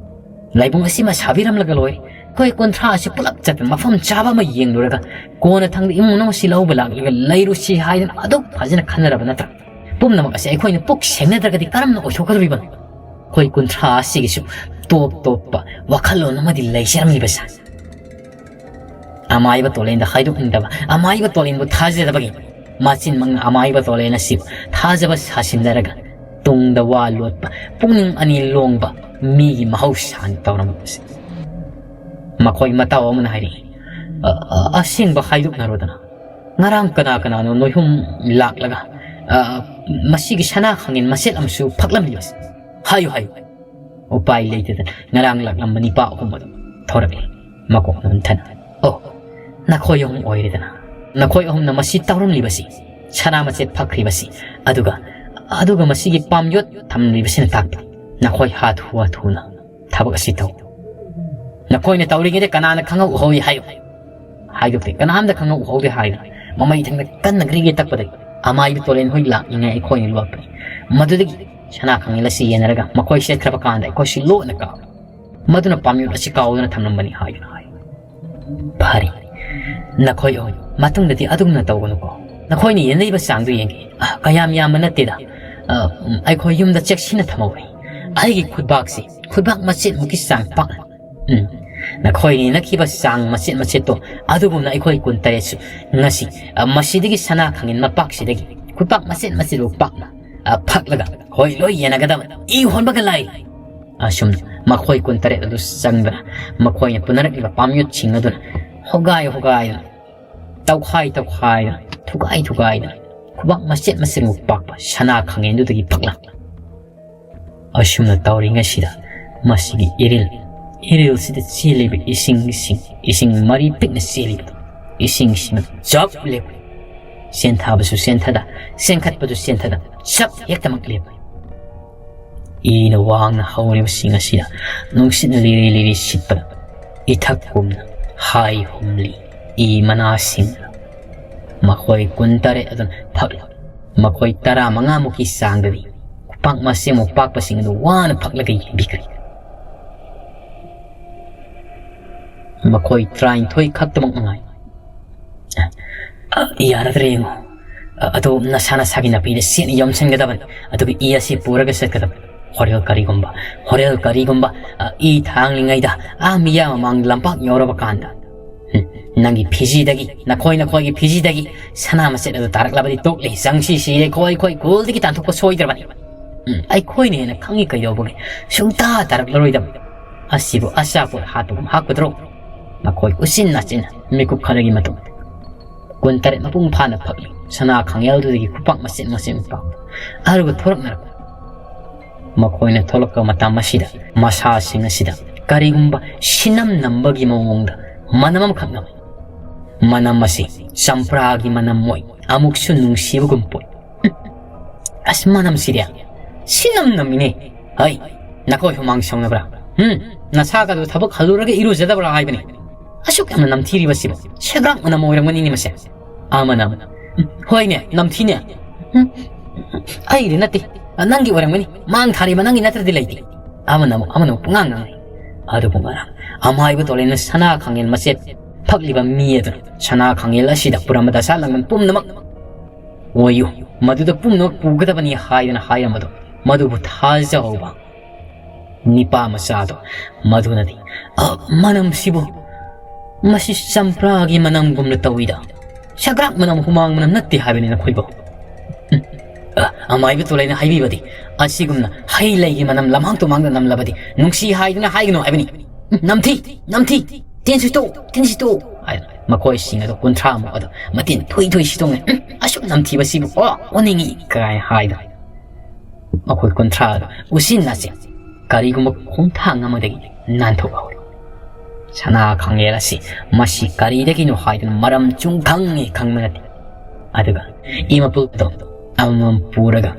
ꯂꯥꯏꯕꯨꯡ ꯑꯁꯤꯃ ꯁꯥꯕꯤꯔꯝꯂꯒ ꯂꯣꯏꯔꯦ꯫ ꯑꯩꯈꯣꯏ ꯀꯨꯟꯊ꯭ꯔꯥ ꯑꯁꯤ ꯄꯨꯂꯞ ꯆꯠꯇꯅ ꯃꯐꯝ ꯆꯥꯕ ꯑꯃ ꯌꯦꯡꯂꯨꯔꯒ ꯀꯣꯟꯅ ꯊꯪꯗ ꯏꯃꯨꯡ ꯃꯅꯨꯡ ꯑꯁꯤ ꯂꯧꯕ ꯂꯥꯛꯂꯒ ꯂꯩꯔꯨꯁꯤ ꯍꯥꯏꯗꯅ ꯑꯗꯨꯛ ꯐꯖꯅ ꯈꯟꯅꯔꯕ ꯅꯠꯇ꯭ꯔꯥ? ꯄꯨꯝꯅꯃꯛ ꯑꯁꯤ ꯑꯩꯈꯣꯏꯅ ꯄꯨꯛ ꯁꯦꯡꯅꯗ꯭ꯔꯒꯗꯤ ꯀꯔꯝꯅ ꯑꯣꯏꯊꯣꯛꯀꯗꯧꯔꯤꯕꯅꯣ? ꯑꯩꯈꯣꯏ ꯀꯨꯟꯊ꯭ꯔꯥ ꯑꯁꯤꯒꯤꯁꯨ ꯇꯣꯞ ꯇꯣꯞꯄ ꯋꯥꯈꯜꯂꯣꯟ ꯑꯃꯗꯤ ꯂꯩꯖꯔꯝꯂꯤꯕ ꯁꯥꯏ꯫ ꯑꯃꯥꯏꯕ ꯇꯣꯂꯦꯟꯗ ꯍꯥꯏꯗꯣꯛꯅꯤꯡꯗꯕ, ꯑꯃꯥꯏꯕ ꯇꯣꯂꯦꯟꯕꯨ ꯊꯥꯖꯗꯕꯒꯤ ꯃꯆꯤꯟꯃꯛꯅ ꯑꯃꯥꯏꯕ ꯇꯣꯂꯦꯟ ꯑꯁꯤꯕꯨ ꯊꯥꯖꯕ ꯁꯥꯁꯤꯟꯅꯔꯒ ꯇꯨꯡꯗ ꯋꯥ ꯂꯣꯠꯄ, ꯄꯨꯛꯅꯤꯡ ꯑꯅꯤ ꯂꯣꯡꯕ ꯃꯤꯒꯤ ꯃꯍꯧꯁꯥꯅꯤ ꯇꯧꯔꯝꯕꯁꯦ꯫ ꯃꯈꯣꯏ ꯃꯇꯥꯎ ꯑꯃꯅ ꯍꯥꯏꯔꯛꯏ, "ꯑ-, ꯑ-, ꯑꯁꯦꯡꯕ ꯍꯥꯏꯗꯣꯛꯅꯔꯣꯗꯅ꯫ ꯉꯔꯥꯡ ꯀꯅꯥ ꯀꯅꯥꯅꯣ ꯅꯣꯏꯍꯨꯝ ꯂꯥꯛꯂꯒ, ꯑ, ꯃꯁꯤꯒꯤ ꯁꯅꯥ ꯈꯥꯡꯉꯦꯟ ꯃꯆꯦꯠ ꯑꯃꯁꯨ ꯐꯛꯂꯝꯂꯤꯕꯁꯦ? ꯍꯥꯏꯌꯨ, ꯍꯥꯏꯌꯨ!" ꯎꯄꯥꯏ ꯂꯩꯇꯗꯅ ꯉꯔꯥꯡ ꯂꯥꯛꯂꯝꯕ ꯅꯤꯄꯥ ꯑꯍꯨꯝ ꯑꯗꯨ ꯊꯣꯔꯛꯂꯦ꯫ ꯃꯀꯣꯛ ꯅꯣꯟꯊꯅ, "ꯑꯣ, ꯅꯈꯣꯏ ꯑꯍꯨꯝ ꯑꯣꯏꯔꯦꯗꯅ꯫ ꯅꯈꯣꯏ ꯑꯍꯨꯝꯅ ꯃꯁꯤ ꯇꯧꯔꯝꯂꯤꯕꯁꯤ, ꯁꯅꯥ ꯃꯆꯦꯠ ꯐꯛꯈ꯭ꯔꯤꯕꯁꯤ, ꯑꯗꯨꯒ ꯑꯗꯨꯒ ꯃꯁꯤꯒꯤ ꯄꯥꯝꯌꯣꯠ ꯊꯝꯂꯤꯕꯁꯤꯅ ꯇꯥꯛꯄꯗꯤ ꯅꯈꯣꯏ ꯍꯥꯊꯨ ꯍꯥꯊꯨꯅ ꯊꯕꯛ ꯑꯁꯤ ꯇꯧ꯫ ꯅꯈꯣꯏꯅ ꯇꯧꯔꯤꯉꯩꯗ ꯀꯅꯥꯅ ꯈꯪꯍꯧꯍꯧꯏ ꯍꯥꯏꯌꯨ꯫ ꯍꯥꯏꯗꯣꯛꯇꯦ, ꯀꯅꯥꯝꯇ ꯈꯪꯍꯧꯍꯧꯗꯦ ꯍꯥꯏꯗꯅ ꯃꯃꯩ ꯊꯪꯗ ꯀꯟꯅ ꯒ꯭ꯔꯤꯒ꯭ꯔꯤ ꯇꯛꯄꯗꯒꯤ ꯑꯃꯥꯏꯕ ꯇꯣꯂꯦꯟ ꯍꯣꯏ ꯂꯥꯛꯂꯤꯉꯩ ꯑꯩꯈꯣꯏꯅ ꯂꯣꯠꯄꯅꯤ꯫ ꯃꯗꯨꯗꯒꯤ ꯁꯅꯥ ꯈꯥꯡꯉꯦꯜ ꯑꯁꯤ ꯌꯦꯟꯅꯔꯒ ꯃꯈꯣꯏ ꯆꯠꯈ꯭ꯔꯕ ꯀꯥꯟꯗ ꯑꯩꯈꯣꯏꯁꯤ ꯂꯣꯠꯅ ꯀꯥꯞ ꯃꯗꯨꯅ ꯄꯥꯝꯌꯣꯠ ꯑꯁꯤ ꯀꯥꯎꯗꯨꯅ ꯊꯝꯂꯝꯕꯅꯤ ꯍꯥꯏꯗꯨꯅ ꯍꯥꯏ꯫ ꯐꯔꯦ, ꯅꯈꯣꯏ ꯑꯣꯏ ꯃꯇꯨꯡꯗꯗꯤ ꯑꯗꯨꯒꯨꯝꯅ ꯇꯧꯒꯅꯨꯀꯣ꯫ ꯅꯈꯣꯏꯅ ꯌꯦꯟꯅꯔꯤꯕ ꯆꯥꯡꯗꯨ ꯌꯦꯡꯒꯦ꯫ ꯑ, ꯀꯌꯥꯝ ꯌꯥꯝꯕ ꯅꯠꯇꯦꯗ꯫ ꯑ, ꯎꯝ, ꯑꯩꯈꯣꯏ ꯌꯨꯝꯗ ꯆꯦꯛꯁꯤꯟꯅ ꯊꯝꯍꯧꯔꯦ꯫ ꯑꯩꯒꯤ ꯈꯨꯠꯕꯥꯛꯁꯤ ꯈꯨꯠꯕꯥꯛ ꯃꯆꯦꯠꯃꯨꯛꯀꯤ ꯆꯥꯡ ꯄꯥꯛ ꯎꯝ, ꯅꯈꯣꯏꯅ ꯌꯦꯟꯅꯈꯤꯕ ꯆꯥꯡ ꯃꯆꯦꯠ ꯃꯆꯦꯠꯇꯣ ꯑꯗꯨꯒꯨꯝꯅ ꯑꯩꯈꯣꯏ ꯀꯨꯟꯇꯔꯦꯠꯁꯨ ꯉꯁꯤ, ꯑ, ꯃꯁꯤꯗꯒꯤ ꯁꯅꯥ ꯈꯥꯡꯉꯦꯟ ꯃꯄꯥꯛꯁꯤꯗꯒꯤ ꯈꯨꯠꯄꯥꯛ ꯃꯆꯦꯠ ꯃꯆꯦꯠ ꯄꯥꯛꯅ, ꯑ, ꯐꯛꯂꯒ ꯍꯣꯏ ꯂꯣꯏ ꯌꯦꯟꯅꯒꯗꯕ꯫ ꯏ ꯍꯣꯟꯕꯒ ꯂꯥꯏ꯫ ꯑꯁꯨꯝꯅ ꯃꯈꯣꯏ ꯀꯨꯟꯇꯔꯦꯠ ꯑꯗꯨ ꯆꯪꯗꯅ ꯃꯈꯣꯏꯅ ꯄꯨꯅꯔꯛꯂꯤꯕ ꯄꯥꯝꯌꯣꯠꯁꯤꯡ ꯑꯗꯨꯅ ꯍꯣꯒꯥꯏ ꯍꯣꯒꯥꯏꯗꯨꯅ, ꯇꯧꯈꯥꯏ ꯇꯧꯈꯥꯏꯗꯨꯅ, ꯊꯨꯒꯥꯏ ꯊꯨꯒꯥꯏꯗꯨꯅ ꯈꯨꯕꯥꯛ ꯃꯆꯦꯠ ꯃꯆꯦꯠꯃꯨꯛ ꯄꯥꯛꯄ ꯁꯅꯥ ꯈꯥꯡꯉꯦꯟꯗꯨꯗꯒꯤ ꯐꯛꯂꯛ ꯑꯁꯨꯝꯅ ꯇꯧꯔꯤꯉꯩꯁꯤꯗ ꯃꯁꯤꯒꯤ ꯏꯔꯤꯜ, ꯏꯔꯤꯜꯁꯤꯗ ꯆꯦꯜꯂꯤꯕ ꯏꯁꯤꯡꯁꯤꯡ, ꯏꯁꯤꯡ ꯃꯔꯤ ꯄꯤꯛꯅ ꯆꯦꯜꯂꯤꯕꯗꯨ, ꯏꯁꯤꯡꯁꯤꯅ ꯆꯞ ꯂꯦꯞꯈ꯭ꯔꯦ꯫ ꯆꯦꯟꯊꯕꯁꯨ ꯆꯦꯟꯊꯗ, ꯆꯦꯟꯈꯠꯄꯁꯨ ꯆꯦꯟꯊꯗ, ꯆꯞ ꯍꯦꯛꯇꯃꯛ ꯂꯦꯞꯈ꯭ꯔꯦ꯫ ꯏꯅ ꯋꯥꯡꯅ ꯍꯧꯔꯤꯕꯁꯤꯡ ꯑꯁꯤꯗ ꯅꯨꯡꯁꯤꯠꯅ ꯂꯤꯔꯤ ꯂꯤꯔꯤ ꯁꯤꯠꯄꯗ ꯏꯊꯛ ꯀꯨꯝꯅ ꯍꯥꯏ ꯍꯨꯝꯂꯤ ꯏ ꯃꯅꯥꯁꯤꯡ꯫ ꯃꯈꯣꯏ ꯀꯨꯟꯇꯔꯦꯠ ꯑꯗꯨꯅ ꯐꯛꯂꯤ꯫ ꯃꯈꯣꯏ ꯇꯔꯥꯃꯉꯥꯃꯨꯛꯀꯤ ꯆꯥꯡꯗꯗꯤ ꯈꯨꯄꯥꯛ ꯃꯁꯤꯡꯃꯨꯛ ꯄꯥꯛꯄꯁꯤꯡ ꯑꯗꯨ ꯋꯥꯅ ꯐꯛꯂꯒ ꯌꯦꯡꯕꯤꯈ꯭ꯔꯦ꯫ ꯃꯈꯣꯏ ꯇꯔꯥꯅꯤꯊꯣꯏ ꯈꯛꯇꯃꯛ ꯃꯉꯥꯏ꯫ ꯑ, ꯌꯥꯔꯗ꯭ꯔꯦ ꯌꯦꯡꯉꯣ꯫ ꯑ, ꯑꯗꯣ ꯅꯁꯥ ꯅꯁꯥꯒꯤ ꯅꯥꯄꯤꯗ ꯆꯦꯠꯅ ꯌꯣꯝꯁꯤꯟꯒꯗꯕꯅꯤ꯫ ꯑꯗꯨꯒ ꯏ ꯑꯁꯤ ꯄꯨꯔꯒ ꯆꯠꯀꯗꯕꯅꯤ꯫ ꯍꯣꯔꯦꯜ ꯀꯔꯤꯒꯨꯝꯕ, ꯍꯣꯔꯦꯜ ꯀꯔꯤꯒꯨꯝꯕ, ꯑ, ꯏ ꯊꯥꯡꯂꯤꯉꯩꯗ ꯑꯥ ꯃꯤꯌꯥꯝ ꯃꯃꯥꯡ ꯂꯝꯄꯥꯛ ꯌꯧꯔꯕ ꯀꯥꯟꯗ, ꯎꯝ, ꯅꯪꯒꯤ ꯐꯤꯖꯤꯗꯒꯤ, ꯅꯈꯣꯏ ꯅꯈꯣꯏꯒꯤ ꯐꯤꯖꯤꯗꯒꯤ ꯁꯅꯥ ꯃꯆꯦꯠ ꯑꯗꯨ ꯇꯥꯔꯛꯂꯕꯗꯤ ꯇꯣꯛꯂꯦ꯫ ꯆꯪꯁꯤ ꯁꯤꯔꯦ, ꯈꯣꯏ ꯈꯣꯏ ꯈꯨꯜꯗꯒꯤ ꯇꯥꯟꯊꯣꯛꯄ ꯁꯣꯏꯗ꯭ꯔꯕꯅꯤ꯫ ꯎꯝ, ꯑꯩꯈꯣꯏꯅ ꯍꯦꯟꯅ ꯈꯪꯉꯤ ꯀꯩꯗꯧꯕꯒꯦ? ꯁꯨꯡꯇꯥ ꯇꯥꯔꯛꯂꯔꯣꯏꯗꯕ꯫ ꯑꯁꯤꯕꯨ ꯑꯆꯥꯄꯣꯠ ꯍꯥꯠꯄꯒꯨꯝ ꯍꯥꯠꯀꯗ꯭ꯔꯣ? ꯃꯈꯣꯏ ꯎꯆꯤꯟ ꯅꯥꯆꯤꯟꯅ ꯃꯤꯀꯨꯞ ꯈꯔꯒꯤ ꯃꯇꯨꯡ ꯀꯨꯟꯇꯔꯦꯠ ꯃꯄꯨꯡ ꯐꯥꯅ ꯐꯛꯂꯤ꯫ ꯁꯅꯥ ꯈꯥꯡꯌꯦꯜꯗꯨꯗꯒꯤ ꯈꯨꯄꯥꯛ ꯃꯆꯦꯠ ꯃꯆꯦꯠ ꯄꯥꯛ ꯑꯔꯨꯕ ꯊꯣꯔꯛꯅꯔꯛꯄ꯫ ꯃꯈꯣꯏꯅ ꯊꯣꯛꯂꯛꯄ ꯃꯇꯝ ꯑꯁꯤꯗ ꯃꯁꯥꯁꯤꯡ ꯑꯁꯤꯗ ꯀꯔꯤꯒꯨꯝꯕ ꯁꯤꯅꯝ ꯅꯝꯕꯒꯤ ꯃꯑꯣꯡꯗ ꯃꯅꯝ ꯑꯃꯈꯛ ꯅꯝꯃꯤ꯫ ꯃꯅꯝ ꯑꯁꯤ ꯆꯝꯄ꯭ꯔꯥꯒꯤ ꯃꯅꯝ ꯑꯣꯏ, ꯑꯃꯨꯛꯁꯨ ꯅꯨꯡꯁꯤꯕꯒꯨꯝ ꯄꯣꯛꯏ꯫ ꯑꯁ, ꯃꯅꯝꯁꯤꯗꯤ ꯁꯤꯅꯝ ꯅꯝꯃꯤꯅꯦ꯫ ꯍꯩ, ꯅꯈꯣꯏ ꯍꯨꯃꯥꯡ ꯁꯧꯅꯕ꯭ꯔꯥ? ꯎꯝ, ꯅꯁꯥꯒꯗꯨ ꯊꯕꯛ ꯍꯜꯂꯨꯔꯒ ꯏꯔꯨꯖꯗꯕ꯭ꯔꯥ ꯍꯥꯏꯕꯅꯤ꯫ ꯑꯁꯨꯛ ꯌꯥꯝꯅ ꯅꯝꯊꯤꯔꯤꯕꯁꯤꯕꯨ, ꯁꯦꯒ꯭ꯔꯥꯛ ꯃꯅꯝ ꯑꯣꯏꯔꯝꯒꯅꯤꯅꯦ ꯃꯁꯦ꯫ ꯑꯃꯅ ꯑꯃꯨꯛ, "ꯎꯝ, ꯍꯣꯏꯅꯦ, ꯅꯝꯊꯤꯅꯦ꯫ ꯎꯝ, ꯑꯩꯒꯤꯗꯤ ꯅꯠꯇꯦ, ꯅꯪꯒꯤ ꯑꯣꯏꯔꯝꯒꯅꯤ꯫ ꯃꯥꯡ ꯊꯥꯔꯤꯕ ꯅꯪꯒꯤ ꯅꯠꯇ꯭ꯔꯗꯤ ꯂꯩꯇꯦ꯫" ꯑꯃꯅ ꯑꯃꯨꯛ, ꯑꯃꯅ ꯑꯃꯨꯛ ꯄꯨꯡꯉꯥꯡ ꯉꯥꯡꯉꯤ꯫ ꯑꯗꯨꯕꯨ ꯉꯔꯥꯡ ꯑꯃꯥꯏꯕ ꯇꯣꯂꯦꯟꯅ ꯁꯅꯥ ꯈꯥꯡꯉꯦꯜ ꯃꯆꯦꯠ ꯐꯛꯂꯤꯕ ꯃꯤ ꯑꯗꯨꯅ ꯁꯅꯥ ꯈꯥꯡꯉꯦꯜ ꯑꯁꯤꯗ ꯄꯨꯔꯝꯕ ꯗꯁꯥ ꯂꯥꯡꯕꯟ ꯄꯨꯝꯅꯃꯛ ꯑꯣꯏꯌꯨ, ꯃꯗꯨꯗ ꯄꯨꯝꯅꯃꯛ ꯄꯨꯒꯗꯕꯅꯤ ꯍꯥꯏꯗꯅ ꯍꯥꯏꯔꯝꯕꯗꯣ, ꯃꯗꯨꯕꯨ ꯊꯥꯖꯍꯧꯕ ꯅꯤꯄꯥ ꯃꯆꯥꯗꯣ, ꯃꯗꯨꯅꯗꯤ, "ꯑ, ꯃꯅꯝꯁꯤꯕꯨ, ꯃꯁꯤ ꯆꯝꯄ꯭ꯔꯥꯒꯤ ꯃꯅꯝꯒꯨꯝꯅ ꯇꯧꯏꯗ꯫ ꯁꯒ꯭ꯔꯥꯛ ꯃꯅꯝ, ꯍꯨꯃꯥꯡ ꯃꯅꯝ ꯅꯠꯇꯦ ꯍꯥꯏꯕꯅꯤ ꯅꯈꯣꯏꯕꯨ꯫" ꯎꯝ, ꯑ, ꯑꯃꯥꯏꯕ ꯇꯣꯂꯩꯅ ꯍꯥꯏꯕꯤꯕꯗꯤ, "ꯑꯁꯤꯒꯨꯝꯅ ꯍꯩ ꯂꯩꯒꯤ ꯃꯅꯝ ꯂꯃꯥꯡ ꯇꯨꯃꯥꯡꯗ ꯅꯝꯂꯕꯗꯤ ꯅꯨꯡꯁꯤ ꯍꯥꯏꯗꯨꯅ ꯍꯥꯏꯒꯅꯨ ꯍꯥꯏꯕꯅꯤ꯫ ꯎꯝ, ꯅꯝꯊꯤ, ꯅꯝꯊꯤ, ꯇꯤꯟ ꯁꯤꯠꯇꯣꯛ, ꯇꯤꯟ ꯁꯤꯠꯇꯣꯛ" ꯍꯥꯏꯗꯅ ꯃꯈꯣꯏꯁꯤꯡ ꯑꯗꯨ ꯀꯨꯟꯊ꯭ꯔꯥꯃꯨꯛ ꯑꯗꯨ ꯃꯇꯤꯟ ꯊꯨꯏ ꯊꯨꯏ ꯁꯤꯠꯇꯣꯛꯅꯩ꯫ "ꯎꯝ, ꯑꯁꯨꯛ ꯅꯝꯊꯤꯕꯁꯤꯕꯨ, ꯑꯣ, ꯑꯣꯟꯅꯤꯡꯉꯤ" ꯀꯥꯏꯅ ꯍꯥꯏꯗꯅ ꯃꯈꯣꯏ ꯀꯨꯟꯊ꯭ꯔꯥ ꯑꯗꯨ ꯎꯆꯤꯟ ꯅꯥꯆꯤꯟ ꯀꯔꯤꯒꯨꯝꯕ ꯈꯣꯡꯊꯥꯡ ꯑꯃꯗꯒꯤ ꯅꯥꯟꯊꯣꯛꯍꯧꯔꯤ꯫ ꯁꯅꯥ ꯈꯥꯡꯉꯦꯜ ꯑꯁꯤ ꯃꯁꯤ ꯀꯔꯤꯗꯒꯤꯅꯣ ꯍꯥꯏꯗꯨꯅ ꯃꯔꯝ ꯆꯨꯝ ꯈꯪꯉꯤ ꯈꯪꯕ ꯅꯠꯇꯦ꯫ ꯑꯗꯨꯒ ꯏꯃꯥꯄꯨꯜꯗꯣ ꯑꯃꯃꯝ ꯄꯨꯔꯒ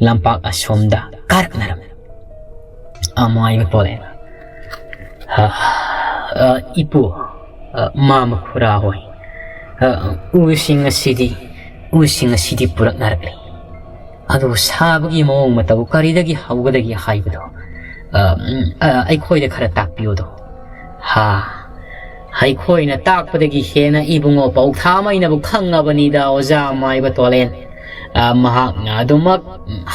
ꯂꯝꯄꯥꯛ ꯑꯁꯣꯝꯗ ꯀꯥꯔꯛꯅꯔꯝꯃꯤ꯫ ꯑꯃꯥꯏꯕ ꯇꯣꯂꯦꯅ, "ꯑ, ꯑ, ꯏꯄꯨ, ꯑ, ꯃꯥꯃ ꯈꯨꯔꯥ ꯍꯣꯏ, ꯑ, ꯎꯁꯤꯡ ꯑꯁꯤꯗꯤ, ꯎꯁꯤꯡ ꯑꯁꯤꯗꯤ ꯄꯨꯔꯛꯅꯔꯛꯂꯤ꯫ ꯑꯗꯨ ꯁꯥꯕꯒꯤ ꯃꯑꯣꯡ ꯃꯇꯧ ꯀꯔꯤꯗꯒꯤ ꯍꯧꯒꯗꯒꯦ ꯍꯥꯏꯕꯗꯣ, ꯑ, ꯎꯝ, ꯑ, ꯑꯩꯈꯣꯏꯗ ꯈꯔ ꯇꯥꯛꯄꯤꯌꯨꯗꯣ꯫" "ꯍꯥ, ꯑꯩꯈꯣꯏꯅ ꯇꯥꯛꯄꯗꯒꯤ ꯍꯦꯟꯅ ꯏꯕꯨꯡꯉꯣ ꯄꯧꯊꯥꯃꯩꯅꯕꯨ ꯈꯪꯉꯕꯅꯤꯗ, ꯑꯣꯖꯥ ꯃꯥꯏꯕ ꯇꯣꯂꯦꯟ꯫ ꯑ, ꯃꯍꯥꯛꯅ ꯑꯗꯨꯃꯛ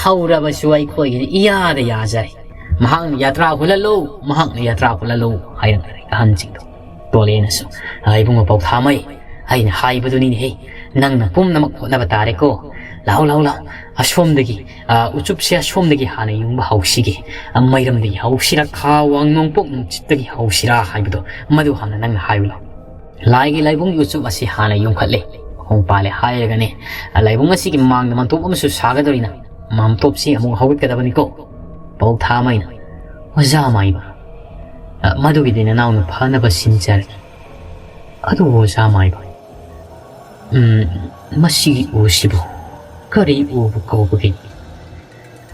ꯍꯧꯔꯕꯁꯨ ꯑꯩꯈꯣꯏꯒꯤꯗꯤ ꯏꯌꯥꯗ ꯌꯥꯖꯔꯦ꯫ ꯃꯍꯥꯛꯅ ꯌꯥꯇ꯭ꯔꯥ ꯍꯨꯜꯍꯜꯂꯨ, ꯃꯍꯥꯛꯅ ꯌꯥꯇ꯭ꯔꯥ ꯍꯨꯜꯍꯜꯂꯨ" ꯍꯥꯏꯔꯛꯂꯦ ꯑꯍꯟꯁꯤꯡꯗꯣ꯫ ꯇꯣꯂꯦꯅꯁꯨ, "ꯑ, ꯏꯕꯨꯡꯉꯣ ꯄꯧꯊꯥꯃꯩ, ꯑꯩꯅ ꯍꯥꯏꯕꯗꯨꯅꯤꯅꯦꯍꯦ, ꯅꯪꯅ ꯄꯨꯝꯅꯃꯛ ꯍꯣꯠꯅꯕ ꯇꯥꯔꯦꯀꯣ꯫ ꯂꯥꯛꯑꯣ, ꯂꯥꯛꯑꯣ, ꯂꯥꯛꯑꯣ, ꯑꯁꯣꯝꯗꯒꯤ, ꯑ, ꯎꯆꯨꯞꯁꯦ ꯑꯁꯣꯝꯗꯒꯤ ꯍꯥꯟꯅ ꯌꯨꯡꯕ ꯍꯧꯁꯤꯒꯦ꯫ ꯑ, ꯃꯩꯔꯝꯗꯒꯤ ꯍꯧꯁꯤꯔꯥ, ꯈꯥ ꯋꯥꯡ ꯅꯣꯡꯄꯣꯛ ꯅꯨꯡꯆꯤꯠꯇꯒꯤ ꯍꯧꯁꯤꯔꯥ ꯍꯥꯏꯕꯗꯣ, ꯃꯗꯨ ꯍꯥꯟꯅ ꯅꯪꯅ ꯍꯥꯏꯌꯨ ꯂꯥꯛꯑꯣ꯫ ꯂꯥꯏꯒꯤ ꯂꯥꯏꯕꯨꯡꯒꯤ ꯎꯆꯨꯞ ꯑꯁꯤ ꯍꯥꯟꯅ ꯌꯨꯡꯈꯠꯂꯦ, ꯃꯈꯣꯡ ꯄꯥꯜꯂꯦ ꯍꯥꯏꯔꯒꯅꯦ, ꯂꯥꯏꯕꯨꯡ ꯑꯁꯤꯒꯤ ꯃꯥꯡꯗ ꯃꯟꯇꯣꯞ ꯑꯃꯁꯨ ꯁꯥꯒꯗꯧꯔꯤꯅ, ꯃꯟꯇꯣꯞꯁꯤ ꯑꯃꯨꯛ ꯍꯧꯒꯠꯀꯗꯕꯅꯤꯀꯣ꯫" ꯄꯧ ꯊꯥꯃꯩꯅ, "ꯑꯣꯖꯥ ꯃꯥꯏꯕ, ꯑ, ꯃꯗꯨꯒꯤꯗꯤ ꯅꯅꯥꯎꯅ ꯐꯅꯕ ꯁꯤꯟꯖꯔꯒꯦ꯫ ꯑꯗꯨꯕꯨ ꯑꯣꯖꯥ ꯃꯥꯏꯕ, ꯎꯝ, ꯃꯁꯤꯒꯤ ꯎꯁꯤꯕꯨ ꯀꯔꯤ ꯎꯕꯨ ꯀꯧꯕꯒꯦ?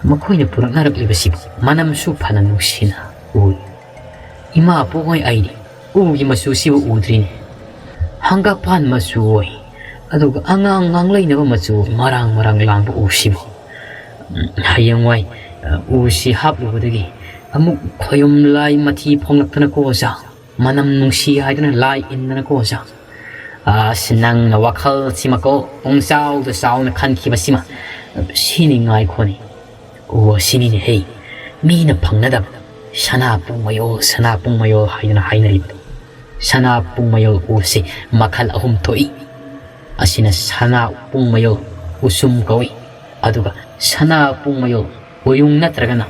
ꯃꯈꯣꯏꯅ ꯄꯨꯔꯛꯅꯔꯛꯂꯤꯕꯁꯤꯕꯨ ꯃꯅꯝꯁꯨ ꯐꯅ ꯅꯨꯡꯁꯤꯅ ꯎꯏ꯫ ꯏꯃꯥ ꯄꯣꯛꯑꯣꯏ, ꯑꯩꯗꯤ ꯎꯒꯤ ꯃꯆꯨꯁꯤꯕꯨ ꯎꯗ꯭ꯔꯤꯅꯦ꯫ ꯍꯪꯒꯥꯄꯥꯟ ꯃꯆꯨ ꯑꯣꯏ, ꯑꯗꯨꯒ ꯑꯉꯥꯡ ꯉꯥꯡꯂꯩꯅꯕ ꯃꯆꯨ ꯃꯔꯥꯡ ꯃꯔꯥꯡ ꯂꯥꯡꯕ ꯎꯁꯤꯕꯨ꯫ ꯎꯝ, ꯍꯌꯦꯡꯋꯥꯏ, ꯑ, ꯎꯁꯤ ꯍꯥꯞꯂꯨꯕꯗꯒꯤ ꯑꯃꯨꯛ ꯈꯣꯌꯨꯝ ꯂꯥꯏ ꯃꯊꯤ ꯐꯣꯡꯂꯛꯇꯅꯀꯣ ꯑꯣꯖꯥ, ꯃꯅꯝ ꯅꯨꯡꯁꯤ ꯍꯥꯏꯗꯨꯅ ꯂꯥꯏ ꯏꯟꯗꯅꯀꯣ ꯑꯣꯖꯥ꯫ ꯑꯁ, ꯅꯪꯅ ꯋꯥꯈꯜꯁꯤꯃꯀꯣ ꯄꯨꯡꯆꯥꯎꯗ ꯆꯥꯎꯅ ꯈꯟꯈꯤꯕꯁꯤꯃ ꯁꯤꯅꯤ ꯉꯥꯏꯈꯣꯅꯦ꯫ ꯑꯣ, ꯁꯤꯅꯤꯅꯦ ꯍꯦ, ꯃꯤꯅ ꯐꯪꯅꯗꯕ ꯁꯅꯥ ꯄꯨꯡ ꯃꯌꯣꯜ, ꯁꯅꯥ ꯄꯨꯡ ꯃꯌꯣꯜ ꯍꯥꯏꯗꯨꯅ ꯍꯥꯏꯅꯔꯤꯕꯗꯣ꯫ ꯁꯅꯥ ꯄꯨꯡ ꯃꯌꯣꯜ ꯎꯁꯤ ꯃꯈꯜ ꯑꯍꯨꯝ ꯊꯣꯛꯏ꯫ ꯑꯁꯤꯅ ꯁꯅꯥ ꯄꯨꯡ ꯃꯌꯣꯜ ꯎꯁꯨꯝ ꯀꯧꯏ꯫ ꯑꯗꯨꯒ ꯁꯅꯥ ꯄꯨꯡ ꯃꯌꯣꯜ ꯎꯌꯨꯡ ꯅꯠꯇ꯭ꯔꯒꯅ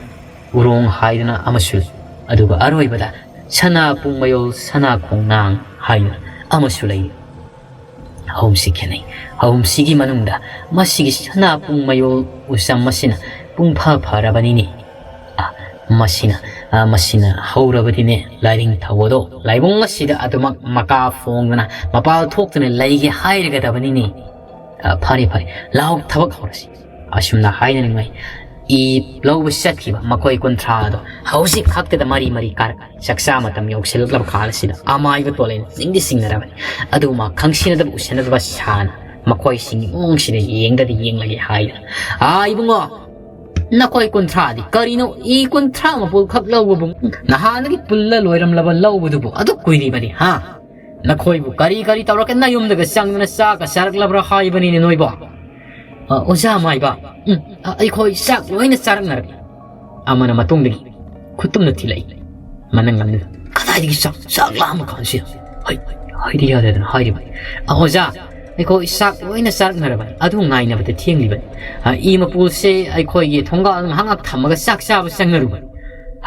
ꯎꯔꯣꯡ ꯍꯥꯏꯗꯨꯅ ꯑꯃꯁꯨ ꯂꯩ꯫ ꯑꯗꯨꯒ ꯑꯔꯣꯏꯕꯗ ꯁꯅꯥ ꯄꯨꯡ ꯃꯌꯣꯜ ꯁꯅꯥ ꯈꯣꯡꯅꯥꯡ ꯍꯥꯏꯗꯨꯅ ꯑꯃꯁꯨ ꯂꯩ꯫ ꯑꯍꯨꯝꯁꯤ ꯈꯦꯠꯅꯩ꯫ ꯑꯍꯨꯝꯁꯤꯒꯤ ꯃꯅꯨꯡꯗ ꯃꯁꯤꯒꯤ ꯁꯅꯥ ꯄꯨꯡ ꯃꯌꯣꯜ ꯎꯆꯝ ꯑꯁꯤꯅ ꯄꯨꯡꯐ ꯐꯔꯕꯅꯤꯅꯦ꯫ ꯑ, ꯃꯁꯤꯅ, ꯑ, ꯃꯁꯤꯅ ꯍꯧꯔꯕꯗꯤꯅꯦ, ꯂꯥꯏꯔꯤꯡ ꯊꯧꯕꯗꯣ ꯂꯥꯏꯕꯨꯡ ꯑꯁꯤꯗ ꯑꯗꯨꯃꯛ ꯃꯀꯥ ꯐꯣꯡꯗꯅ ꯃꯄꯥꯜ ꯊꯣꯛꯇꯨꯅ ꯂꯩꯒꯦ ꯍꯥꯏꯔꯒꯗꯕꯅꯤꯅꯦ꯫ ꯑ, ꯐꯔꯦ, ꯐꯔꯦ, ꯂꯥꯎ, ꯊꯕꯛ ꯍꯧꯔꯁꯤ꯫ ꯑꯁꯨꯝꯅ ꯍꯥꯏꯅꯔꯤꯉꯩ ꯏ ꯂꯧꯕ ꯆꯠꯈꯤꯕ ꯃꯈꯣꯏ ꯀꯨꯟꯊ꯭ꯔꯥ ꯑꯗꯣ ꯍꯧꯖꯤꯛ ꯈꯛꯇꯗ ꯃꯔꯤ ꯃꯔꯤ ꯀꯥꯔꯛ ꯆꯥꯛꯆꯥ ꯃꯇꯝ ꯌꯧꯁꯤꯜꯂꯛꯂꯕ ꯀꯥꯟ ꯑꯁꯤꯗ ꯑꯃꯥꯏꯕ ꯇꯣꯂꯩꯅ ꯆꯤꯡꯗꯤ ꯆꯤꯡꯅꯔꯕꯅꯤ꯫ ꯑꯗꯨ ꯃꯥ ꯈꯪꯁꯤꯟꯅꯗꯕ ꯎꯁꯤꯟꯅꯗꯕ ꯁꯥꯅ ꯃꯈꯣꯏꯁꯤꯡꯒꯤ ꯃꯑꯣꯡꯁꯤꯗ ꯌꯦꯡꯗꯗꯤ ꯌꯦꯡꯂꯒꯦ ꯍꯥꯏꯗꯅ, "ꯑꯥ, ꯏꯕꯨꯡꯉꯣ, ꯅꯈꯣꯏ ꯀꯨꯟꯊ꯭ꯔꯥꯗꯤ ꯀꯔꯤꯅꯣ? ꯏ ꯀꯨꯟꯊ꯭ꯔꯥ ꯃꯄꯨꯜ ꯈꯛ ꯂꯧꯕꯕꯨ ꯅꯍꯥꯟꯗꯒꯤ ꯄꯨꯜꯂ ꯂꯣꯏꯔꯝꯂꯕ ꯂꯧꯕꯗꯨꯕꯨ ꯑꯗꯨꯛ ꯀꯨꯏꯔꯤꯕꯅꯤ, ꯍꯥ? ꯅꯈꯣꯏꯕꯨ ꯀꯔꯤ ꯀꯔꯤ ꯇꯧꯔꯛꯀꯦ? ꯅꯌꯨꯝꯗꯒ ꯆꯪꯗꯅ ꯆꯥꯛꯀ ꯆꯥꯔꯛꯂꯕ꯭ꯔꯥ ꯍꯥꯏꯕꯅꯤꯅꯦ ꯅꯣꯏꯕꯣ?" "ꯑ, ꯑꯣꯖꯥ ꯃꯥꯏꯕ, ꯎꯝ, ꯑ, ꯑꯩꯈꯣꯏ ꯆꯥꯛ ꯂꯣꯏꯅ ꯆꯥꯔꯛꯅꯔꯕꯤ꯫" ꯑꯃꯅ ꯃꯇꯨꯡꯗꯒꯤ ꯈꯨꯠꯇꯨꯝꯅ ꯊꯤꯜꯂꯛꯏ꯫ ꯃꯅꯪꯒꯟꯗꯨꯗ, "ꯀꯗꯥꯏꯗꯒꯤ ꯆꯥꯛ? ꯆꯥꯛ ꯂꯥꯝꯃ ꯀꯥꯟꯁꯤꯗ?" "ꯍꯩ, ꯍꯩꯗꯤ ꯌꯥꯗꯗꯅ ꯍꯥꯏꯔꯤꯕꯅꯤ꯫ ꯑ, ꯑꯣꯖꯥ, ꯑꯩꯈꯣꯏ ꯆꯥꯛ ꯂꯣꯏꯅ ꯆꯥꯔꯛꯅꯔꯕꯅꯤ, ꯑꯗꯨ ꯉꯥꯏꯅꯕꯗ ꯊꯦꯡꯂꯤꯕꯅꯤ꯫ ꯑ, ꯏ ꯃꯄꯨꯜꯁꯦ ꯑꯩꯈꯣꯏꯒꯤ ꯊꯣꯡꯒꯥꯜ ꯉꯥꯏꯍꯥꯛ ꯉꯥꯏꯍꯥꯛ ꯊꯝꯃꯒ ꯆꯥꯛ ꯆꯥꯕ ꯆꯪꯅꯔꯨꯕꯅꯤ꯫"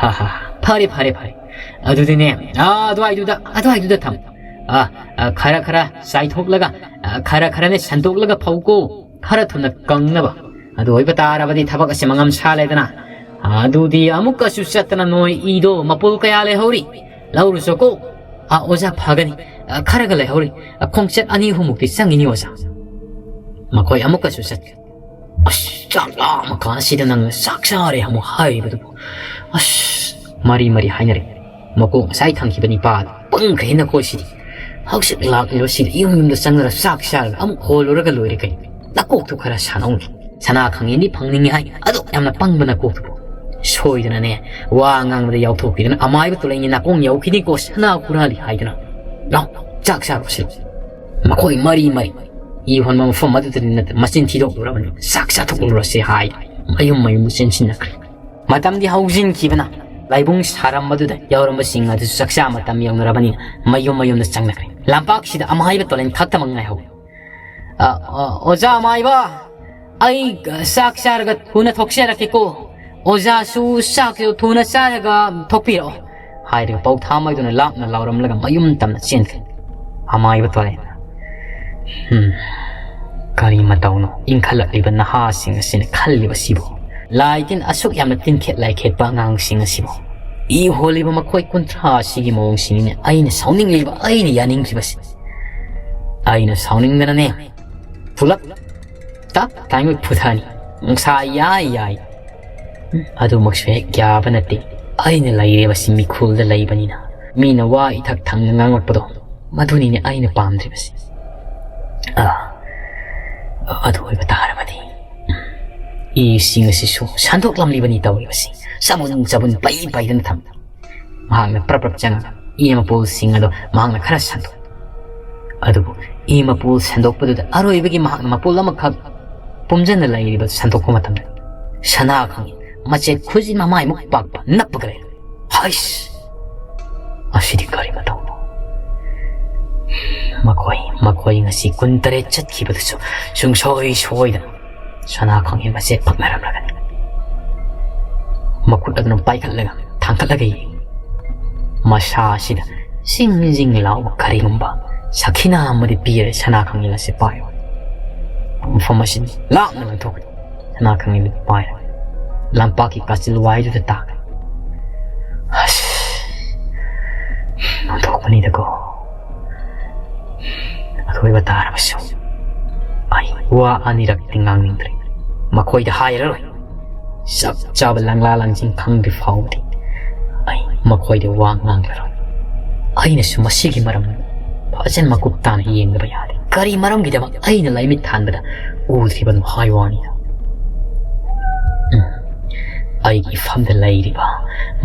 "ꯍꯥ, ꯍꯥ, ꯍꯥ, ꯐꯔꯦ, ꯐꯔꯦ, ꯐꯔꯦ꯫ ꯑꯗꯨꯗꯤꯅꯦ, ꯑꯥ, ꯑꯗꯨꯋꯥꯏꯗꯨꯗ, ꯑꯗꯨꯋꯥꯏꯗꯨꯗ ꯊꯝꯃꯨ꯫ ꯑꯥ, ꯑꯥ, ꯈꯔ ꯈꯔ ꯆꯥꯏꯊꯣꯛꯂꯒ, ꯑꯥ, ꯈꯔ ꯈꯔꯅꯦ ꯁꯟꯗꯣꯛꯂꯒ ꯐꯧꯀꯣ, ꯈꯔ ꯊꯨꯅ ꯀꯪꯅꯕ꯫ ꯑꯗꯨ ꯑꯣꯏꯕ ꯇꯥꯔꯕꯗꯤ ꯊꯕꯛ ꯑꯁꯦ ꯃꯉꯝ ꯁꯥꯂꯦꯗꯅ꯫ ꯑꯗꯨꯗꯤ ꯑꯃꯨꯛꯀꯁꯨ ꯆꯠꯇꯅ ꯅꯣꯏ ꯏꯗꯣ ꯃꯄꯨꯜ ꯀꯌꯥ ꯂꯩꯍꯧꯔꯤ? ꯂꯧꯔꯨꯆꯣꯀꯣ꯫" "ꯑꯥ, ꯑꯣꯖꯥ, ꯐꯒꯅꯤ꯫ ꯑꯥ, ꯈꯔꯒ ꯂꯩꯍꯧꯔꯤ꯫ ꯑꯥ, ꯈꯣꯡꯆꯠ ꯑꯅꯤ ꯑꯍꯨꯝꯃꯨꯛꯇꯤ ꯆꯪꯉꯤꯅꯤ, ꯑꯣꯖꯥ꯫" ꯃꯈꯣꯏ ꯑꯃꯨꯛꯀꯁꯨ ꯆꯠꯈ꯭ꯔꯦ꯫ "ꯑꯁ, ꯆꯥꯛ ꯂꯥꯝꯃ ꯀꯥꯟꯁꯤꯗ ꯅꯪꯅ ꯆꯥꯛ ꯆꯥꯔꯦ ꯑꯃꯨꯛ ꯍꯥꯏꯔꯤꯕꯗꯨꯕꯨ?" ꯑꯁ, ꯃꯔꯤ ꯃꯔꯤ ꯍꯥꯏꯅꯔꯦ꯫ ꯃꯀꯣꯛ ꯉꯁꯥꯏ ꯊꯝꯈꯤꯕ ꯅꯤꯄꯥꯗꯣ ꯄꯪꯈ꯭ꯔꯦꯅꯀꯣ ꯁꯤꯗꯤ꯫ ꯍꯧꯖꯤꯛ ꯂꯥꯛꯂꯤꯕꯁꯤꯗ ꯌꯨꯝ ꯌꯨꯝꯗ ꯆꯪꯂꯒ ꯆꯥꯛ ꯆꯥꯔꯒ ꯑꯃꯨꯛ ꯍꯣꯜꯂꯨꯔꯒ ꯂꯣꯏꯔꯦ ꯀꯩꯅꯣ꯫ ꯅꯀꯣꯛꯇꯨ ꯈꯔ ꯁꯥꯟꯅꯧꯅꯦ꯫ ꯁꯅꯥ ꯈꯪꯉꯦꯟꯗꯤ ꯐꯪꯅꯤꯡꯉꯤ ꯍꯥꯏ, ꯑꯗꯨꯛ ꯌꯥꯝꯅ ꯄꯪꯕ ꯅꯀꯣꯛꯇꯨꯕꯨ꯫ ꯁꯣꯏꯗꯅꯅꯦ, ꯋꯥ ꯉꯥꯡꯕꯗ ꯌꯥꯎꯊꯣꯛꯄꯤꯗꯅ ꯑꯃꯥꯏꯕ ꯇꯣꯂꯩꯅꯤ ꯅꯥꯀꯣꯡ ꯌꯧꯈꯤꯅꯤꯀꯣ, ꯁꯅꯥ ꯍꯨꯔꯥꯜꯂꯤ ꯍꯥꯏꯗꯅ꯫ ꯂꯥꯎ, ꯆꯥꯛ ꯆꯥꯔꯨꯁꯤ꯫ ꯃꯈꯣꯏ ꯃꯔꯤ ꯃꯔꯤ ꯏ ꯍꯣꯟꯕ ꯃꯐꯝ ꯑꯗꯨꯗꯗꯤ ꯅꯠꯇꯦ, ꯃꯆꯤꯟ ꯊꯤꯗꯣꯛꯂꯨꯔꯕꯅꯤ꯫ ꯆꯥꯛ ꯆꯥꯊꯣꯛꯂꯨꯔꯁꯤ ꯍꯥꯏ ꯃꯌꯨꯝ ꯃꯌꯨꯝꯗ ꯆꯦꯟꯁꯤꯟꯅꯈ꯭ꯔꯦ꯫ ꯃꯇꯝꯗꯤ ꯍꯧꯖꯤꯟꯈꯤꯕꯅ ꯂꯥꯏꯕꯨꯡ ꯁꯥꯔꯝꯕꯗꯨꯗ ꯌꯧꯔꯝꯕꯁꯤꯡ ꯑꯗꯨꯁꯨ ꯆꯥꯛꯆꯥ ꯃꯇꯝ ꯌꯧꯅꯔꯕꯅꯤꯅ ꯃꯌꯨꯝ ꯃꯌꯨꯝꯗ ꯆꯪꯅꯈ꯭ꯔꯦ꯫ ꯂꯝꯄꯥꯛꯁꯤꯗ ꯑꯃꯥꯏꯕ ꯇꯣꯂꯦꯟ ꯈꯛꯇꯃꯛ ꯉꯥꯏꯍꯧꯏ꯫ "ꯑ, ꯑ, ꯑꯣꯖꯥ ꯑꯃꯥꯏꯕ, ꯑꯩ, ꯑ, ꯆꯥꯛ ꯆꯥꯔꯒ ꯊꯨꯅ ꯊꯣꯛꯆꯔꯛꯀꯦꯀꯣ꯫ ꯑꯣꯖꯥꯁꯨ ꯆꯥꯛꯁꯨ ꯊꯨꯅ ꯆꯥꯔꯒ ꯊꯣꯛꯄꯤꯔꯛꯑꯣ" ꯍꯥꯏꯔꯒ ꯄꯧꯊꯥꯃꯩꯗꯨꯅ ꯂꯥꯞꯅ ꯂꯥꯎꯔꯝꯂꯒ ꯃꯌꯨꯝ ꯇꯝꯅ ꯆꯦꯟꯈ꯭ꯔꯦ꯫ ꯑꯃꯥꯏꯕ ꯇꯣꯂꯦꯟ, "ꯍꯝ, ꯀꯔꯤ ꯃꯇꯧꯅꯣ ꯏꯟꯈꯠꯂꯛꯂꯤꯕ ꯅꯍꯥꯁꯤꯡ ꯑꯁꯤꯅ ꯈꯜꯂꯤꯕꯁꯤꯕꯨ? ꯂꯥꯏ ꯇꯤꯟ ꯑꯁꯨꯛ ꯌꯥꯝꯅ ꯇꯤꯟꯈꯦꯠ ꯂꯥꯏꯈꯦꯠꯄ ꯑꯉꯥꯡꯁꯤꯡ ꯑꯁꯤꯕꯨ? ꯏ ꯍꯣꯜꯂꯤꯕ ꯃꯈꯣꯏ ꯀꯨꯟꯊ꯭ꯔꯥ ꯑꯁꯤꯒꯤ ꯃꯑꯣꯡꯁꯤꯅꯤꯅꯦ ꯑꯩꯅ ꯁꯥꯎꯅꯤꯡꯂꯤꯕ, ꯑꯩꯅ ꯌꯥꯅꯤꯡꯗ꯭ꯔꯤꯕꯁꯤ꯫ ꯑꯩꯅ ꯁꯥꯎꯅꯤꯡꯗꯅꯅꯦ ꯄꯨꯂꯞ ꯇꯞ ꯇꯥꯏꯉꯣꯏ ꯐꯨꯊꯅꯤ꯫ ꯅꯨꯡꯁꯥ ꯌꯥꯏ ꯌꯥꯏ꯫ ꯎꯝ, ꯑꯗꯨꯃꯛꯁꯨ ꯍꯦꯛ ꯌꯥꯕ ꯅꯠꯇꯦ꯫ ꯑꯩꯅ ꯂꯩꯔꯤꯕꯁꯤ ꯃꯤꯈꯨꯜꯗ ꯂꯩꯕꯅꯤꯅ ꯃꯤꯅ ꯋꯥ ꯏꯊꯛ ꯊꯪꯅ ꯉꯥꯡꯂꯛꯄꯗꯣ, ꯃꯗꯨꯅꯤꯅꯦ ꯑꯩꯅ ꯄꯥꯝꯗ꯭ꯔꯤꯕꯁꯤ꯫ ꯑꯥ, ꯑꯗꯨ ꯑꯣꯏꯕ ꯇꯥꯔꯕꯗꯤ ꯏꯁꯤꯡ ꯑꯁꯤꯁꯨ ꯁꯟꯗꯣꯛꯂꯝꯂꯤꯕꯅꯤ ꯇꯧꯔꯤꯕꯁꯤ꯫ ꯆꯕꯨꯟ ꯆꯕꯨꯟ ꯄꯩ ꯄꯩꯗꯅ ꯊꯝ꯫ ꯃꯍꯥꯛꯅ ꯄ꯭ꯔꯞ ꯄ꯭ꯔꯞ ꯆꯪꯉꯒ ꯏ ꯃꯄꯨꯜꯁꯤꯡ ꯑꯗꯣ ꯃꯍꯥꯛꯅ ꯈꯔ ꯁꯟꯗꯣꯛ꯫ ꯑꯗꯨꯕꯨ ꯏ ꯃꯄꯨꯜ ꯁꯟꯗꯣꯛꯄꯗꯨꯗ ꯑꯔꯣꯏꯕꯒꯤ ꯃꯍꯥꯛꯅ ꯃꯄꯨꯜ ꯑꯃꯈꯛ ꯄꯨꯝꯖꯟꯅ ꯂꯩꯔꯤꯕ ꯁꯟꯗꯣꯛꯄ ꯃꯇꯝꯗ ꯁꯅꯥ ꯈꯪꯉꯤ ꯃꯆꯦꯠ ꯈꯨꯖꯤꯟ ꯃꯃꯥꯏꯃꯨꯛ ꯄꯥꯛꯄ ꯅꯞꯄꯒ ꯂꯩꯔꯝꯃꯤ꯫ "ꯍꯩꯁ! ꯑꯁꯤꯗꯤ ꯀꯔꯤ ꯃꯇꯧꯅꯣ?" ꯃꯈꯣꯏ, ꯃꯈꯣꯏ ꯉꯁꯤ ꯀꯨꯟꯇꯔꯦꯠ ꯆꯠꯈꯤꯕꯗꯨꯁꯨ ꯁꯨꯡꯁꯣꯏ ꯁꯣꯏꯗꯅ ꯁꯅꯥ ꯈꯪꯉꯤ ꯃꯆꯦꯠ ꯐꯛꯅꯔꯝꯂꯒꯅꯤ꯫ ꯃꯈꯨꯠ ꯑꯗꯨꯅ ꯄꯥꯏꯈꯠꯂꯒ ꯊꯥꯡꯒꯠꯂꯒ ꯌꯦꯡꯉꯤ꯫ ꯃꯁꯥ ꯑꯁꯤꯗ ꯖꯤꯡ ꯖꯤꯡ ꯂꯥꯎꯕ ꯀꯔꯤꯒꯨꯝꯕ ꯁꯈꯤꯅꯥ ꯑꯃꯗꯤ ꯄꯤꯔꯦ ꯁꯅꯥ ꯈꯪꯉꯤ ꯑꯁꯤ ꯄꯥꯏꯌꯨ꯫ ꯃꯐꯝ ꯑꯁꯤꯗꯤ ꯂꯥꯞꯅ ꯂꯪꯊꯣꯛꯈ꯭ꯔꯦ꯫ ꯁꯅꯥ ꯈꯪꯉꯤ ꯑꯗꯨ ꯄꯥꯏꯔꯦ꯫ ꯂꯝꯄꯥꯛꯀꯤ ꯀꯥꯆꯤꯜ ꯋꯥꯏꯗꯨꯗ ꯇꯥꯈ꯭ꯔꯦ꯫ ꯑꯁ, ꯑꯣꯟꯊꯣꯛꯄꯅꯤꯗꯀꯣ꯫ ꯑꯊꯣꯏꯕ ꯇꯥꯔꯕꯁꯨ ꯑꯩ ꯋꯥ ꯑꯅꯤꯔꯛꯇꯤ ꯉꯥꯡꯅꯤꯡꯗ꯭ꯔꯦ꯫ ꯃꯈꯣꯏꯗ ꯍꯥꯏꯔꯔꯣꯏ꯫ ꯆꯞ ꯆꯥꯕ ꯂꯪꯂꯥ ꯂꯪꯖꯤꯡ ꯈꯪꯗ꯭ꯔꯤ ꯐꯥꯎꯕꯗꯤ ꯑꯩ ꯃꯈꯣꯏꯗ ꯋꯥ ꯉꯥꯡꯂꯔꯣꯏ꯫ ꯑꯩꯅꯁꯨ ꯃꯁꯤꯒꯤ ꯃꯔꯝ ꯐꯖꯅ ꯃꯀꯨꯞ ꯇꯥꯅ ꯌꯦꯡꯗꯕ ꯌꯥꯗꯦ꯫ ꯀꯔꯤ ꯃꯔꯝꯒꯤꯗꯃꯛ ꯑꯩꯅ ꯂꯥꯏꯃꯤꯠ ꯊꯥꯟꯕꯗ ꯎꯗ꯭ꯔꯤꯕꯅꯣ ꯍꯥꯏ ꯋꯥꯅꯤꯗ꯫ ꯎꯝ꯫ ꯑꯩꯒꯤ ꯏꯐꯝꯗ ꯂꯩꯔꯤꯕ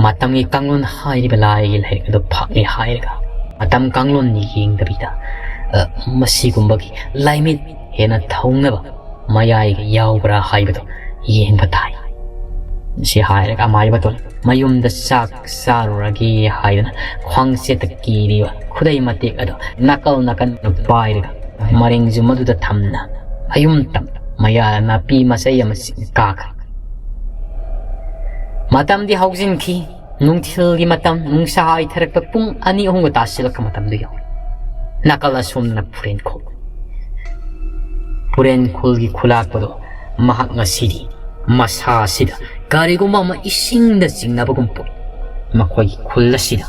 ꯃꯇꯝꯒꯤ ꯀꯥꯡꯂꯣꯟ ꯍꯥꯏꯔꯤꯕ ꯂꯥꯏꯒꯤ ꯂꯥꯏꯔꯤꯛ ꯑꯗꯨ ꯐꯥꯛꯂꯦ ꯍꯥꯏꯔꯒ, ꯃꯇꯝ ꯀꯥꯡꯂꯣꯟ ꯌꯦꯡꯗꯕꯤꯗ, ꯑ, ꯃꯁꯤꯒꯨꯝꯕꯒꯤ ꯂꯥꯏꯃꯤꯠ ꯍꯦꯟꯅ ꯊꯧꯅꯕ ꯃꯌꯥꯏꯒ ꯌꯥꯎꯕ꯭ꯔꯥ ꯍꯥꯏꯕꯗꯨ ꯌꯦꯡꯕ ꯇꯥꯏ꯫ ꯁꯤ ꯍꯥꯏꯔꯒ ꯑꯃꯥꯏꯕꯗꯨ ꯃꯌꯨꯝꯗ ꯆꯥꯛ ꯆꯥꯔꯨꯔꯒꯦ ꯍꯥꯏꯗꯨꯅ ꯈ꯭ꯋꯥꯡꯆꯦꯠꯇ ꯀꯤꯔꯤꯕ ꯈꯨꯗꯩ ꯃꯇꯦꯛ ꯑꯗꯨ ꯅꯥꯀꯜ ꯅꯥꯀꯟꯗ ꯄꯥꯏꯔꯒ ꯃꯔꯦꯡꯖꯨꯝ ꯑꯗꯨꯗ ꯊꯝꯅ ꯃꯌꯨꯝ ꯇꯝꯅ ꯃꯌꯥꯗ ꯅꯥꯄꯤ ꯃꯆꯩ ꯑꯃ ꯆꯤꯡ ꯀꯥꯈ꯭ꯔꯦ꯫ ꯃꯇꯝꯗꯤ ꯍꯧꯖꯤꯟꯈꯤ꯫ ꯅꯨꯡꯊꯤꯜꯒꯤ ꯃꯇꯝ, ꯅꯨꯡꯁꯥ ꯍꯥꯏꯊꯔꯛꯄ ꯄꯨꯡ ꯑꯅꯤ ꯑꯍꯨꯝꯒ ꯇꯥꯁꯤꯜꯂꯛꯄ ꯃꯇꯝꯗꯨ ꯌꯧꯔꯦ꯫ ꯅꯥꯀꯜ ꯑꯁꯣꯝꯗꯅ ꯐꯨꯔꯦꯟꯈꯣꯜ꯫ ꯐꯨꯔꯦꯟꯈꯣꯜꯒꯤ ꯈꯨꯂꯥꯛꯄꯗꯣ ꯃꯍꯥꯛ ꯉꯁꯤꯗꯤ ꯃꯁꯥ ꯑꯁꯤꯗ ꯀꯔꯤꯒꯨꯝꯕ ꯑꯃ ꯏꯁꯤꯡꯗ ꯆꯤꯡꯅꯕꯒꯨꯝ ꯄꯣꯛꯏ꯫ ꯃꯈꯣꯏꯒꯤ ꯈꯨꯜ ꯑꯁꯤꯗ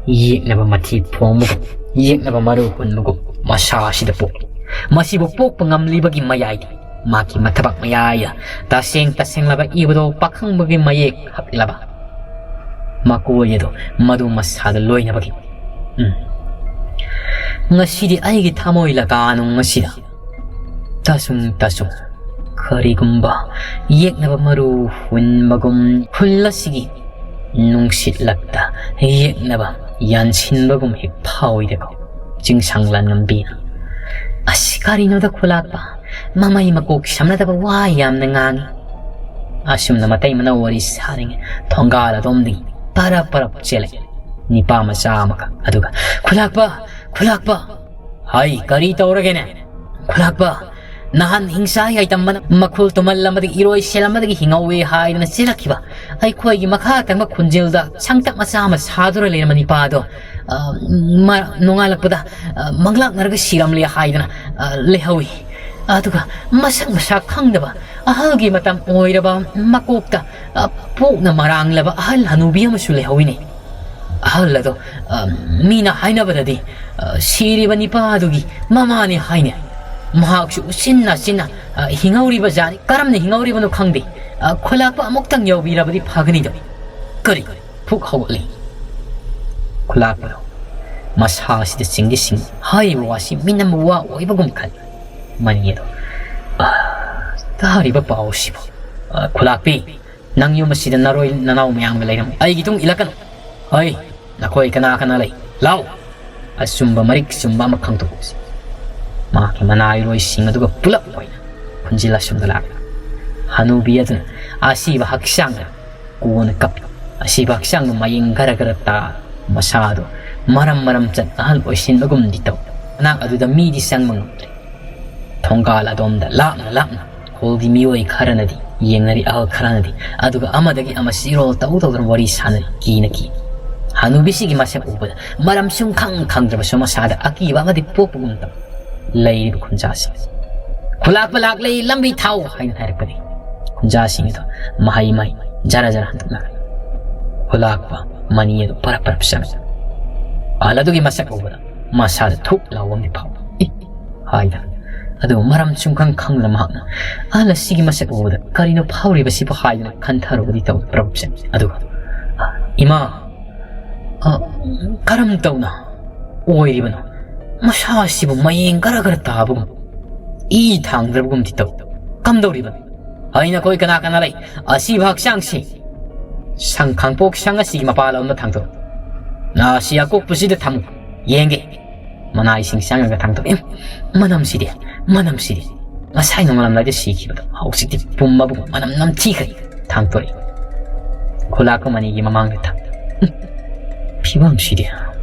ꯌꯦꯛꯅꯕ ꯃꯊꯤ ꯐꯣꯡꯕꯒꯨꯝ, ꯌꯦꯛꯅꯕ ꯃꯔꯨ ꯍꯨꯟꯕꯒꯨꯝ ꯃꯁꯥ ꯑꯁꯤꯗ ꯄꯣꯛꯏ꯫ ꯃꯁꯤꯕꯨ ꯄꯣꯛꯄ ꯉꯝꯂꯤꯕꯒꯤ ꯃꯌꯥꯏꯗꯤ ꯃꯍꯥꯛꯀꯤ ꯃꯊꯕꯥꯛ ꯃꯌꯥꯏꯗ ꯇꯁꯦꯡ ꯇꯁꯦꯡꯂꯕ ꯏꯕꯗꯣ ꯄꯥꯈꯪꯕꯒꯤ ꯃꯌꯦꯛ ꯍꯛꯂꯕ ꯃꯀꯣꯏ ꯑꯗꯨ ꯃꯗꯨ ꯃꯁꯥꯗ ꯂꯣꯏꯅꯕꯒꯤ꯫ ꯎꯝ꯫ ꯉꯁꯤꯗꯤ ꯑꯩꯒꯤ ꯊꯃꯣꯏ ꯂꯀꯥꯅꯨꯡ ꯑꯁꯤꯗ ꯇꯁꯨꯡ ꯇꯁꯨꯡ ꯀꯔꯤꯒꯨꯝꯕ ꯌꯦꯛꯅꯕ ꯃꯔꯨ ꯍꯨꯟꯕꯒꯨꯝ ꯈꯨꯜ ꯑꯁꯤꯒꯤ ꯅꯨꯡꯁꯤꯠꯂꯛꯇ ꯌꯦꯛꯅꯕ ꯌꯥꯟꯁꯤꯟꯕꯒꯨꯝ ꯍꯦꯛ ꯐꯥꯎꯏꯗꯀꯣ꯫ ꯆꯤꯡꯁꯥꯡ ꯂꯥꯟꯉꯝꯕꯤꯅ, "ꯑꯁ, ꯀꯔꯤꯅꯣꯗ ꯈꯨꯂꯥꯛꯄ, ꯃꯃꯩ ꯃꯀꯣꯛ ꯁꯝꯅꯗꯕ ꯋꯥ ꯌꯥꯝꯅ ꯉꯥꯡꯉꯤ"꯫ ꯑꯁꯨꯝꯅ ꯃꯇꯩ ꯃꯅꯥꯎ ꯋꯥꯔꯤ ꯁꯥꯔꯤꯉꯩ ꯊꯣꯡꯒꯥꯜ ꯑꯗꯣꯝꯗꯒꯤ ꯄꯔꯞ ꯄꯔꯞ ꯆꯦꯜꯂꯛꯏ ꯅꯤꯄꯥ ꯃꯆꯥ ꯑꯃꯈꯛ꯫ ꯑꯗꯨꯒ, "ꯈꯨꯂꯥꯛꯄ! ꯈꯨꯂꯥꯛꯄ!" "ꯍꯩ, ꯀꯔꯤ ꯇꯧꯔꯒꯦꯅꯦ?" "ꯈꯨꯂꯥꯛꯄ, ꯅꯍꯥꯟ ꯍꯤꯡꯁꯥ ꯌꯥꯏꯇꯝꯕꯅ ꯃꯈꯨꯜ ꯇꯨꯝꯍꯜꯂꯝꯕꯗꯒꯤ ꯏꯔꯣꯏ ꯁꯦꯜꯂꯝꯕꯗꯒꯤ ꯍꯤꯡꯍꯧꯋꯦ ꯍꯥꯏꯗꯅ ꯆꯦꯜꯂꯛꯈꯤꯕ ꯑꯩꯈꯣꯏꯒꯤ ꯃꯈꯥ ꯊꯪꯕ ꯈꯨꯟꯖꯦꯜꯗ ꯁꯪꯇꯞ ꯃꯆꯥ ꯑꯃ ꯁꯥꯗꯨꯅ ꯂꯩꯔꯝꯕ ꯅꯤꯄꯥꯗꯣ, ꯑ, ꯃ-, ꯅꯣꯡꯉꯥꯜꯂꯛꯄꯗ, ꯑ, ꯃꯪꯂꯥꯛꯅꯔꯒ ꯁꯤꯔꯝꯂꯦ ꯍꯥꯏꯗꯅ, ꯑ, ꯂꯩꯍꯧꯏ꯫ ꯑꯗꯨꯒ ꯃꯁꯛ ꯃꯁꯥ ꯈꯪꯗꯕ ꯑꯍꯜꯒꯤ ꯃꯇꯝ ꯑꯣꯏꯔꯕ ꯃꯀꯣꯛꯇ, ꯑ, ꯄꯣꯛꯅ ꯃꯔꯥꯡꯂꯕ ꯑꯍꯜ ꯍꯅꯨꯕꯤ ꯑꯃꯁꯨ ꯂꯩꯍꯧꯏꯅꯦ꯫ ꯑꯍꯜ ꯑꯗꯣ, ꯑ, ꯃꯤꯅ ꯍꯥꯏꯅꯕꯗꯗꯤ, ꯑ, ꯁꯤꯔꯤꯕ ꯅꯤꯄꯥ ꯑꯗꯨꯒꯤ ꯃꯃꯥꯅꯤ ꯍꯥꯏꯅꯩ"꯫ ꯃꯍꯥꯛꯁꯨ ꯎꯆꯤꯟ ꯅꯥꯆꯤꯟꯅ, ꯑ, ꯍꯤꯡꯍꯧꯔꯤꯕ ꯖꯥꯠꯅꯤ꯫ ꯀꯔꯝꯅ ꯍꯤꯡꯍꯧꯔꯤꯕꯅꯣ ꯈꯪꯗꯦ꯫ ꯑ, ꯈꯨꯂꯥꯛꯄ ꯑꯃꯨꯛꯇꯪ ꯌꯧꯕꯤꯔꯕꯗꯤ ꯐꯒꯅꯤꯗꯣ꯫ ꯀꯔꯤ? ꯐꯨꯛ ꯍꯧꯒꯠꯂꯤ꯫ ꯈꯨꯂꯥꯛꯄꯗꯣ ꯃꯁꯥ ꯑꯁꯤꯗ ꯆꯤꯡꯗꯤ ꯆꯤꯡ, ꯍꯥꯏꯔꯤꯕ ꯋꯥꯁꯤ ꯃꯤꯅꯝꯕ ꯋꯥ ꯑꯣꯏꯕꯒꯨꯝ ꯈꯜꯂꯤ꯫ ꯃꯅꯤ ꯑꯗꯣ, "ꯑ, ꯇꯥꯔꯤꯕ ꯄꯥꯎꯁꯤꯕꯨ? ꯑ, ꯈꯨꯂꯥꯛꯄꯤ, ꯅꯪ ꯌꯨꯝ ꯑꯁꯤꯗ ꯅꯔꯣꯏ ꯅꯅꯥꯎ ꯃꯌꯥꯝꯒ ꯂꯩꯔꯝꯃꯤ꯫ ꯑꯩꯒꯤ ꯇꯨꯡ ꯏꯜꯂꯛꯀꯅꯨ꯫ ꯍꯣꯏ, ꯅꯈꯣꯏ ꯀꯅꯥ ꯀꯅꯥ ꯂꯩ? ꯂꯥꯎ!" ꯑꯆꯨꯝꯕ ꯃꯔꯤꯛ ꯆꯨꯝꯕ ꯑꯃ ꯈꯪꯗꯣꯛꯎꯁꯤ꯫ ꯃꯍꯥꯛꯀꯤ ꯃꯅꯥꯏꯔꯣꯏꯁꯤꯡ ꯑꯗꯨꯒ ꯄꯨꯂꯞ ꯑꯣꯏꯅ ꯈꯨꯟꯖꯤꯜ ꯑꯁꯣꯝꯗ ꯂꯥꯛꯂꯤ꯫ ꯍꯅꯨꯕꯤ ꯑꯗꯨꯅ ꯑꯁꯤꯕ ꯍꯛꯆꯥꯡꯗ ꯀꯣꯟꯅ ꯀꯞꯄꯤ꯫ ꯑꯁꯤꯕ ꯍꯛꯆꯥꯡꯗ ꯃꯌꯦꯡ ꯈꯔ ꯈꯔ ꯇꯥ ꯃꯁꯥꯗꯣ ꯃꯔꯝ ꯃꯔꯝ ꯆꯠ ꯑꯍꯜ ꯑꯣꯏꯁꯤꯟꯕꯒꯨꯝꯗꯤ ꯇꯧ꯫ ꯃꯅꯥꯛ ꯑꯗꯨꯗ ꯃꯤꯗꯤ ꯆꯪꯕ ꯉꯝꯗ꯭ꯔꯦ꯫ ꯊꯣꯡꯒꯥꯜ ꯑꯗꯣꯝꯗ ꯂꯥꯞꯅ ꯂꯥꯞꯅ ꯈꯨꯜꯒꯤ ꯃꯤꯑꯣꯏ ꯈꯔꯅꯗꯤ ꯌꯦꯡꯅꯔꯤ, ꯑꯍꯜ ꯈꯔꯅꯗꯤ, ꯑꯗꯨꯒ ꯑꯃꯗꯒꯤ ꯑꯃ ꯆꯤꯔꯣꯜ ꯇꯧ ꯇꯧꯗꯨꯅ ꯋꯥꯔꯤ ꯁꯥꯟꯅꯔꯤ꯫ ꯀꯤꯅ ꯀꯤ꯫ ꯍꯅꯨꯕꯤꯁꯤꯒꯤ ꯃꯁꯛ ꯎꯕꯗ ꯃꯔꯝ ꯁꯨꯝ ꯈꯪ ꯈꯪꯗ꯭ꯔꯕꯁꯨ ꯃꯁꯥꯗ ꯑꯀꯤꯕ ꯑꯃꯗꯤ ꯄꯣꯛꯄꯒꯨꯝ ꯇꯧ꯫ ꯂꯩꯔꯤꯕ ꯈꯨꯟꯖꯥꯁꯤꯡ, "ꯈꯨꯂꯥꯛꯄ ꯂꯥꯛꯂꯦ, ꯂꯝꯕꯤ ꯊꯥꯎ" ꯍꯥꯏꯅ ꯍꯥꯏꯔꯛꯄꯅꯤ꯫ ꯈꯨꯟꯖꯥꯁꯤꯡ ꯑꯗꯨ ꯃꯍꯩ ꯃꯍꯩ ꯖꯔ ꯖꯔ ꯍꯟꯗꯣꯛꯅꯈ꯭ꯔꯦ꯫ ꯈꯨꯂꯥꯛꯄ ꯃꯅꯤ ꯑꯗꯨ ꯄꯔꯞ ꯄꯔꯞ ꯆꯪꯉꯤ꯫ ꯑꯍꯜ ꯑꯗꯨꯒꯤ ꯃꯁꯛ ꯎꯕꯗ ꯃꯁꯥꯗ ꯊꯨꯛ ꯂꯥꯎꯕ ꯑꯃꯗꯤ ꯐꯥꯎꯏ꯫ "ꯏ!" ꯍꯥꯏꯗꯅ꯫ ꯑꯗꯨꯕꯨ ꯃꯔꯝ ꯁꯨꯝꯈꯪ ꯈꯪꯗꯅ ꯃꯍꯥꯛꯅ ꯑꯍꯜ ꯑꯁꯤꯒꯤ ꯃꯁꯛ ꯎꯕꯗ "ꯀꯔꯤꯅꯣ ꯐꯥꯎꯔꯤꯕꯁꯤꯕꯨ?" ꯍꯥꯏꯗꯅ ꯈꯟꯊꯔꯨꯕꯗꯤ ꯇꯧꯏ ꯄ꯭ꯔꯚꯨꯁꯦ꯫ ꯑꯗꯨꯒ, "ꯏꯃꯥ, ꯑ, ꯀꯔꯝ ꯇꯧꯅ ꯑꯣꯏꯔꯤꯕꯅꯣ? ꯃꯁꯥꯁꯤꯕꯨ ꯃꯌꯦꯡ ꯈꯔ ꯈꯔ ꯇꯥꯕꯒꯨꯝ, ꯏ ꯊꯥꯡꯗ꯭ꯔꯕꯒꯨꯝꯗꯤ ꯇꯧ꯫ ꯀꯝꯗꯧꯔꯤꯕꯅꯣ? ꯍꯩ, ꯅꯈꯣꯏ ꯀꯅꯥ ꯀꯅꯥ ꯂꯩ? ꯑꯁꯤꯕ ꯍꯛꯆꯥꯡꯁꯤ ꯁꯪ ꯈꯥꯡꯄꯣꯛ ꯁꯪ ꯑꯁꯤꯒꯤ ꯃꯄꯥꯟꯂꯣꯝꯗ ꯊꯥꯡꯗꯣꯛ꯫ ꯑꯁꯤ ꯑꯀꯣꯛꯄꯁꯤꯗ ꯊꯝꯃꯨ꯫ ꯌꯦꯡꯒꯦ꯫" ꯃꯅꯥꯏꯁꯤꯡ ꯆꯪꯉꯒ ꯊꯥꯡꯗꯣꯛꯏ꯫ "ꯏꯃꯥ, ꯃꯅꯝꯁꯤꯗꯤ, ꯃꯅꯝꯁꯤꯗꯤ꯫ ꯉꯁꯥꯏ ꯅꯣꯡꯉꯥꯜꯂꯝꯗꯥꯏꯗ ꯁꯤꯈꯤꯕꯗꯣ ꯍꯧꯖꯤꯛꯇꯤ ꯄꯨꯝꯃꯕꯒꯨꯝ ꯃꯅꯝ ꯅꯝꯊꯤꯈ꯭ꯔꯦ꯫" ꯊꯥꯡꯇꯣꯔꯛꯏ꯫ ꯈꯨꯂꯥꯛꯄ ꯃꯅꯤꯒꯤ ꯃꯃꯥꯡꯗ ꯊꯝ-, "ꯎꯝ, ꯐꯤꯕꯝꯁꯤꯗꯤ,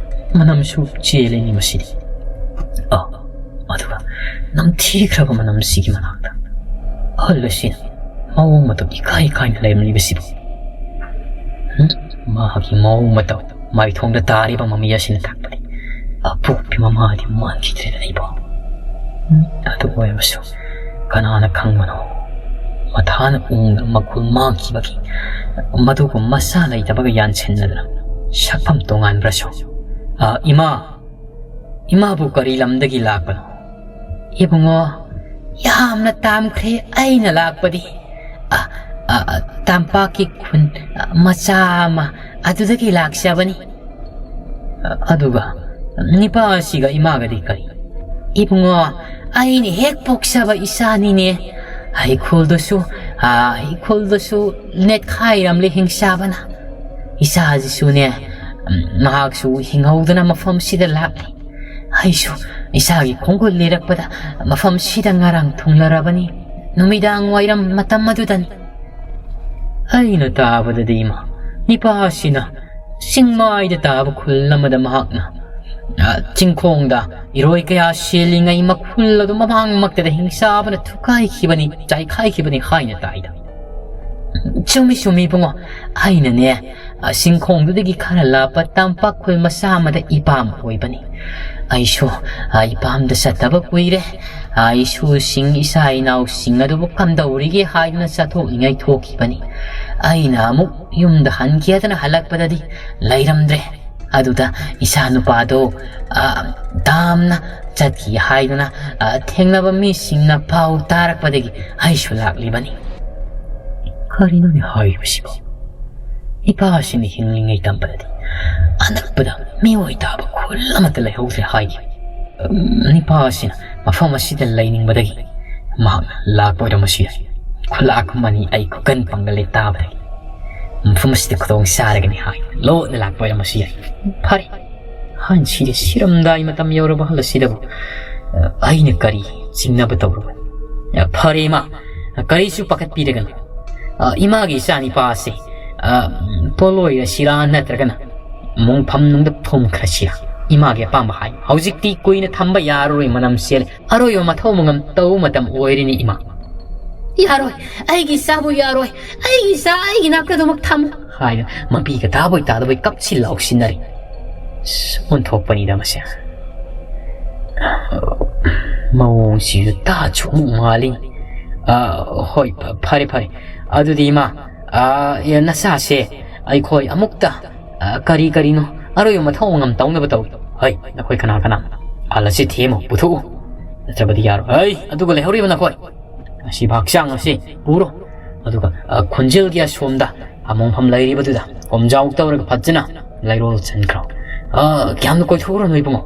ꯃꯅꯝꯁꯨ ꯆꯦꯜꯂꯤꯅꯤ ꯃꯁꯤꯗꯤ꯫ ꯑ, ꯑꯗꯨꯒ ꯅꯝꯊꯤꯈ꯭ꯔꯕ ꯃꯅꯝꯁꯤꯒꯤ ꯃꯅꯥꯛꯇ ꯑꯍꯜ ꯑꯁꯤꯅ ꯃꯑꯣꯡ ꯃꯇꯧ ꯏꯀꯥꯏ ꯀꯥꯏꯅ ꯂꯩꯔꯝꯂꯤꯕꯁꯤꯕꯨ?" ꯎꯝ? ꯃꯍꯥꯛꯀꯤ ꯃꯑꯣꯡ ꯃꯇꯧ, ꯃꯥꯏꯊꯣꯡꯗ ꯇꯥꯔꯤꯕ ꯃꯃꯤ ꯑꯁꯤꯅ ꯇꯥꯛꯄꯗꯤ ꯑꯄꯣꯛꯄꯤ ꯃꯃꯥꯗꯤ ꯃꯥꯟꯈꯤꯗ꯭ꯔꯦꯗ ꯑꯩꯕꯨ꯫ ꯎꯝ, ꯑꯗꯨ ꯑꯣꯏꯔꯕꯁꯨ ꯀꯅꯥꯅ ꯈꯪꯕꯅꯣ? ꯃꯊꯥꯅ ꯎꯪꯗ ꯃꯈꯨꯜ ꯃꯥꯡꯈꯤꯕꯒꯤ ꯃꯗꯨꯕꯨ ꯃꯆꯥ ꯂꯩꯇꯕꯒ ꯌꯥꯟꯁꯤꯟꯅꯗꯨꯅ ꯁꯛꯐꯝ ꯇꯣꯉꯥꯟꯕ꯭ꯔꯁꯨ? ꯑ, ꯏꯃꯥ! ꯏꯃꯥꯕꯨ ꯀꯔꯤ ꯂꯝꯗꯒꯤ ꯂꯥꯛꯄꯅꯣ? ꯏꯕꯨꯡꯉꯣ, ꯌꯥꯝꯅ ꯇꯥꯝꯈ꯭ꯔꯦ ꯑꯩꯅ ꯂꯥꯛꯄꯗꯤ꯫ ꯑ, ꯑ, ꯑ, ꯇꯝꯄꯥꯛꯀꯤ ꯈꯨꯟ, ꯑ, ꯃꯆꯥ ꯑꯃ ꯑꯗꯨꯗꯒꯤ ꯂꯥꯛꯆꯕꯅꯤ꯫ ꯑ, ꯑꯗꯨꯒ ꯅꯤꯄꯥ ꯑꯁꯤꯒ ꯏꯃꯥꯒꯗꯤ ꯀꯔꯤ? ꯏꯕꯨꯡꯉꯣ, ꯑꯩꯅ ꯍꯦꯛ ꯄꯣꯛꯆꯕ ꯏꯆꯥꯅꯤꯅꯦ꯫ ꯍꯩꯀꯣꯜꯗꯁꯨ, ꯑ, ꯍꯩꯀꯣꯜꯗꯁꯨ ꯅꯦꯠꯈꯥꯏꯔꯝꯂꯦ ꯍꯤꯡꯆꯥꯕꯅ꯫ ꯏꯆꯥꯁꯤꯁꯨꯅꯦ, ꯎꯝ, ꯃꯍꯥꯛꯁꯨ ꯍꯤꯡꯍꯧꯗꯅ ꯃꯐꯝꯁꯤꯗ ꯂꯥꯛꯂꯤ꯫ ꯑꯩꯁꯨ ꯏꯆꯥꯒꯤ ꯈꯣꯡꯒꯨꯜ ꯂꯤꯔꯛꯄꯗ ꯃꯐꯝꯁꯤꯗ ꯉꯔꯥꯡ ꯊꯨꯡꯂꯔꯕꯅꯤ꯫ ꯅꯨꯃꯤꯗꯥꯡ ꯋꯥꯏꯔꯝ ꯃꯇꯝ ꯑꯗꯨꯗꯅꯤ꯫ ꯑꯩꯅ ꯇꯥꯕꯗꯗꯤ ꯏꯃꯥ, ꯅꯤꯄꯥ ꯑꯁꯤꯅ ꯆꯤꯡꯃꯥꯏꯗ ꯇꯥꯕ ꯈꯨꯜ ꯑꯃꯗ ꯃꯍꯥꯛꯅ, ꯑ, ꯆꯤꯡꯈꯣꯡꯗ ꯏꯔꯣꯏ ꯀꯌꯥ ꯁꯦꯜꯂꯤꯉꯩ ꯃꯈꯨꯜ ꯑꯗꯨ ꯃꯃꯥꯡꯃꯛꯇꯗ ꯍꯤꯡꯆꯥꯕꯅ ꯊꯨꯒꯥꯏꯈꯤꯕꯅꯤ, ꯆꯥꯏꯈꯥꯏꯈꯤꯕꯅꯤ ꯍꯥꯏꯅ ꯇꯥꯏꯗ꯫ ꯆꯨꯝꯃꯤ, ꯆꯨꯝꯃꯤ ꯏꯕꯨꯡꯉꯣ, ꯑꯩꯅꯅꯦ, ꯑ, ꯆꯤꯡꯈꯣꯡꯗꯨꯗꯒꯤ ꯈꯔ ꯂꯥꯞꯄ ꯇꯝꯄꯥꯛ ꯈꯨꯜ ꯃꯆꯥ ꯑꯃꯗ ꯏꯄꯥꯝ ꯑꯣꯏꯕꯅꯤ꯫ ꯑꯩꯁꯨ, ꯑ, ꯏꯄꯥꯝꯗ ꯆꯠꯇꯕ ꯀꯨꯏꯔꯦ꯫ ꯑ, ꯏꯁꯨꯁꯤꯡ, ꯏꯆꯥ ꯏꯅꯥꯎꯁꯤꯡ ꯑꯗꯨꯕꯨ ꯀꯝꯗꯧꯔꯤꯒꯦ ꯍꯥꯏꯗꯨꯅ ꯆꯠꯊꯣꯛꯅꯤꯡꯉꯥꯏ ꯊꯣꯛꯈꯤꯕꯅꯤ꯫ ꯑꯩꯅ ꯑꯃꯨꯛ ꯌꯨꯝꯗ ꯍꯟꯒꯦꯗꯅ ꯍꯜꯂꯛꯄꯗꯗꯤ ꯂꯩꯔꯝꯗ꯭ꯔꯦ꯫ ꯑꯗꯨꯗ ꯏꯆꯥ ꯅꯨꯄꯥꯗꯣ, ꯑ, ꯇꯥꯝꯅ ꯆꯠꯈꯤ ꯍꯥꯏꯗꯨꯅ, ꯑ, ꯊꯦꯡꯅꯕ ꯃꯤꯁꯤꯡꯅ ꯄꯥꯎ ꯇꯥꯔꯛꯄꯗꯒꯤ ꯑꯩꯁꯨ ꯂꯥꯛꯂꯤꯕꯅꯤ꯫ ꯀꯔꯤꯅꯣꯅꯦ ꯍꯥꯏꯔꯤꯕꯁꯤꯕꯣ? ꯅꯤꯄꯥ ꯑꯁꯤꯅ ꯍꯤꯡꯂꯤꯉꯩ ꯇꯝꯕꯗꯗꯤ ꯑꯅꯛꯄꯗ ꯃꯤꯑꯣꯏ ꯇꯥꯕ ꯈꯨꯜ ꯑꯃꯠꯇ ꯂꯩꯍꯧꯗ꯭ꯔꯦ ꯍꯥꯏꯈꯤ꯫ ꯎꯝ, ꯅꯤꯄꯥ ꯑꯁꯤꯅ ꯃꯐꯝ ꯑꯁꯤꯗ ꯂꯩꯅꯤꯡꯕꯗꯒꯤ ꯃꯍꯥꯛꯅ ꯂꯥꯛꯄ ꯑꯣꯏꯔꯝꯕꯁꯨ ꯌꯥꯏ꯫ ꯈꯨꯂꯥꯛ ꯑꯃꯅꯤ ꯑꯩ ꯈꯨꯀꯟ ꯄꯥꯡꯒꯜ ꯂꯩ ꯇꯥꯕꯗꯒꯤ ꯃꯐꯝ ꯑꯁꯤꯗ ꯈꯨꯗꯣꯡ ꯆꯥꯔꯒꯅꯤ ꯍꯥꯏ ꯂꯣꯠꯅ ꯂꯥꯛꯄ ꯑꯣꯏꯔꯝꯕꯁꯨ ꯌꯥꯏ꯫ ꯐꯔꯦ, ꯍꯥꯟꯁꯤꯗꯤ ꯁꯤꯔꯝꯗꯥꯏ ꯃꯇꯝ ꯌꯧꯔꯕ ꯍꯜ ꯑꯁꯤꯗꯕꯨ, ꯑ, ꯑꯩꯅ ꯀꯔꯤ ꯆꯤꯡꯅꯕ ꯇꯧꯔꯨꯕꯅꯤ? ꯑ, ꯐꯔꯦ ꯏꯃꯥ, ꯀꯔꯤꯁꯨ ꯄꯥꯈꯠꯄꯤꯔꯒꯅꯨ꯫ ꯑ, ꯏꯃꯥꯒꯤ ꯏꯆꯥ ꯅꯤꯄꯥ ꯑꯁꯦ, ꯑ, ꯄꯣꯠꯂꯣꯏꯔꯁꯤꯔꯥ ꯅꯠꯇ꯭ꯔꯒꯅ ꯃꯣꯡꯐꯝ ꯅꯨꯡꯗ ꯐꯨꯝꯈ꯭ꯔꯁꯤꯔꯥ? ꯏꯃꯥꯒꯤ ꯑꯄꯥꯝꯕ ꯍꯥꯏ꯫ ꯍꯧꯖꯤꯛꯇꯤ ꯀꯨꯏꯅ ꯊꯝꯕ ꯌꯥꯔꯔꯣꯏ, ꯃꯅꯝ ꯆꯦꯜꯂꯦ꯫ ꯑꯔꯣꯏꯕ ꯃꯊꯧ ꯃꯉꯝ ꯇꯧꯕ ꯃꯇꯝ ꯑꯣꯏꯔꯤꯅꯤ ꯏꯃꯥ꯫ "ꯌꯥꯔꯣꯏ, ꯑꯩꯒꯤ ꯏꯆꯥꯕꯨ ꯌꯥꯔꯣꯏ, ꯑꯩꯒꯤ ꯏꯆꯥ ꯑꯩꯒꯤ ꯅꯥꯛꯇ ꯑꯗꯨꯃꯛ ꯊꯝꯃꯨ" ꯍꯥꯏꯅ ꯃꯄꯤꯒ ꯇꯥꯕꯣꯏ ꯇꯥꯗꯕꯣꯏ ꯀꯞꯁꯤ ꯂꯥꯎꯁꯤꯟꯅꯔꯤ꯫ ꯑꯁ, ꯑꯣꯟꯊꯣꯛꯄꯅꯤꯗ ꯃꯁꯦ꯫ ꯃꯑꯣꯡꯁꯤꯁꯨ ꯇꯥꯁꯨ ꯑꯃꯨꯛ ꯃꯥꯜꯂꯤ꯫ ꯑ, ꯍꯣꯏ, ꯐ-, ꯐꯔꯦ, ꯐꯔꯦ꯫ ꯑꯗꯨꯗꯤ ꯏꯃꯥ, ꯑ, ꯑꯦ, ꯅꯆꯥꯁꯦ ꯑꯩꯈꯣꯏ ꯑꯃꯨꯛꯇ, ꯑ, ꯀꯔꯤ ꯀꯔꯤꯅꯣ ꯑꯔꯣꯏꯕ ꯃꯊꯧ ꯃꯉꯝ ꯇꯧꯅꯕ ꯇꯧ꯫ ꯍꯣꯏ, ꯅꯈꯣꯏ ꯀꯅꯥ ꯀꯅꯥ? ꯑꯍꯜ ꯑꯁꯤ ꯊꯦꯝꯃꯨ, ꯄꯨꯊꯣꯛꯎ꯫ ꯅꯠꯇ꯭ꯔꯕꯗꯤ ꯌꯥꯔꯣꯏ꯫ ꯑꯩ ꯑꯗꯨꯒ ꯂꯩꯍꯧꯔꯤꯕ ꯅꯈꯣꯏ, ꯑꯁꯤꯕ ꯍꯛꯆꯥꯡ ꯑꯁꯤ ꯄꯨꯔꯣ꯫ ꯑꯗꯨꯒ, ꯑ, ꯈꯣꯟꯖꯦꯜꯒꯤ ꯑꯁꯣꯝꯗ ꯑꯃꯣꯝꯐꯝ ꯂꯩꯔꯤꯕꯗꯨꯗ ꯀꯣꯝꯖꯥꯎ ꯇꯧꯔꯒ ꯐꯖꯅ ꯂꯩꯔꯣꯜ ꯆꯟꯈ꯭ꯔꯣ꯫ ꯑ, ꯌꯥꯝꯅ ꯀꯣꯏꯊꯣꯛꯎꯔꯅꯨ ꯏꯕꯨꯡꯉꯣ꯫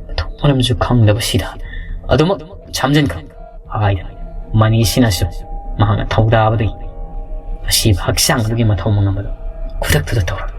ꯃꯊꯣꯡ ꯃꯔꯝꯁꯨ ꯈꯪꯗꯕꯁꯤꯗ ꯑꯗꯨꯃꯛ ꯁꯝꯖꯤꯟꯈ꯭ꯔꯣ꯫ ꯍꯥꯏꯗꯅ ꯃꯅꯤꯁꯤꯅꯁꯨ ꯃꯍꯥꯛꯅ ꯊꯧꯗꯥꯕꯗꯒꯤ ꯑꯁꯤꯕ ꯍꯛꯆꯥꯡ ꯑꯗꯨꯒꯤ ꯃꯊꯧ ꯃꯉꯝ ꯑꯗꯨ ꯈꯨꯗꯛꯇꯨꯗ ꯇꯧꯔꯝꯃꯤ꯫